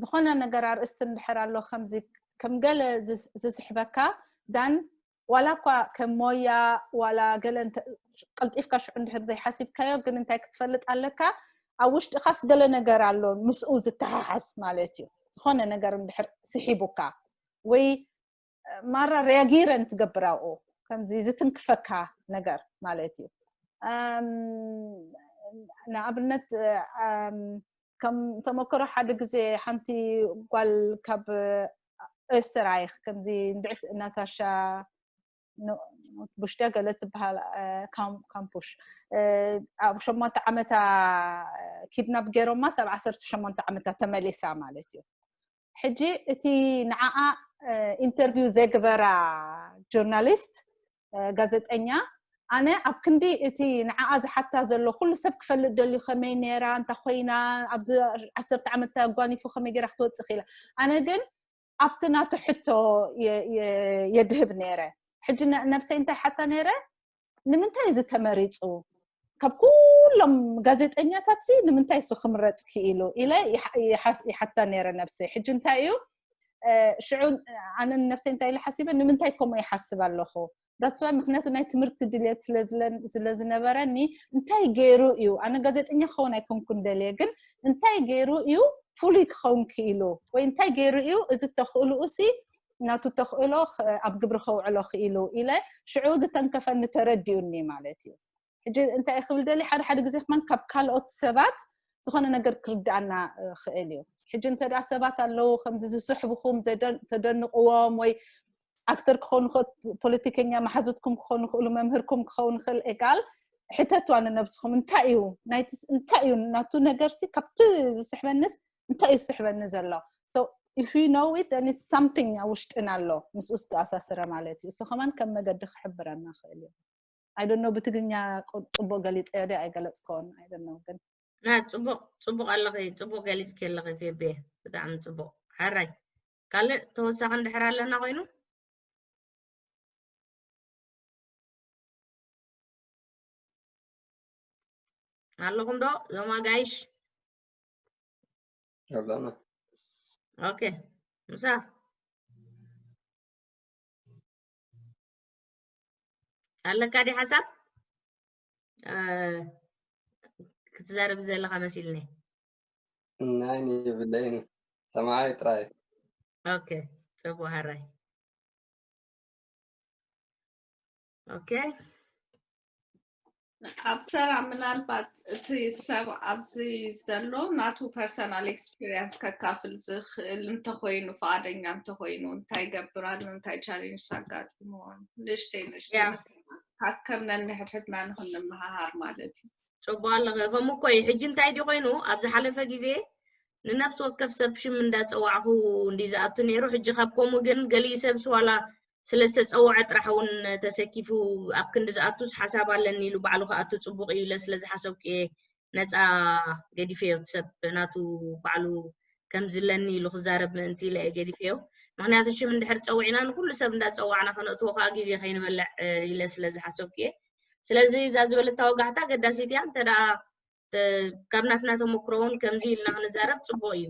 ዝኾነ ነገር ኣርእስቲ እንድሕር ኣሎ ከምዚ ከም ገለ ዝስሕበካ ዳን ዋላ እኳ ከም ሞያ ዋላ ገለ ቀልጢፍካ ሽዑ እንድሕር ዘይሓሲብካዮ ግን እንታይ ክትፈልጥ ኣለካ፣ ኣብ ውሽጥኻስ ገለ ነገር ኣሎ ምስኡ ዝተሓሓዝ ማለት እዩ። ዝኾነ ነገር እንድሕር ስሒቡካ ወይ ማራ ሪያጊረን ትገብር ኣብኡ ከምዚ ዝትንክፈካ ነገር ማለት እዩ። ንኣብነት ከም ተመክሮ ሓደ ግዜ ሓንቲ ጓል ካብ ኦስተራይክ ከምዚ እንድዕስ ናታሻ ቡሽዳ ገለ ትበሃል ካምፑሽ ኣብ ሸሞንተ ዓመታ ኪድናፕ ገይሮማ ኣብ ዓሰርተ ሸሞንተ ዓመታ ተመሊሳ ማለት እዩ። ሕጂ እቲ ንዓኣ ኢንተርቪው ዘግበራ ጆርናሊስት ጋዜጠኛ ኣነ ኣብ ክንዲ እቲ ንዓኣ ዝሓታ ዘሎ ኩሉ ሰብ ክፈልጥ ደልዩ ከመይ ነይራ እንታ ኮይና ኣብዚ ዓሰርተ ዓመት ኣጓኒፉ ከመይ ገይራ ክትወፅእ ክኢላ ኣነ ግን ኣብቲ ናቱ ሕቶ የድህብ ነይረ። ሕጂ ነብሰይ እንታይ ሓታ ነይረ ንምንታይ እዚ ተመሪፁ ካብ ኩሎም ጋዜጠኛታት ሲ ንምንታይ እሱ ክምረፅ ክኢሉ ኢለ ይሓታ ነይረ ነብሰይ። ሕጂ እንታይ እዩ ሽዑ ኣነ ንነብሰይ እንታይ ኢለ ሓሲበ ንምንታይ ከምኡ ይሓስብ ኣለኹ that's why ምክንያቱ ናይ ትምህርቲ ድልየት ስለ ዝነበረኒ እንታይ ገይሩ እዩ ኣነ ጋዜጠኛ ክኸውን ኣይኮንኩን ደልየ ግን እንታይ ገይሩ እዩ ፍሉይ ክኸውን ክኢሉ ወይ እንታይ ገይሩ እዩ እዚ ተኽእልኡ ሲ ናቱ ተኽእሎ ኣብ ግብሪ ከውዕሎ ክኢሉ ኢለ ሽዑ ዝተንከፈኒ ተረዲኡኒ ማለት እዩ። ሕጂ እንታይ ክብል ደሊ ሓደ ሓደ ግዜ ከማን ካብ ካልኦት ሰባት ዝኾነ ነገር ክርዳኣና ክእል እዩ። ሕጂ እንተ ሰባት ኣለዉ ከምዚ ዝስሕብኹም ተደንቕዎም ወይ ኣክተር ክኾኑ ፖለቲከኛ መሓዙትኩም ክኾኑ ክእሉ መምህርኩም ክኸውን ክእል ኤጋል ሕተትዋ ንነብስኹም እንታይ እዩ እንታይ እዩ ናቱ ነገር ሲ ካብቲ ዝስሕበንስ እንታይ እዩ ዝስሕበኒ ዘሎ? So if you know it, then it's something ኣብ ውሽጥና ኣሎ ምስኡ ዝተኣሳሰረ ማለት እዩ። እሱ ከማን ከም መገዲ ክሕብረና ክእል እዩ። I don't know ብትግርኛ ጽቡቅ ገሊጸዮ ደ ኣይገለጽኮን I don't know ግን ና ጽቡቅ ጽቡቅ ኣለኺ ጽቡቅ ገሊጽኪ ኣለኺ ፌቤ ብጣዕሚ ጽቡቅ። ሓራይ ካልእ ተወሳኺ እንድሕር ኣለና ኮይኑ ኣለኹም ዶ ዞማ ጋይሽ? ኣለና። ኦኬ ምሳ ኣለካ ዲ ሓሳብ ክትዛረብ ዘለካ መሲልኒ። ናይ የብለይን ሰማዓይ ጥራይ። ኦኬ ጽቡቅ ሃራይ። ኦኬ ኣብ ሰራ ምናልባት እቲ ሰብ ኣብዚ ዘሎ ናቱ personal experience ከካፍል ዝኽእል እንተኾይኑ ፍቓደኛ እንተኾይኑ እንታይ ይገብር ኣሎ እንታይ challenge ኣጋጥምዎ ንእሽተይ ንእሽተይ ያ። ምክንያት ካብ ከም ነንሕድሕድና ንኽንመሃሃር ማለት እዩ። ጽቡቅ ኣለኸ ከምኡ እኮ እዩ። ሕጂ እንታይ ድዩ ኮይኑ ኣብ ዝሓለፈ ግዜ ንነፍሲ ወከፍ ሰብ ሽም እንዳጸዋዕኹ እንዲ ዝኣቱ ነይሩ። ሕጂ ካብ ከምኡ ግን ገሊኡ ሰብስ ዋላ ስለ ዝተጸውዐ ጥራሕ እውን ተሰኪፉ ኣብ ክንዲ ዝኣቱስ ሓሳብ ኣለኒ ኢሉ ባዕሉ ክኣቱ ጽቡቅ እዩ ኢለ ስለ ዝሓሰብኩ እየ ነጻ ገዲፈዮ። እቲ ሰብ ናቱ ባዕሉ ከም ዝለኒ ኢሉ ክዛረብ ምእንቲ ኢለ እየ ገዲፈዮ። ምክንያቱ ሽም እንድሕር ጸዊዕና ንኩሉ ሰብ እንዳጸዋዕና ከነእትዎ ከዓ ግዜ ከይንበልዕ ኢለ ስለ ዝሓሰብኩ እየ። ስለዚ እዛ ዝበለታ ወጋሕታ ኣገዳሲት እያ። እንተ ደኣ ካብ ናትና ተመክሮ እውን ከምዚ ኢልና ክንዛረብ ጽቡቕ እዩ።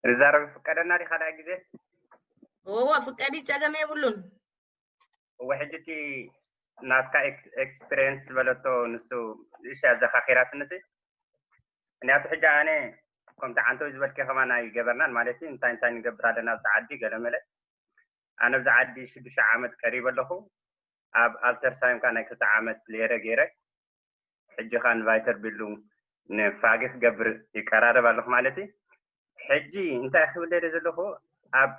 ንዛረብ ይፍቀደና ዲ ካልኣይ ግዜ? እወ ፍቀዲ ጸገም የብሉን። እወ ሕጂ እቲ ናትካ ኤክስፒሪየንስ ዝበለቶ ንሱ ንእሽተይ ኣዘኻኺራትኒ ሲ ምክንያቱ ሕጂ ኣነ ከምቲ ዓንተው ዝበልኪ ከማን ኣይገበርናን ማለት እዩ እንታይ እንታይ ንገብር ኣለና ኣብቲ ዓዲ ገለመለ ኣነ ኣብዚ ዓዲ ሽዱሽተ ዓመት ቀሪበ ኣለኹ ኣብ ኣልተርሳይም ከኣ ናይ ክልተ ዓመት ሌረ ገይረ ሕጂ ከኣ ንቫይተር ቢልዱንግ ንፋጊ ክገብር ይቀራረብ ኣለኹ ማለት እዩ ሕጂ እንታይ ክብል ደለ ዘለኹ ኣብ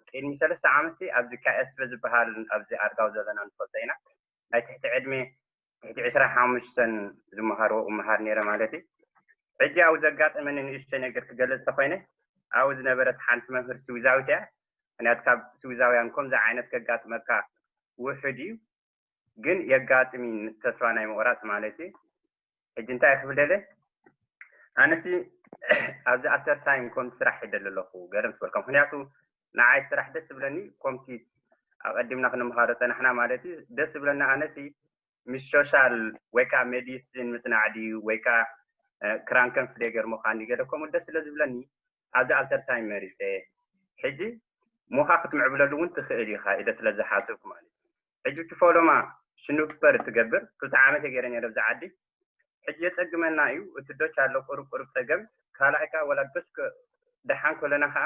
ቅድሚ ሰለስተ ዓመት ኣብዚ ካኤስበ ዝበሃል ኣብዚ ኣርጋው ዘለና ንፈልጦ ኢና ናይ ትሕቲ ዕድሜ ትሕቲ ዕስራ ሓሙሽተን ዝመሃርዎ እመሃር ነይረ ማለት እዩ ሕጂ ኣብኡ ዘጋጠመኒ ንእሽተይ ነገር ክገልፅ ተኮይነ ኣብኡ ዝነበረት ሓንቲ መምህር ስዊዛዊት እያ ምክንያቱ ካብ ስዊዛውያን ከምዚ ዓይነት ከጋጥመካ ውሑድ እዩ ግን የጋጥም እዩ ተስፋ ናይ ምቑራፅ ማለት እዩ ሕጂ እንታይ ክብል ደለ ኣነሲ ኣብዚ ኣልተርሳይም ከም ስራሕ ይደሊ ኣለኹ ገርም ዝበልካ ምክንያቱ ንዓይ ስራሕ ደስ ዝብለኒ ከምቲ ኣቀዲምና ክንምሃሮ ፀናሕና ማለት እዩ ደስ ዝብለኒ ኣነሲ ምስ ሶሻል ወይ ከዓ ሜዲሲን ምፅናዕ ድዩ ወይ ከዓ ክራንከን ፍሌገር ምዃን ድዩ ገለ ከምኡ ደስ ስለ ዝብለኒ ኣብዚ ኣልተርሳይም መሪፀ ሕጂ ሞኻ ክትምዕብለሉ እውን ትኽእል ኢኻ ኢለ ስለ ዝሓስብኩ ማለት እዩ ሕጂ እቲ ፎሎማ ሽኑፐር ትገብር ክልተ ዓመት ገይረ ነይረ ኣብዚ ዓዲ ሕጂ የፀግመና እዩ እቲ ዶች ኣሎ ቁሩብ ቁሩብ ፀገም ካልኣይ ከዓ ወላ ዶች ደሓን ከለና ከዓ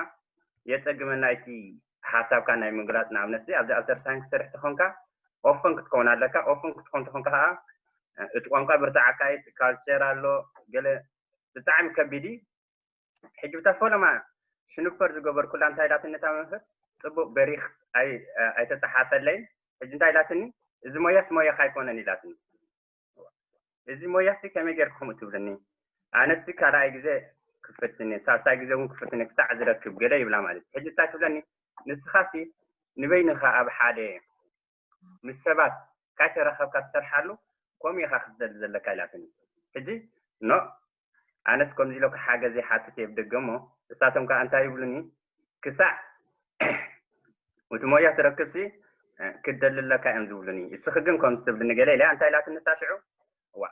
የፀግመና እቲ ሓሳብካ ናይ ምግላፅ ንኣብነት ኣብዚ ኣልተርሳይን ክሰርሕ ተኾንካ ኦፍን ክትከውን ኣለካ ኦፍን ክትኮን ተኾንካ ከዓ እቲ ቋንቋ ብርትዓካ እቲ ካልቸር ኣሎ ገለ ብጣዕሚ ከቢድ እዩ ሕጂ ብታ ፈለማ ሽኑፐር ዝገበርኩላ እንታይ ኢላትኒ እታ መምህር ፅቡቅ በሪክ ኣይተፀሓፈለይን ሕጂ እንታይ ኢላትኒ እዚ ሞያስ ሞያካ ኣይኮነን ኢላትኒ እዚ ሞያሲ ከመይ ጌርኩም ትብልኒ ኣነሲ ካልኣይ ግዜ ክፍትኒ ሳልሳይ ግዜ እውን ክፍትኒ ክሳዕ ዝረክብ ገለ ይብላ ማለት ሕጂ እንታይ ትብለኒ ንስኻሲ ንበይንኻ ኣብ ሓደ ምስ ሰባት ካይተራኸብካ ትሰርሓሉ ከምኡ ኢኻ ክትደሊ ዘለካ ኢላትኒ ሕጂ ኖ ኣነስ ከምዚ ኢለ ክሓገዝ ይሓትት እየ ብደገ እሞ እሳቶም ከዓ እንታይ ይብሉኒ ክሳዕ እቲ ሞያ ትረክብሲ ክትደሊ ኣለካ እዮም ዝብሉኒ እስኺ ግን ከምዚ ትብልኒ ገለ ኢለ እንታይ ኢላትኒ እሳ ሽዑ ዋ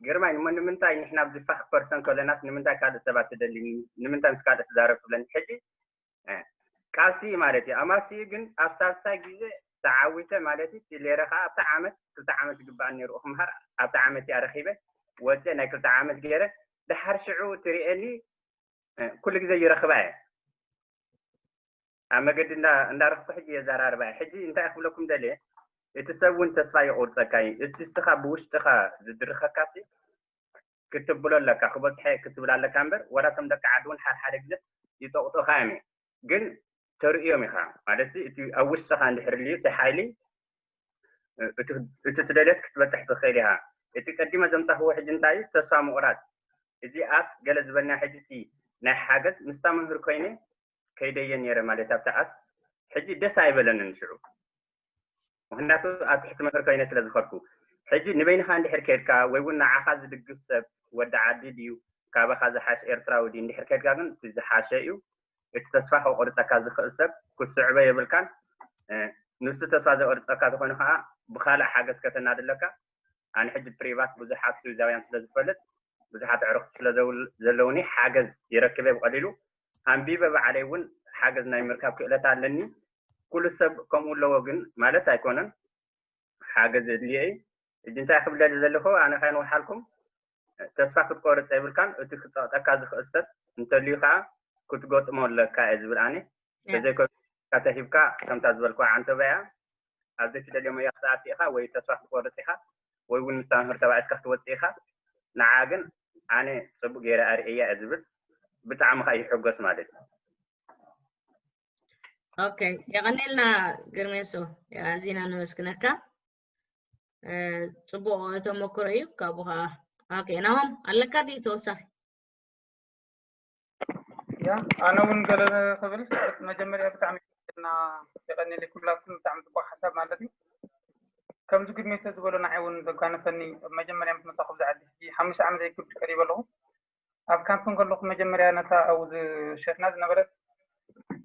ግርማይ እሞ ንምንታይ ንሕና ኣብዚ ፋክ ፐርሰን ከለናስ ንምንታይ ካልእ ሰባት ትደሊ ንምንታይ ምስ ካልእ ትዛረብ ትብለኒ ሕጂ ቃልሲ ማለት እዩ። ኣማሲ ግን ኣብ ሳልሳይ ግዜ ተዓዊተ ማለት እዩ። ሌረ ከዓ ኣብታ ዓመት ክልተ ዓመት ዝግባእ ነይሩ ክምሃር ኣብታ ዓመት እያ ረኪበ ወፅየ ናይ ክልተ ዓመት ገይረ ድሓር ሽዑ ትሪኤኒ ኩሉ ግዜ ይረክባ እየ። ኣብ መገዲ እንዳረክብኩ ሕጂ የዘራርባ እየ። ሕጂ እንታይ ክብለኩም ደልየ፣ እቲ ሰብ እውን ተስፋ ይቆርፀካ እዩ። እቲ ስኻ ብውሽጥኻ ዝድርኸካ ክትብሎ ኣለካ፣ ክበፅሐ ክትብል ኣለካ እምበር ዋላ ከም ደቂ ዓዲ እውን ሓደ ሓደ ግዜስ ይፀቕጡኻ እዮም። ግን ተርእዮም ኢኻ ማለት እቲ ኣብ ውሽጥኻ እንድሕር ልዩ እቲ ሓይሊ እቲ ትደልዮስ ክትበፅሕ ትኽእል ኢኻ። እቲ ቀዲመ ዘምፃኽዎ ሕጂ እንታይ እዩ? ተስፋ ምቑራፅ። እዚኣስ ገለ ዝበልና ሕጂ እቲ ናይ ሓገዝ ምስታ መምህር ኮይነ ከይደየ ነይረ ማለት ኣብታ ኣስ ሕጂ ደስ ኣይበለንን ሽዑ። ምክንያቱ ኣብ ትሕቲ መምህር ኮይነ ስለ ዝኸድኩ። ሕጂ ንበይንኻ እንድሕር ከድካ ወይ እውን ንዓኻ ዝድግፍ ሰብ ወዲ ዓዲ ድዩ ካባኻ ዝሓሽ ኤርትራዊ ድዩ እንድሕር ከድካ ግን እቲ ዝሓሸ እዩ። እቲ ተስፋ ከቆርፀካ ዝኽእል ሰብ ክትስዕቦ የብልካን። ንሱ ተስፋ ዘቆርፀካ ተኾይኑ ከዓ ብካልእ ሓገዝ ከተናድለካ። ኣነ ሕጂ ፕሪቫት ብዙሓት ስዊዛውያን ስለ ዝፈልጥ ብዙሓት ኣዕሩኽቲ ስለ ዘለውኒ ሓገዝ ይረክበ ብቐሊሉ። ኣንቢበ ባዕለይ እውን ሓገዝ ናይ ምርካብ ክእለት ኣለኒ። ኩሉ ሰብ ከምኡ ኣለዎ ግን ማለት ኣይኮነን። ሓገዝ የድልዮ እዩ። ሕጂ እንታይ ክብለሊ ዘለኹ ኣነ ከይንውሓልኩም ተስፋ ክትቆርፅ የብልካን። እቲ ክፀቕጠካ ዝኽእል ሰብ እንተልዩ ከዓ ክትገጥሞ ኣለካ እየ ዝብል ኣነ። ተዘይኮ ተሂብካ ከምታ ዝበልኩ ዓንተባ እያ ኣብ ዘይትደልዮ ሞያ ክትኣቲ ኢኻ ወይ ተስፋ ክትቆርፅ ኢኻ ወይ እውን ምስ መምህር ተባኢስካ ክትወፅእ ኢኻ። ንዓ ግን ኣነ ፅቡቅ ገይረ ኣርእያ እየ ዝብል ብጣዕሚ ከዓ ይሕጎስ ማለት እዩ። ኦኬ፣ የቐኔልና ግርሜሶ፣ ኣዚና ነመስግነካ። ጽቡቕ ተመክሮ እዩ። ካብኡ ከዓ ኦኬ፣ ናሆም ኣለካ ድዩ ተወሳኺ? ያ ኣነ እውን ገለ ክብል መጀመርያ ብጣዕሚ እና የቐኔለይ ኩላትኩም ብጣዕሚ ጽቡቕ ሓሳብ ማለት እዩ። ከምዚ ግርሜሶ ዝበሎ ንዓይ እውን ዘጓነፈኒ መጀመርያ ምስ መጻኹ ብዛዕባ ሕጂ ሓሙሽተ ዓመት ዘይክብድ ቀሪበ ኣለኹ። ኣብ ካምፕ እንከለኹ መጀመርያ ነታ ኣብኡ ዝሸፍና ዝነበረት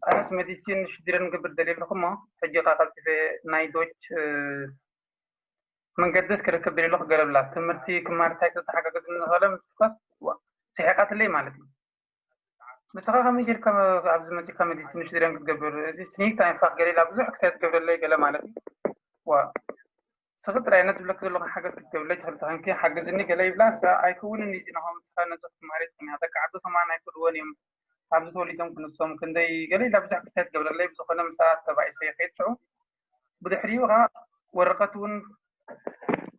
ኣነስ መዲሲን ሽድረን ክብል ደልየ ኣለኹ እሞ ሕጂ ካ ቀልጢፈ ናይ ዶች መንገድስ ክረክብ ደልየ ኣለኹ ገለ ብላ ትምህርቲ ክማር እንታይ ተተሓጋገዝ ንኸለ ምስትኳስ ስሒቓትለይ ማለት እዩ። ንስኻ ከመይ ጌርካ ኣብዚ መፂካ መዲሲን ሽድረን ክትገብር እዚ ስኒት ኣይንፋክ ገለ ኢላ ብዙሕ ክሳይ ትገብረለይ ገለ ማለት እዩ። ዋ ስኺ ጥራይ ነቲ ዝብለኪ ዘለኹ ሓገዝ ክትገብርለይ ትኽእሊ ተኾይንኪ ሓግዝኒ ገለ ይብላ። ንሳ ኣይከውንን እዩ እዚ ናሆም ንስኻ ነዚ ክትመሃር ኣይትኽእልን ኢኻ። ደቂ ዓዲ ከማን ኣይክእልዎን እዮም። ኣብዚ ተወሊዶም ክንሶም ክንደይ ገለ ኢላ ብዙሕ ክስታይ ትገብረለይ። ብዝኾነ ምስኣ ተባኢሰ ይኸይድ ሽዑ ብድሕሪኡ ኸዓ ወረቐት እውን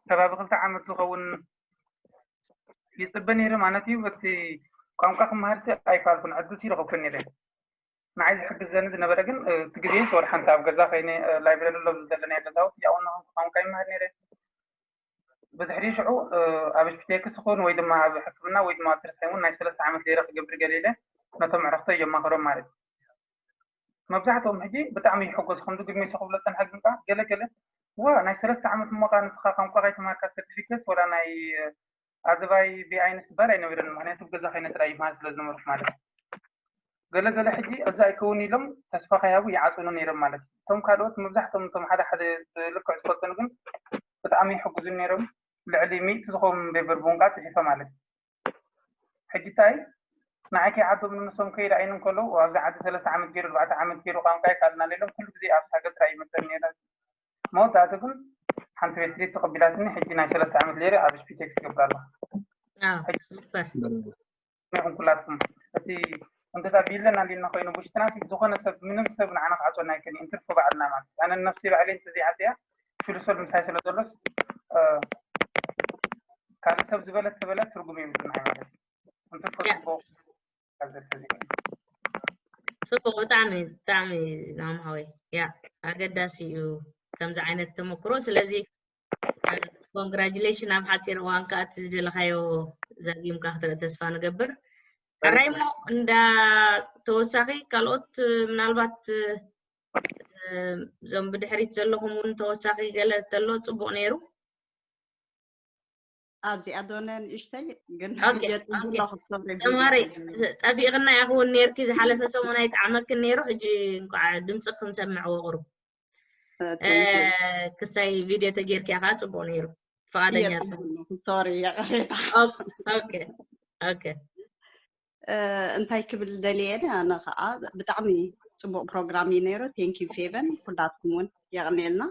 ከባቢ ክልተ ዓመት ዝኸውን ይፅበ ነይረ ማለት እዩ። በቲ ቋንቋ ክመሃርሲ ኣይከኣልኩን ዕድልሲ ይረኸብኩን ነይረ። ንዓይ ዝሕግዘኒ ዝነበረ ግን እቲ ግዜ ዝወር ሓንቲ ኣብ ገዛ ከይነ ላይብረሪ ኣሎ ዘለናዮ ገዛውቲ ያው እናኾንኩ ቋንቋ ይመሃር ነይረ። ብድሕሪ ሽዑ ኣብ ስፒቴክስ ይኹን ወይ ድማ ኣብ ሕክምና ወይ ድማ ኣልትራሳውንድ እውን ናይ ሰለስተ ዓመት ገይረ ክገብር ገለ ኢለ ነቶም ኣዕሩኽተይ የማኽሮም ማለት እዩ። መብዛሕትኦም ሕጂ ብጣዕሚ ይሕጎሱ ከምዚ ግድሚ ሰ ክብሎ ዝፀንሐ ግን ከዓ ገለ ገለ ዋ ናይ ሰለስተ ዓመት እሞ ከዓ ንስኻ ቋንቋ ከይተማሃርካ ሰርቲፊኬትስ ወላ ናይ ኣዘባይ ቢኣይንስ ዝበሃል ኣይነበረን። ምክንያቱ ገዛ ከይነ ጥራይ ይመሃር ስለ ዝነበርኩ ማለት እዩ። ገለ ገለ ሕጂ እዚ ኣይከውን ኢሎም ተስፋ ከይሃቡ ይዓፅኑ ነይሮም ማለት እዩ። እቶም ካልኦት መብዛሕትኦም እቶም ሓደ ሓደ ብልክዕ ዝፈልጦም ግን ብጣዕሚ ይሕግዙ ነይሮም። ልዕሊ ሚእቲ ዝኸውን ፔፐር ብቋንቋ ፅሒፈ ማለት እዩ። ሕጂ እንታይ ንዓይ ከይዓዶም ንሶም ከይረኣዩኒ እንከለዉ ኣብዚ ዓዲ ሰለስተ ዓመት ገይሩ ኣርባዕተ ዓመት ገይሩ ቋንቋ ይካልና ኢሎም ኩሉ ግዜ ኣብ ሳገት ጥራይ ይመፀኒ ነይረ። መወዳእቱ ግን ሓንቲ ቤት ትሪት ተቐቢላትኒ። ሕጂ ናይ ሰለስተ ዓመት ሌረ ኣብ ስፒቴክስ ይገብር ኣለኹ። ኣዎ፣ ሱፐር። ይኹን ኩላትኩም እቲ እንተታ ቢለን ኣሊና ኮይኑ ውሽጥና ሲ ዝኾነ ሰብ ምንም ሰብ ንዓና ክዓፅወና ኣይክእልን እዩ። እንትርፎ ባዕልና ማለት እዩ። ኣነ ነፍሲ ባዕለይ እንተዘይዓፅያ ፍሉሶል ምሳይ ስለ ዘሎስ ካልእ ሰብ ዝበለት ተበለት ትርጉም የብሉን ማለት እዩ። እንትርፎ ያ። ፅቡቕ ካብ ዘርፊ ዘይኮነ። ጽቡቕ፣ ብጣዕሚ ብጣዕሚ ናም ሃወይ ያ ኣገዳሲ እዩ ከምዚ ዓይነት ተመክሮ። ስለዚ ኮንግራጁሌሽን ኣብ ሓፂር እዋን ከዓ እቲ ዝደለካዮ ዛዚምካ ክትርኢ ተስፋ ንገብር። ሕራይ እሞ እንዳ ተወሳኺ ካልኦት ምናልባት እዞም ብድሕሪት ዘለኹም እውን ተወሳኺ ገለ ተሎ ጽቡቕ ነይሩ። ኣብዚኣ ዶነ ንእሽተይ ግን ኦኬ፣ የጥቡ ኦኬ። ኣለኹ። ሶሪ፣ ቪድዮ ተማሪ ተጀመረ። ጠፊቕና ኢኹውን ነርኪ ዝሓለፈ ሰሙን ኣይጠዓመክን ነይሩ። ሕጂ እንቋዕ ድምፅኽን ሰምዕዎ ቁሩብ እ፣ thank you። ክሳይ ቪድዮ ተጌርኪ ከዓ ፅቡቅ ነይሩ። ፍቓደኛ የጥቡ ኣለኹ። ሶሪ፣ ይቕሬታ። ኦኬ፣ ኦኬ። እ፣ እንታይ ክብል ደልየ ኣነ ከዓ ብጣዕሚ ጽቡቕ ፕሮግራም እዩ ነይሩ። Thank you ፌቨን፣ ኩላትኩም እውን የቕንየልና።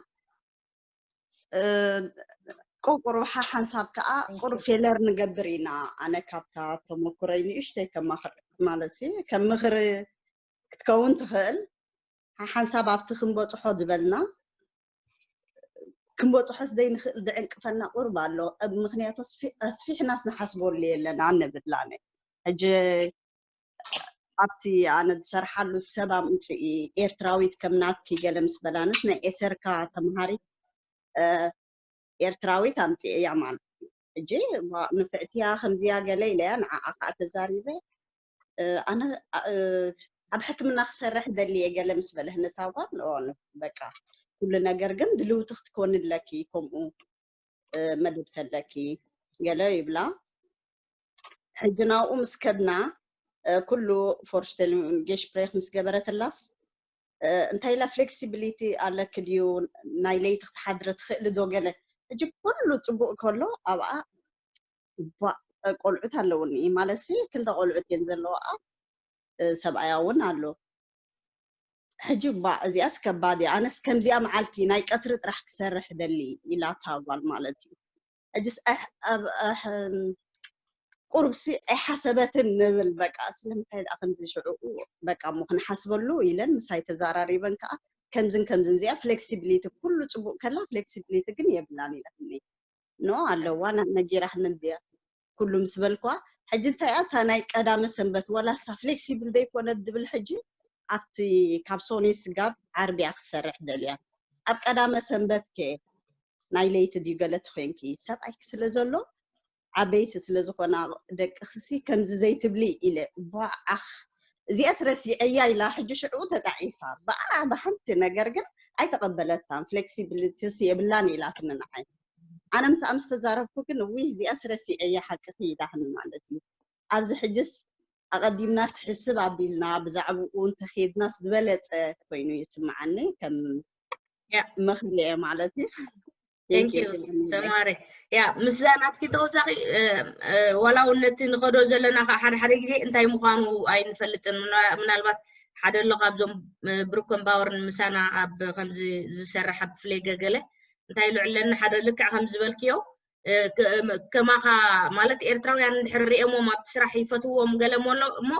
እ፣ ቁ- ቁሩብ ሓ- ሓንሳብ ከዓ ቁሩብ ፌለር ንገብር ኢና። ኣነ ካብታ ተመኩረይ ንእሽተይ ከማኽር ማለት ሲ ከም ምኽሪ ክትከውን ትኽእል። ሓ- ሓንሳብ ኣብቲ ክንበፅሖ ዝበልና ክንበፅሖስ ዘይንኽእል ድዕንቅፈና ቁርብ ኣሎ። እ፣ ምኽንያቱ ኣስፊ- ኣስፊሕናስ ንሓስበሉ የለና ንብላነ። ሕጂ ኣብቲ ኣነ ዝሰርሓሉ ሰብ ኣምፅኢ ኤርትራዊት ከም ናትኪ ገለ ምስ በላንስ ናይ ኤሰርካ ተምሃሪት እ፣ ኤርትራዊት ኣምፅኤያ ማለት እዩ። ሕጂ ዋ- ንፍዕትያ ከምዚያ ገለ ኢለያ ንዓኣ ከዓ ተዛሪበ እ፣ ኣነ እ፣ ኣብ ሕክምና ክሰርሕ ደልየ ገለ ምስ በለህኒ እታ ጓል ኦ፣ ን- በቃ ኩሉ ነገር ግን ድልውቲ ክትኮን ኣለኪ ከምኡ እ፣ መደብ ተለኪ ገለ ይብላ። ሕጂ ናብኡ ምስ ከድና እ፣ ኩሉ ፎርሽተል ጌሽፕሬክ ምስ ገበረትላስ እ፣ እንታይ ኢላ ፍሌክሲቢሊቲ ኣለኪ ድዩ ናይ ለይቲ ክትሓድሪ ትኽእሊ ዶ ገለ። ሕጂ ኩሉ ፅቡቅ ከሎ ኣብኣ እባ ቆልዑት ኣለውኒ ማለት ሲ ክልተ ቆልዑት እየን ዘለዋ እ፣ ሰብኣያ እውን ኣሎ። ሕጂ እባ እዚኣስ ከባድ እያ። ኣነስ ከምዚኣ መዓልቲ ናይ ቀትሪ ጥራሕ ክሰርሕ ደሊ ኢላ እታ ጓል ማለት እዩ። ሕጅስ ኣሕ- ኣብ- ኣሕ- ቁሩብሲ ኣይሓሰበትን ንብል በቃ ስለምንታይ ደኣ ከምዚ ሽዑ በቃ እሞ ክንሓስበሉ ኢለን ምሳይ ተዛራሪበን ከዓ ከምዝን ከምዝን እዚኣ ፍሌክሲቢሊቲ ኩሉ ፅቡቅ ከላ ፍሌክሲቢሊቲ ግን የብላን ኢላትኒ። ኖ ኣለዋ ና- ነጊራትኒ እንድያ ኩሉ ምስ በልኳ። ሕጂ እንታይ እያ እታ ናይ ቀዳመ ሰንበት ወላ ሳ ፍሌክሲብል ዘይኮነት ድብል ሕጂ ኣብቲ ካብ ሶኒ ስጋብ ዓርቢያ ክሰርሕ ደልያ ኣብ ቀዳመ ሰንበት ከ ናይ ለይቲ ድዩ ገለ ትኾንኪ ሰብኣይኪ ስለ ዘሎ ዓበይቲ ስለ ዝኾና ደቅኽሲ ከምዚ ዘይትብሊ ኢለ ባዓኽ እዚኣስ ረሲዐያ ኢላ ሕጂ ሽዑ ተጣዒሳ ብኣ ብሓንቲ ነገር ግን ኣይተቐበለታን ፍሌክሲቢሊቲስ የብላን ኢላትኒ ንዓይ ኣነ ምስ ምስ ተዛረብኩ ግን እዊ እዚኣስ ረሲዐያ ሓቅኺ ኢላትኒ ማለት እዩ ኣብዚ ሕጅስ ኣቐዲምናስ ሕስብ ኣቢልና ብዛዕባኡ እንተኺድናስ ዝበለፀ ኮይኑ ይስምዓኒ ከም ያ። ምኽሪ እየ ማለት እዩ Thank you ሰማሪ ያ ምስዛ ናትኪ ተወሳኺ እ፣ እ፣ ዋላ እውን ነቲ ንኸዶ ዘለና ከዓ ሓደ ሓደ ግዜ እንታይ ምዃኑ ኣይንፈልጥን ምና- ምናልባት ሓደ ኣሎ ካብዞም እ፣ ብሩኮን ባወርን ምሳና ኣብ ከምዚ ዝሰርሕ ኣብ ፍሌገ ገለ እንታይ ኢሉ ዕለኒ ሓደ ልክዕ ከም ዝበልክዮ እ፣ ከ- ከማኻ ማለት ኤርትራውያን እንድሕር ሪኦሞም ኣብቲ ስራሕ ይፈትዎም ገለ ሞሎ እሞ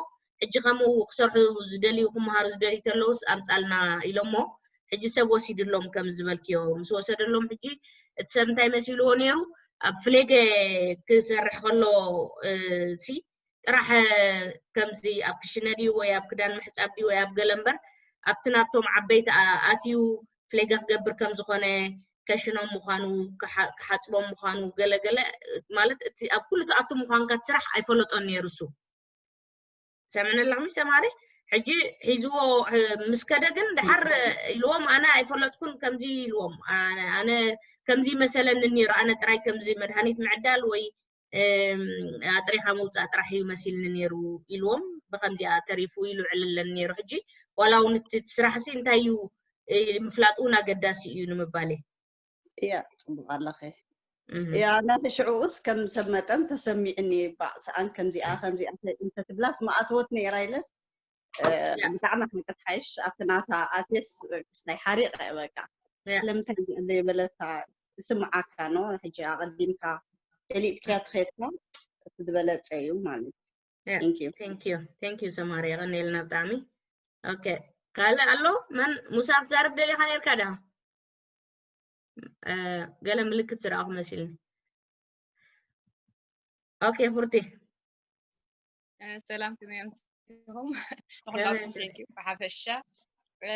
ሕጂ ከምኡ ክሰርሑ ዝደልዩ ክመሃሩ ዝደልዩ ተለውስ ኣምፃልና ኢሎሞ ሕጂ ሰብ ወሲድሎም ከም ዝበልክዮ ምስ ወሰደሎም ሕጂ እቲ ሰብ እንታይ መሲልዎ ነይሩ ኣብ ፍሌገ ክሰርሕ ከሎ እ፣ ሲ ጥራሕ ከምዚ ኣብ ክሽነ ድዩ ወይ ኣብ ክዳን ምሕፃብ ድዩ ወይ ኣብ ገለ እምበር ኣብቲ ናብቶም ዓበይቲ ኣ- ኣትዩ ፍሌገ ክገብር ከም ዝኾነ ከሽኖም ምዃኑ ክሓ- ክሓፅቦም ምዃኑ ገለገለ ማለት እቲ ኣብ ኩሉ ትኣቱ ምዃንካ እቲ ስራሕ ኣይፈለጦን ነይሩ እሱ ሰምዕኒ ኣለኹም ሰማሪ ሕጂ ሒዝዎ እ፣ ምስ ከደ ግን ድሓር እ፣ ኢልዎም ኣነ ኣይፈለጥኩን ከምዚ ኢልዎም ኣነ ኣነ ከምዚ መሰለኒ ነይሩ ኣነ ጥራይ ከምዚ መድሃኒት ምዕዳል ወይ እም፣ ኣጥሪኻ ምውፃእ ጥራሕ እዩ መሲልኒ ነይሩ ኢልዎም ብከምዚኣ ተሪፉ ኢሉ ዕልለን ነይሩ ሕጂ ዋላ እውን እቲ እቲ ስራሕ ሲ እንታይ እዩ እ፣ ምፍላጥ እውን ኣገዳሲ እዩ ንምባል እየ እያ ፅቡቅ ኣለኸ እህ። እያ ናተ ሽዑኡስ ከም ሰብ መጠን ተሰሚዕኒ ባዕ ሰኣን ከምዚኣ ከምዚኣ እንተትብላስ መኣተወት ነይራ ኢለስ እ፣ ያ። ብጣዕሚ ሓንቀት ሓይሽ ኣብቲ ናታ ኣትየስ ክስታይ ሓሪቀ በቃ ያ። ስለምንታይ ዘይበለታ ስምዓካ ኖ ሕጂ ኣቐዲምካ ፈሊጥክያ ትኸድካ እቲ ዝበለፀ እዩ ማለት ያ። Thank you Thank you thank you ሰማሪ የቐንየልና ብጣዕሚ ኦኬ ካልእ ኣሎ መን ሙሳ ክትዛርብ ደሊኻ ነርካ ዳ እ፣ ገለ ምልክት ዝረኣኹ መሲልኒ ኦኬ ፉርቲ እ፣ ሰላም ከመይ ኣምሲኹም ንኩላትኩም ኣምሲኹም? Thank you ብሓፈሻ እ፣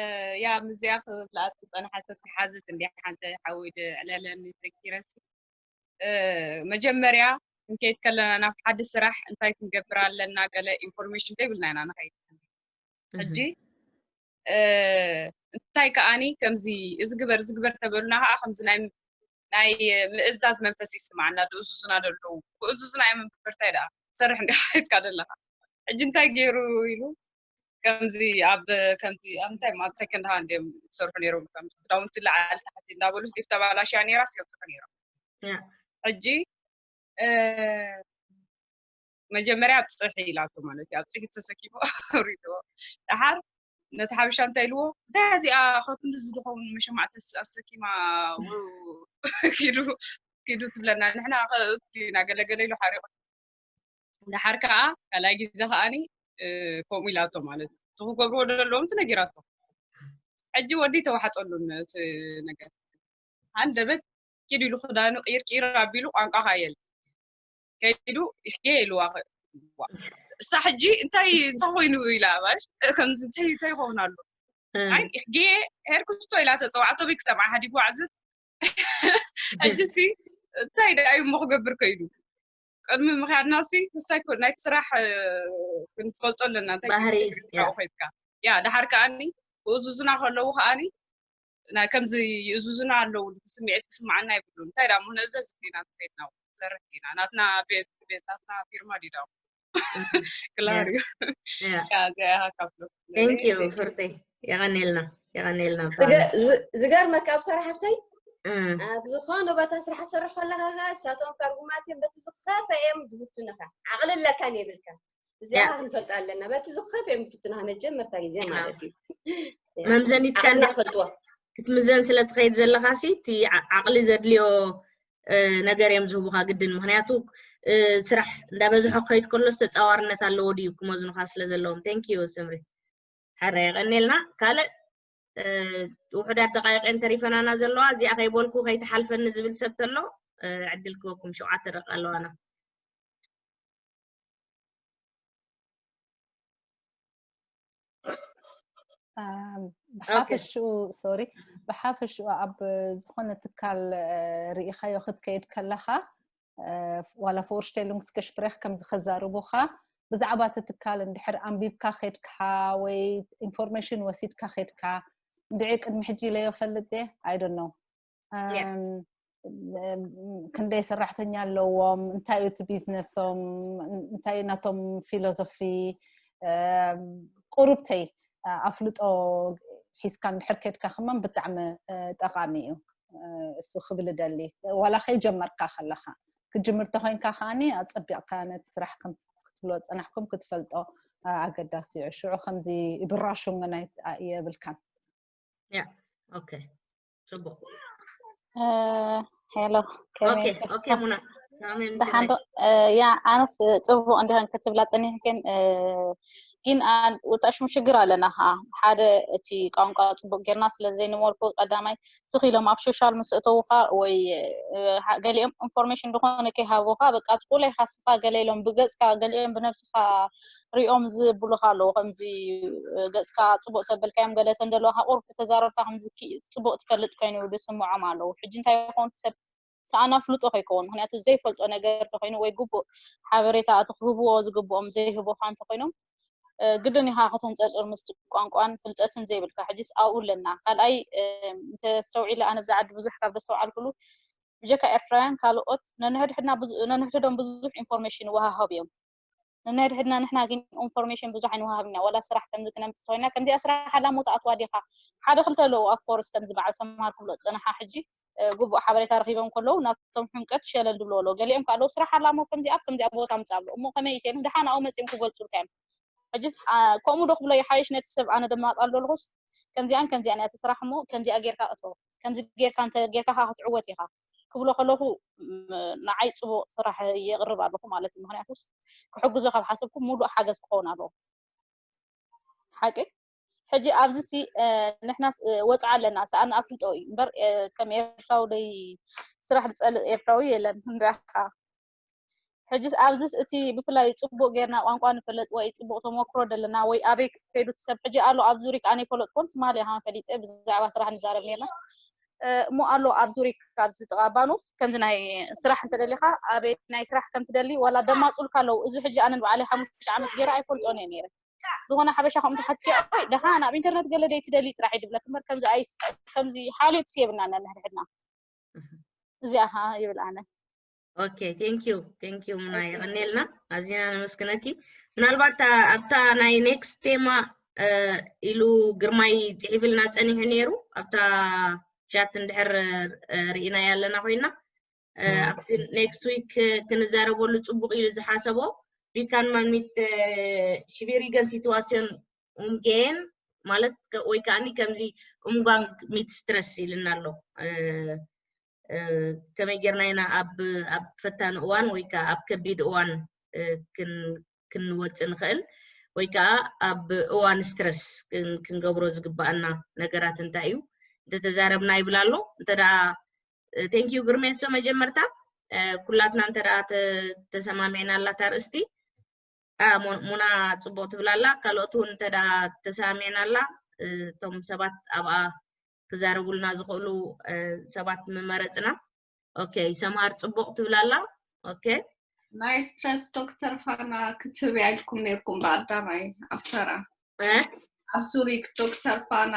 ያ ምስዚኣ ክብላኣት ዝፀናሓት ተተሓዝት እንዲ ሓንቲ ሓዊ ዕለለኒ ዘኪረሲ እ፣ መጀመርያ ክንከይድ ከለና ናብ ሓደ ስራሕ እንታይ ክንገብር ኣለና ገለ ኢንፎርሜሽን ከይብልና ኢና ንኸይድ ሕጂ እ፣ እንታይ ከኣኒ ከምዚ እዚ ግበር እዚ ግበር ተበሉና ከዓ ከምዚ ናይ ናይ ምእዛዝ መንፈስ ይስማዓና ዝእዙዙና ዘለዉ ክእዙዙና እዮም እምበር እንታይ ደኣ ትሰርሕ እንዲኻ ሒዝካ ዘለኻ ሕጂ እንታይ ገይሩ ኢሉ ከምዚ ኣብ ከምዚ ኣብ እንታይ ኣብ ሰከንድ ሃንድ እዮም ዝሰርሑ ነይሮም ከምዚ ክዳውንቲ ላዓሊ ታሕቲ እንዳበሉ ጊፍ ተባላሽያ ነይራ ይሰርሑ ነይሮም ሕጂ መጀመርያ ኣብፅሒ ኢላቶ ማለት እዩ ኣብፅሒ ተሰኪሙ ሪድዎ ደሓር ነቲ ሓበሻ እንታይ ኢልዎ እንታይ እዚኣ ከክንዲ ዝድኸውን መሸማዕቲ ኣሰኪማ ኪዱ ኪዱ ትብለና ንሕና ዲና ገለገለ ኢሉ ሓሪቑ ድሓር ከዓ ካልኣይ ግዜ ከዓኒ ከምኡ ኢላቶ ማለት እቲ ክገብርዎ ዘለዎም ነጊራቶ ሕጂ ወዲ ተዋሓጠሉን እቲ ነገር ሃንደበት ኪዱ ኢሉ ክዳኑ ቂር ቂር ኣቢሉ ቋንቋ ካየል ከይዱ ይሕጌ ኢልዋ እሳ ሕጂ እንታይ እንታይ ኮይኑ ኢላ ባሽ ከምዚ እንታይ እንታይ ይኸውን ኣሎ ኣይ ይሕጌ ሄርኩስቶ ኢላ ተፀዋዕቶ ቤክ ሰብዓ ሓዲጉ ዓዝት ሕጂ ሲ እንታይ ደኣ እዩ እሞ ክገብር ከይዱ ቅድሚ ምክያድና ሲ ንሳይ ኮ- ናይቲ ስራሕ እ፣ ክንፈልጦ ኣለና እንታይ ባህሪ፣ ጌርካ ያ። ከይድካ ያ ድሓር ከኣኒ ክእዙዙና ከለዉ ከኣኒ ናይ ከምዚ ይእዙዙና ኣለዉ ስምዒት ክስምዓና ይብሉ እንታይ ዳ ምክንያቱ ዘዝና ከይድና ንሰርሕ ኢና ናትና ቤት ቤት ናትና ፊርማ ዲዳ ክላር እዩ ያ። ያ እዚኣ ኢኻ ካብሎ Thank you ፍርተይ የቐኔልና የቐኔልና ብጣዕሚ። ዝገ- ዝ- ዝገርመካ ኣብ ሰራሕ ሃፍተይ እም፣ ኣብ ዝኾነ ቦታ ስራሕ ትሰርሕ ከለኻ ኸ እሳቶም ካብ ጉማት እዮም በቲ ዝኸፈ እዮም ዝፍትኑኻ ዓቕሊ ኣለካን የብልካን እዚኣ ያ። ክንፈልጣ ኣለና በቲ ዝኸፈ እዮም ዝፍትኑኻ መጀመርታ ግዜ ያ። ማለት እዩ መምዘኒትካ ዓቕልና እንዳ- ፈልጥዎ ክትምዘን ስለ ትኸይድ ዘለኻ ሲ እቲ ዓ- ዓቕሊ ዘድልዮ እ፣ ነገር እዮም ዝህቡኻ ግድን ምክንያቱ እ፣ ስራሕ እንዳበዝሖ ክኸይድ ከሎ ተፃዋርነት ኣለዎ ድዩ ክመዝኑኻ ስለ ዘለዎም thank you ስምሪ ሓረ የቐኔልና ካልእ እ፣ ውሑዳት ደቃይቀን ተሪፈናና ዘለዋ እዚኣ ከይበልኩ ከይተሓልፈኒ ዝብል ሰብ ተሎ እ፣ ዕድል ክበኩም ሸውዓተ ደቂ ኣለዋና ብሓፈሽኡ ሶሪ ብሓፈሽኡ ኣብ ዝኾነ ትካል ርኢኻዮ ክትከይድ ከለኻ ዋላ ፎርሽቴሉንግስገሽፕሬክ ከምዚ ከዛርቡኻ ብዛዕባ እቲ ትካል እንድሕር ኣንቢብካ ከድካ ወይ ኢንፎርሜሽን ወሲድካ ከድካ እንድዒ ቅድሚ ሕጂ ኢለዮ ፈልጥ እየ ኣይደኖ ክንደይ ሰራሕተኛ ኣለዎም እንታይ እዩ እቲ ቢዝነሶም እንታይ ናቶም ፊሎዞፊ ቁሩብተይ ኣፍልጦ ሒዝካ እንድሕር ከድካ ከማን ብጣዕሚ ጠቃሚ እዩ እሱ ክብል ደሊ ዋላ ከይጀመርካ ከለካ ክጅምር ተኮይንካ ከዓኒ ኣፀቢቕካ ነቲ ስራሕ ክትብሎ ፀናሕኩም ክትፈልጦ ኣገዳሲ እዩ ሽዑ ከምዚ ብራሹ የብልካን ያ ኦኬ ጽቡቅ ሄሎ ኦኬ ኦኬ ሙና ደሓንዶ ያ ኣነስ ጽቡቅ እንዲኸን ክትብላ ጸኒሕክን ግን ውጣሽሙ ሽግር ኣለና ከዓ ሓደ እቲ ቋንቋ ጽቡቅ ጌርና ስለ ዘይንመልኩ ቀዳማይ ትኽኢሎም ኣብ ሶሻል ምስ እተውካ ወይ ገሊኦም ኢንፎርሜሽን ዝኾነ ከይሃቡካ በቃ ትቁለይ ካስኻ ገለ ኢሎም ብገጽካ ገሊኦም ብነብስኻ ሪኦም ዝብሉኻ ኣለዉ ከምዚ ገጽካ ጽቡቅ ተበልካዮም ገለ ተንደለዋካ ቁርብ ተዛረብካ ከምዚ ጽቡቅ ትፈልጥ ኮይኑ ዝስምዖም ኣለዉ ሕጂ እንታይ ይኸውን ሰብ ሰኣና ፍልጦ ከይከውን ምክንያቱ ዘይፈልጦ ነገር ተኮይኑ ወይ ግቡእ ሓበሬታ እቲ ክህብዎ ዝግብኦም ዘይህቦካ እንተኮይኖም ግድን ኢካ ከተንፀርፅር ምስቲ ቋንቋን ፍልጠትን ዘይብልካ ሕጂስ ኣብኡ ኣለና ካልኣይ እንተስተውዒለ ኣነ ብዛ ዓዲ ብዙሕ ካብ ደስተውዓልኩሉ ብጀካ ኤርትራውያን ካልኦት ነንሕድሕድና ነንሕድሕዶም ብዙሕ ኢንፎርሜሽን ይወሃሃቡ እዮም ነንሕድሕድና ንሕና ግን ኢንፎርሜሽን ብዙሕ ኣይንወሃብና ወላ ስራሕ ከምዚ ክነምፅእ ተኮይና ከምዚኣ ስራሕ ኣላ ሞ ትኣትዋ ዲካ ሓደ ክልተ ኣለዉ ኣብ ፎርስ ከምዚ በዓል ሰምሃር ክብሎ ዝፀንሓ ሕጂ ግቡእ ሓበሬታ ረኪቦም ከለዉ ናብቶም ሕምቀት ሸለል ዝብሎ ኣለዉ ገሊኦም ከ ኣለዉ ስራሕ ኣላ ሞ ከምዚኣ ከምዚኣ ቦታ ምፃ ኣሎ እሞ ከመይ ኢተን ደሓን ኣብኡ መፂኦም ክገልፁልካ እዮም ሕጂ ከምኡ ዶ ክብሎ ይሓይሽ ነቲ ሰብ ኣነ ደማፅ ኣሎ ኣለኩስ ከምዚኣን ከምዚኣን እያ ትስራሕ እሞ ከምዚኣ ጌርካ እቶ ከምዚ ጌርካ እንተ ጌርካ ከዓ ክትዕወት ኢኻ ክብሎ ከለኹ ንዓይ ፅቡቅ ስራሕ የቅርብ ኣለኹ ማለት እዩ ምክንያቱስ ክሕግዞ ካብ ሓሰብኩ ሙሉእ ሓገዝ ክኸውን ኣለዎ ሓቂ ሕጂ ኣብዚ ሲ ንሕና ወፅዓ ኣለና ሰኣን ኣፍልጦ እዩ እምበር ከም ኤርትራዊ ደይ ስራሕ ዝፀልእ ኤርትራዊ የለን ንሪኣኻ ሕጂ ኣብዚስ እቲ ብፍላይ ፅቡቅ ጌርና ቋንቋ ንፈልጥ ወይ ፅቡቅ ተመክሮ ዘለና ወይ ኣበይ ከይዱ ሰብ ሕጂ ኣሎ ኣብ ዙሪክ ኣነ ይፈለጥኮን ትማሊ ኢኻ ፈሊጠ ብዛዕባ ስራሕ ንዛረብ ኔርና እሞ ኣሎ ኣብ ዙሪክ ኣብዚ ጥቃ ባኑፍ ከምዚ ናይ ስራሕ እንተደሊካ ኣበይ ናይ ስራሕ ከም ትደሊ ዋላ ደማፁልካ ኣለዉ እዚ ሕጂ ኣነ ንባዕለይ ሓሙሽተ ዓመት ገይረ ኣይፈልጦን እየ ነይረ ዝኾነ ሓበሻ ከምኡ ተሓትኪ ኦይ ደሓን ኣብ ኢንተርነት ገለ ደይ ትደሊ ጥራሕ ይድብለክ እምበር ከምዚ ኣይስ ከምዚ ሓልዮት የብልና ነንሕድሕድና እዚኣ ከዓ ይብል ኣነ okay thank you thank you ሙና የቀኔልና ኣዚና ነመስግነኪ ምናልባት ኣብታ ናይ next ቴማ ኢሉ ግርማይ ፅሒፍልና ፀኒሑ ነይሩ ኣብታ ቻት እንድሕር ርኢናያ ኣለና ኮይና ኣብቲ next week ክንዛረበሉ ፅቡቅ ኢሉ ዝሓሰቦ ቢካን ማሚት ሽቢሪገን ሲትዋሲዮን ኡምጌን ማለት ወይ ከዓኒ ከምዚ እምጓንግ ሚት ስትረስ ኢልና ኣሎ። ከመይ ጌርና ኢና ኣብ ኣብ ፈታኒ እዋን ወይ ከዓ ኣብ ከቢድ እዋን ክንወፅእ ንኽእል ወይ ከዓ ኣብ እዋን ስትረስ ክንገብሮ ዝግባኣና ነገራት እንታይ እዩ እንተተዛረብና ይብል ኣሎ። እንተ thank you ግርሜሶ መጀመርታ ኩላትና እንተ ተሰማሚዕና ኣላታ ርእስቲ ሙና ፅቡቅ ትብላላ ካልኦት እውን እንተ ተሰማሚዕና ኣላ እቶም ሰባት ኣብኣ ክዛረቡልና ዝኽእሉ ሰባት ምመረፅና። ኦኬ ሰምሃር ፅቡቅ ትብላላ። ኦኬ ናይ ስትረስ ዶክተር ፋና ክትህብያ ኢልኩም ነርኩም ብቀዳማይ ኣብ ሰራ ኣብ ዙሪክ ዶክተር ፋና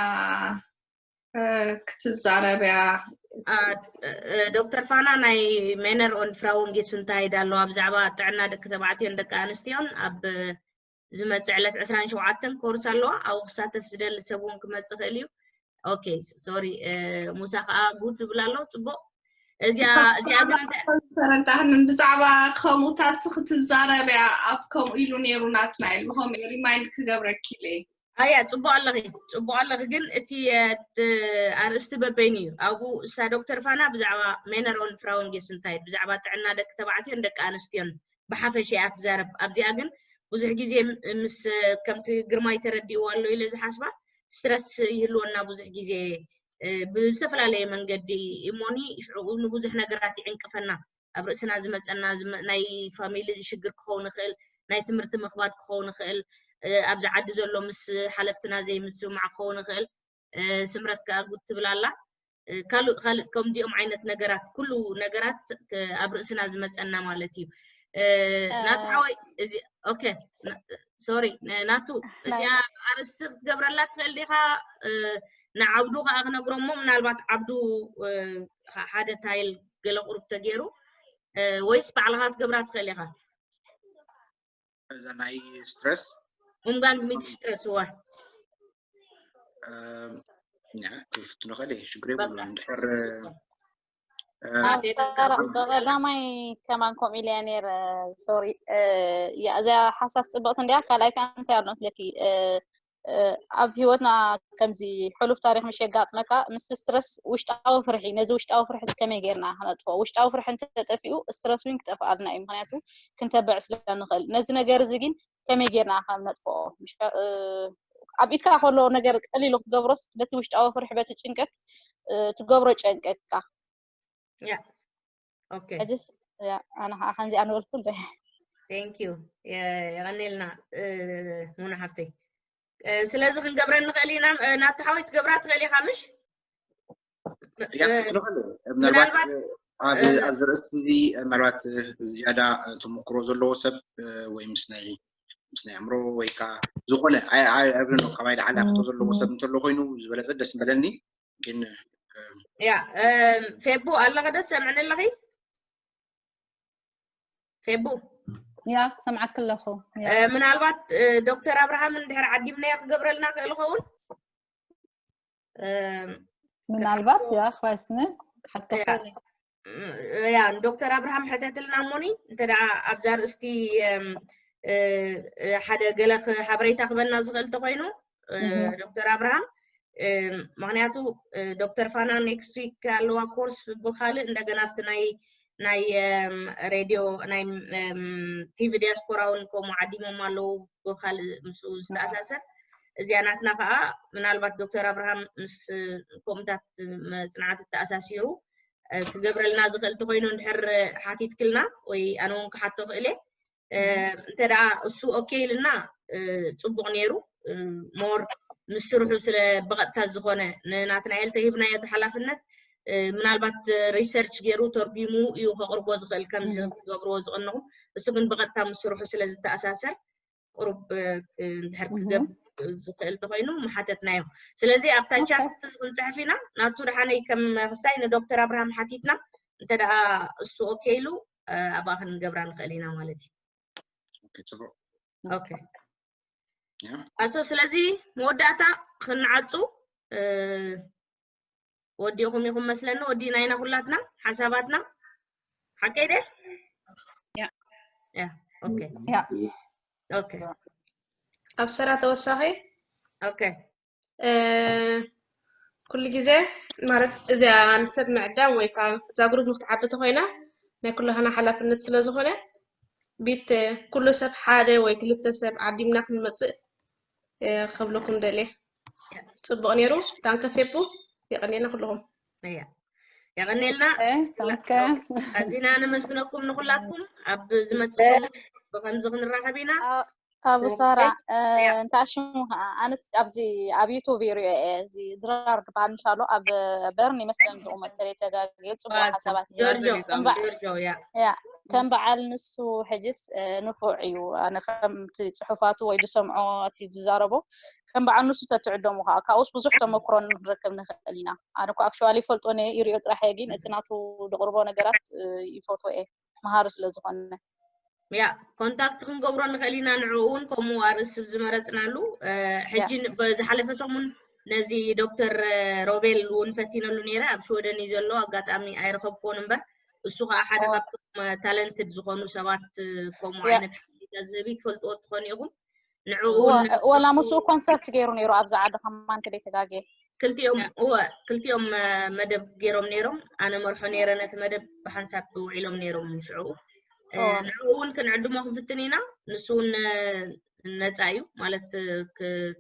ክትዛረብያ ዶክተር ፋና ናይ ሜነር ኦን ፍራውን ጌሱንታይድ ኣለዋ ብዛዕባ ጥዕና ደቂ ተባዕትዮን ደቂ ኣንስትዮን ኣብ ዝመፅእ ዕለት ዕስራን ሸውዓተን ኮርስ ኣለዋ ኣብኡ ክሳተፍ ዝደሊ ሰብ እውን ክመፅእ ክእል እዩ። ኦኬ ሶሪ ሙሳ ከዓ ጉድ ትብል ኣሎ ፅቡቅ እዚኣ እዚኣ ግን እንተ ተረዳህንን ብዛዕባ ከምኡታት ክትዛረብያ ኣብ ከምኡ ኢሉ ነይሩ ናትናኤል ምኸም ሪማይንድ ክገብረኪ ኢለ ኣያ ፅቡቅ ኣለኺ ፅቡቅ ኣለኺ ግን እቲ ኣርእስቲ በበይኑ እዩ ኣብኡ እሳ ዶክተር ፋና ብዛዕባ ሜነሮን ፍራውን ጌሱንታይድ ብዛዕባ ጥዕና ደቂ ተባዕትዮን ደቂ ኣንስትዮን ብሓፈሻ እያ ትዛረብ ኣብዚኣ ግን ብዙሕ ግዜ ምስ ከምቲ ግርማይ ተረዲእዎ ኣሎ ኢለ ዝሓስባ ስትረስ ይህልወና ብዙሕ ግዜ ብዝተፈላለየ መንገዲ እሞኒ ሽዑ ንብዙሕ ነገራት ይዕንቅፈና ኣብ ርእስና ዝመፀና ናይ ፋሚሊ ሽግር ክኸውን ይኽእል ናይ ትምህርቲ ምኽባድ ክኸውን ይኽእል ኣብዚ ዓዲ ዘሎ ምስ ሓለፍትና ዘይምስምማዕ ክኸውን ይኽእል ስምረት ከዓ ጉድ ትብል ኣላ ካልእ ካልእ ከምዚኦም ዓይነት ነገራት ኩሉ ነገራት ኣብ ርእስና ዝመፀና ማለት እዩ ናቱ ሓወይ እዚ ኦኬ ሶሪ ናቱ እዚኣ ኣርእስቲ ክትገብረላ ትኽእል ዲኻ ንዓብዱ ከዓ ክነግሮ እሞ ምናልባት ዓብዱ ሓደ ታይል ገለ ቁሩብ ተገይሩ ወይስ ባዕልኻ ክትገብራ ትኽእል ኢኻ እዛ ናይ ስትረስ እምጋን ሚት ስትረስ እዋ ክፍትኖ ከለ ሽግር የብሉ እንድሕር ብቀዳማይ ከማን ከምኡ ኢለ ነረ ሶሪ እዚኣ ሓሳብ ፅብቅቲ እንዲያ ካልኣይ ከዓ እንታይ ኣሎ ትለኪ ኣብ ሂወትና ከምዚ ሕሉፍ ታሪክ ምሽ የጋጥመካ ምስ ስትረስ ውሽጣዊ ፍርሒ ነዚ ውሽጣዊ ፍርሒ ከመይ ጌርና ክነጥፍኦ ውሽጣዊ ፍርሒ እንተጠፊኡ ስትረስ እውን ክጠፍኣልና እዩ ምክንያቱ ክንተብዕ ስለ ንኽእል ነዚ ነገር እዚ ግን ከመይ ጌርና ካብ ነጥፍኦ ኣብ ኢድካ ከሎ ነገር ቀሊሉ ክትገብሮስ በቲ ውሽጣዊ ፍርሒ በቲ ጭንቀት ትገብሮ ጨንቀካ ያ ኦኬ ሕጅስ ኣነ ከዓ ከምዚኣ ንበልኩ እንደ thank you የቐኒልና ሙና ሓፍተይ ስለዚ ክንገብረ ንኽእል ኢና ናቱ ሓወይ ትገብራ ትኽእል ኢኻ ምሽ ምናልባት ኣብዚ ርእስቲ እዚ ምናልባት ዝያዳ ተመክሮ ዘለዎ ሰብ ወይ ምስ ናይ ምስ ናይ ኣእምሮ ወይ ከዓ ዝኾነ ኣብኖ ካብ ኣይልዓል ኣፍቶ ዘለዎ ሰብ እንተሎ ኮይኑ ዝበለፀ ደስ በለኒ ግን ያ ፌቡ ኣለኸ ዶ ትሰምዕኒ ኣለኺ ፌቡ ያ ክሰምዓክ ኣለኹ ምናልባት ዶክተር ኣብርሃም እንድሕር ዓዲምናዮ ክገብረልና ክእል ኸውን ምናልባት ያ ክባይስኒ ክሓተኽእል ያ ዶክተር ኣብርሃም ሕተትልና እሞኒ እንተ ኣብዛ ርእስቲ ሓደ ገለ ሓበሬታ ክበልና ዝኽእል ተኮይኑ ዶክተር ኣብርሃም ምክንያቱ ዶክተር ፋና ኔክስት ዊክ ኣለዋ ኮርስ ብካልእ እንደገና ኣብቲ ናይ ናይ ሬድዮ ናይ ቲቪ ዲያስፖራ እውን ከምኡ ዓዲሞም ኣለዉ ብካልእ ምስኡ ዝተኣሳሰር እዚኣ ናትና ከዓ ምናልባት ዶክተር ኣብርሃም ምስ ከምኡታት መፅናዕቲ ተኣሳሲሩ ክገብረልና ዝኽእል ተኮይኑ እንድሕር ሓቲትክልና ወይ ኣነ እውን ክሓቶ ክእል እየ እንተ ደኣ እሱ ኦኬ ኢልና ፅቡቅ ነይሩ ሞር ምስ ስርሑ ስለ ብቐጥታ ዝኾነ ንናትናኤል ተሂብናዮ እቲ ሓላፍነት ምናልባት ሪሰርች ገይሩ ተርጉሙ እዩ ከቕርቦ ዝኽእል ከምዚ ክትገብርዎ ዝቐነኹም እሱ ግን ብቐጥታ ምስ ስርሑ ስለ ዝተኣሳሰር ቁሩብ እንድሕር ክገብ ዝኽእል ተኮይኑ ምሓተትናዮ ስለዚ ኣብታ ቻት ክንፅሕፍ ኢና ናቱ ደሓነይ ከም ክስታይ ንዶክተር ኣብርሃም ሓቲትና እንተ ደኣ እሱ ኦኬ ኢሉ ኣብኣ ክንገብራ ንኽእል ኢና ማለት እዩ ፅቡቅ ኦኬ ኣሶ ስለዚ መወዳእታ ክንዓፁ ወዲኹም ኢኹም መስለኒ ወዲእና ኢና ኩላትና ሓሳባትና ሓቀይ ደ ኦኬ ኦኬ ኣብ ሰራ ተወሳኺ ኦኬ ኩሉ ግዜ ማለት እዚኣ ንሰብ ምዕዳም ወይ ከዓ እዛ ግሩፕ ንክትዓቢ ተኮይና ናይ ኩላህና ሓላፍነት ስለ ዝኾነ፣ ቤት ኩሉ ሰብ ሓደ ወይ ክልተ ሰብ ዓዲምና ክንመፅእ ከብለኩም ደልየ። ፅቡቅ ነይሩ። ታንከ ፌቡ። የቀኔና ኩልኹም። እያ የቀኔልና። ታንከ ኣዚና ነመስግነኩም ንኩላትኩም። ኣብ ዝመፅእ ሰሙን ብከምዚ ክንራኸብ ኢና። ኣቡ ሳራ እንታይ ሽሙ ከዓ ኣነስ ኣብዚ ኣብ ዩቱብ ይሪኦ እየ። እዚ ድራር ዝበሃል ምሻሎ ኣብ በርን ይመስለን ዝቑመጥ ተለይ ተጋግየ ፅቡቅ ሓሳባት ጆርጆ ጆርጆ ያ ያ ከም በዓል ንሱ ሕጅስ ንፉዕ እዩ። ኣነ ከምቲ ፅሑፋቱ ወይ ዝሰምዖ እቲ ዝዛረቦ ከም በዓል ንሱ ተትዕደሙ ከዓ ካብኡስ ብዙሕ ተመክሮ ንረክብ ንኽእል ኢና። ኣነ እኮ ኣክሽዋሊ ፈልጦ ነ ይሪኦ ጥራሕ እየ፣ ግን እቲ ናቱ ዘቕርቦ ነገራት ይፈትዎ እየ መሃሪ ስለ ዝኾነ። ያ ኮንታክት ክንገብሮ ንኽእል ኢና። ንዕኡ እውን ከምኡ ኣርእስቲ ዝመረፅናሉ ሕጂ ዝሓለፈ ሰሙን ነዚ ዶክተር ሮቤል እውን ፈቲነሉ ነይረ። ኣብ ሽወደን እዩ ዘሎ፣ ኣጋጣሚ ኣይረኸብኩዎን እምበር እሱ ከዓ ሓደ ካብቶም ታለንትድ ዝኾኑ ሰባት ከምኡ ዓይነት ሓበሬታ ዝህብ ትፈልጥዎ ትኾኑ ኢኹም። ንዕኡ እውን ወላ ምስኡ ኮንሰርት ገይሩ ነይሩ ኣብዚ ዓዲ ከማን ተደይተጋግየ። ክልቲኦም እወ ክልቲኦም መደብ ገይሮም ነይሮም። ኣነ መርሖ ነይረ ነቲ መደብ ብሓንሳብ ውዒሎም ነይሮም ሽዑ። ንዕኡ እውን ክንዕድሞ ክንፍትን ኢና። ንሱ እውን ነፃ እዩ ማለት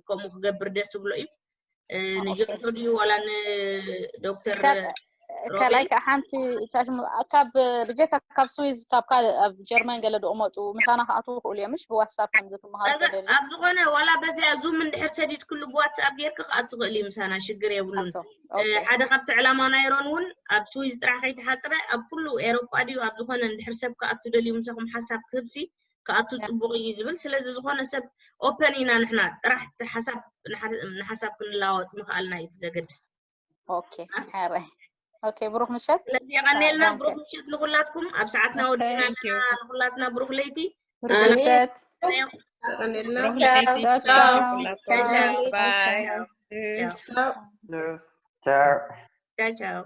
ከምኡ ክገብር ደስ ዝብሎ እዩ። ንጀርጆ ድዩ ዋላ ንዶክተር ካልኣይ ከዓ ሓንቲ ካብ ብጀካ ካብ ስዊዝ ካብ ካልእ ኣብ ጀርመን ገለ ድቕመጡ ምሳና ክኣትዉ ይኽእሉ እዮም። ምሽ ብዋትሳፕ ከምዚ ክመሃሩ ኣብ ዝኾነ ዋላ በዚኣ ዙም እንድሕር ሰዲድክሉ ብዋትሳፕ ጌርክ ክኣቱ ክእል እዩ ምሳና፣ ሽግር የብሉን። ሓደ ካብቲ ዕላማ ናይ ሮን እውን ኣብ ስዊዝ ጥራሕ ከይተሓፅረ ኣብ ኩሉ ኤሮጳ ድዩ ኣብ ዝኾነ እንድሕር ሰብ ክኣቱ ደልዩ ምሳኹም ሓሳብ ክህብሲ ክኣቱ ፅቡቕ እዩ ዝብል። ስለዚ ዝኾነ ሰብ ኦፐን ኢና ንሕና ጥራሕ ሓሳብ ንሓሳብ ክንለዋወጥ ምኽኣልና እዩ ዘገድስ። ኦኬ ሕራይ ኦኬ። ብሩክ ምሸት። ስለዚ የቐኔልና። ብሩክ ምሸት ንኩላትኩም። ኣብ ሰዓትና ወዲና ኣለና። ንኩላትና ብሩክ ለይቲ። ብሩክ ምሸት። የቐኔልና። ቻው ቻው። ቻው ቻው።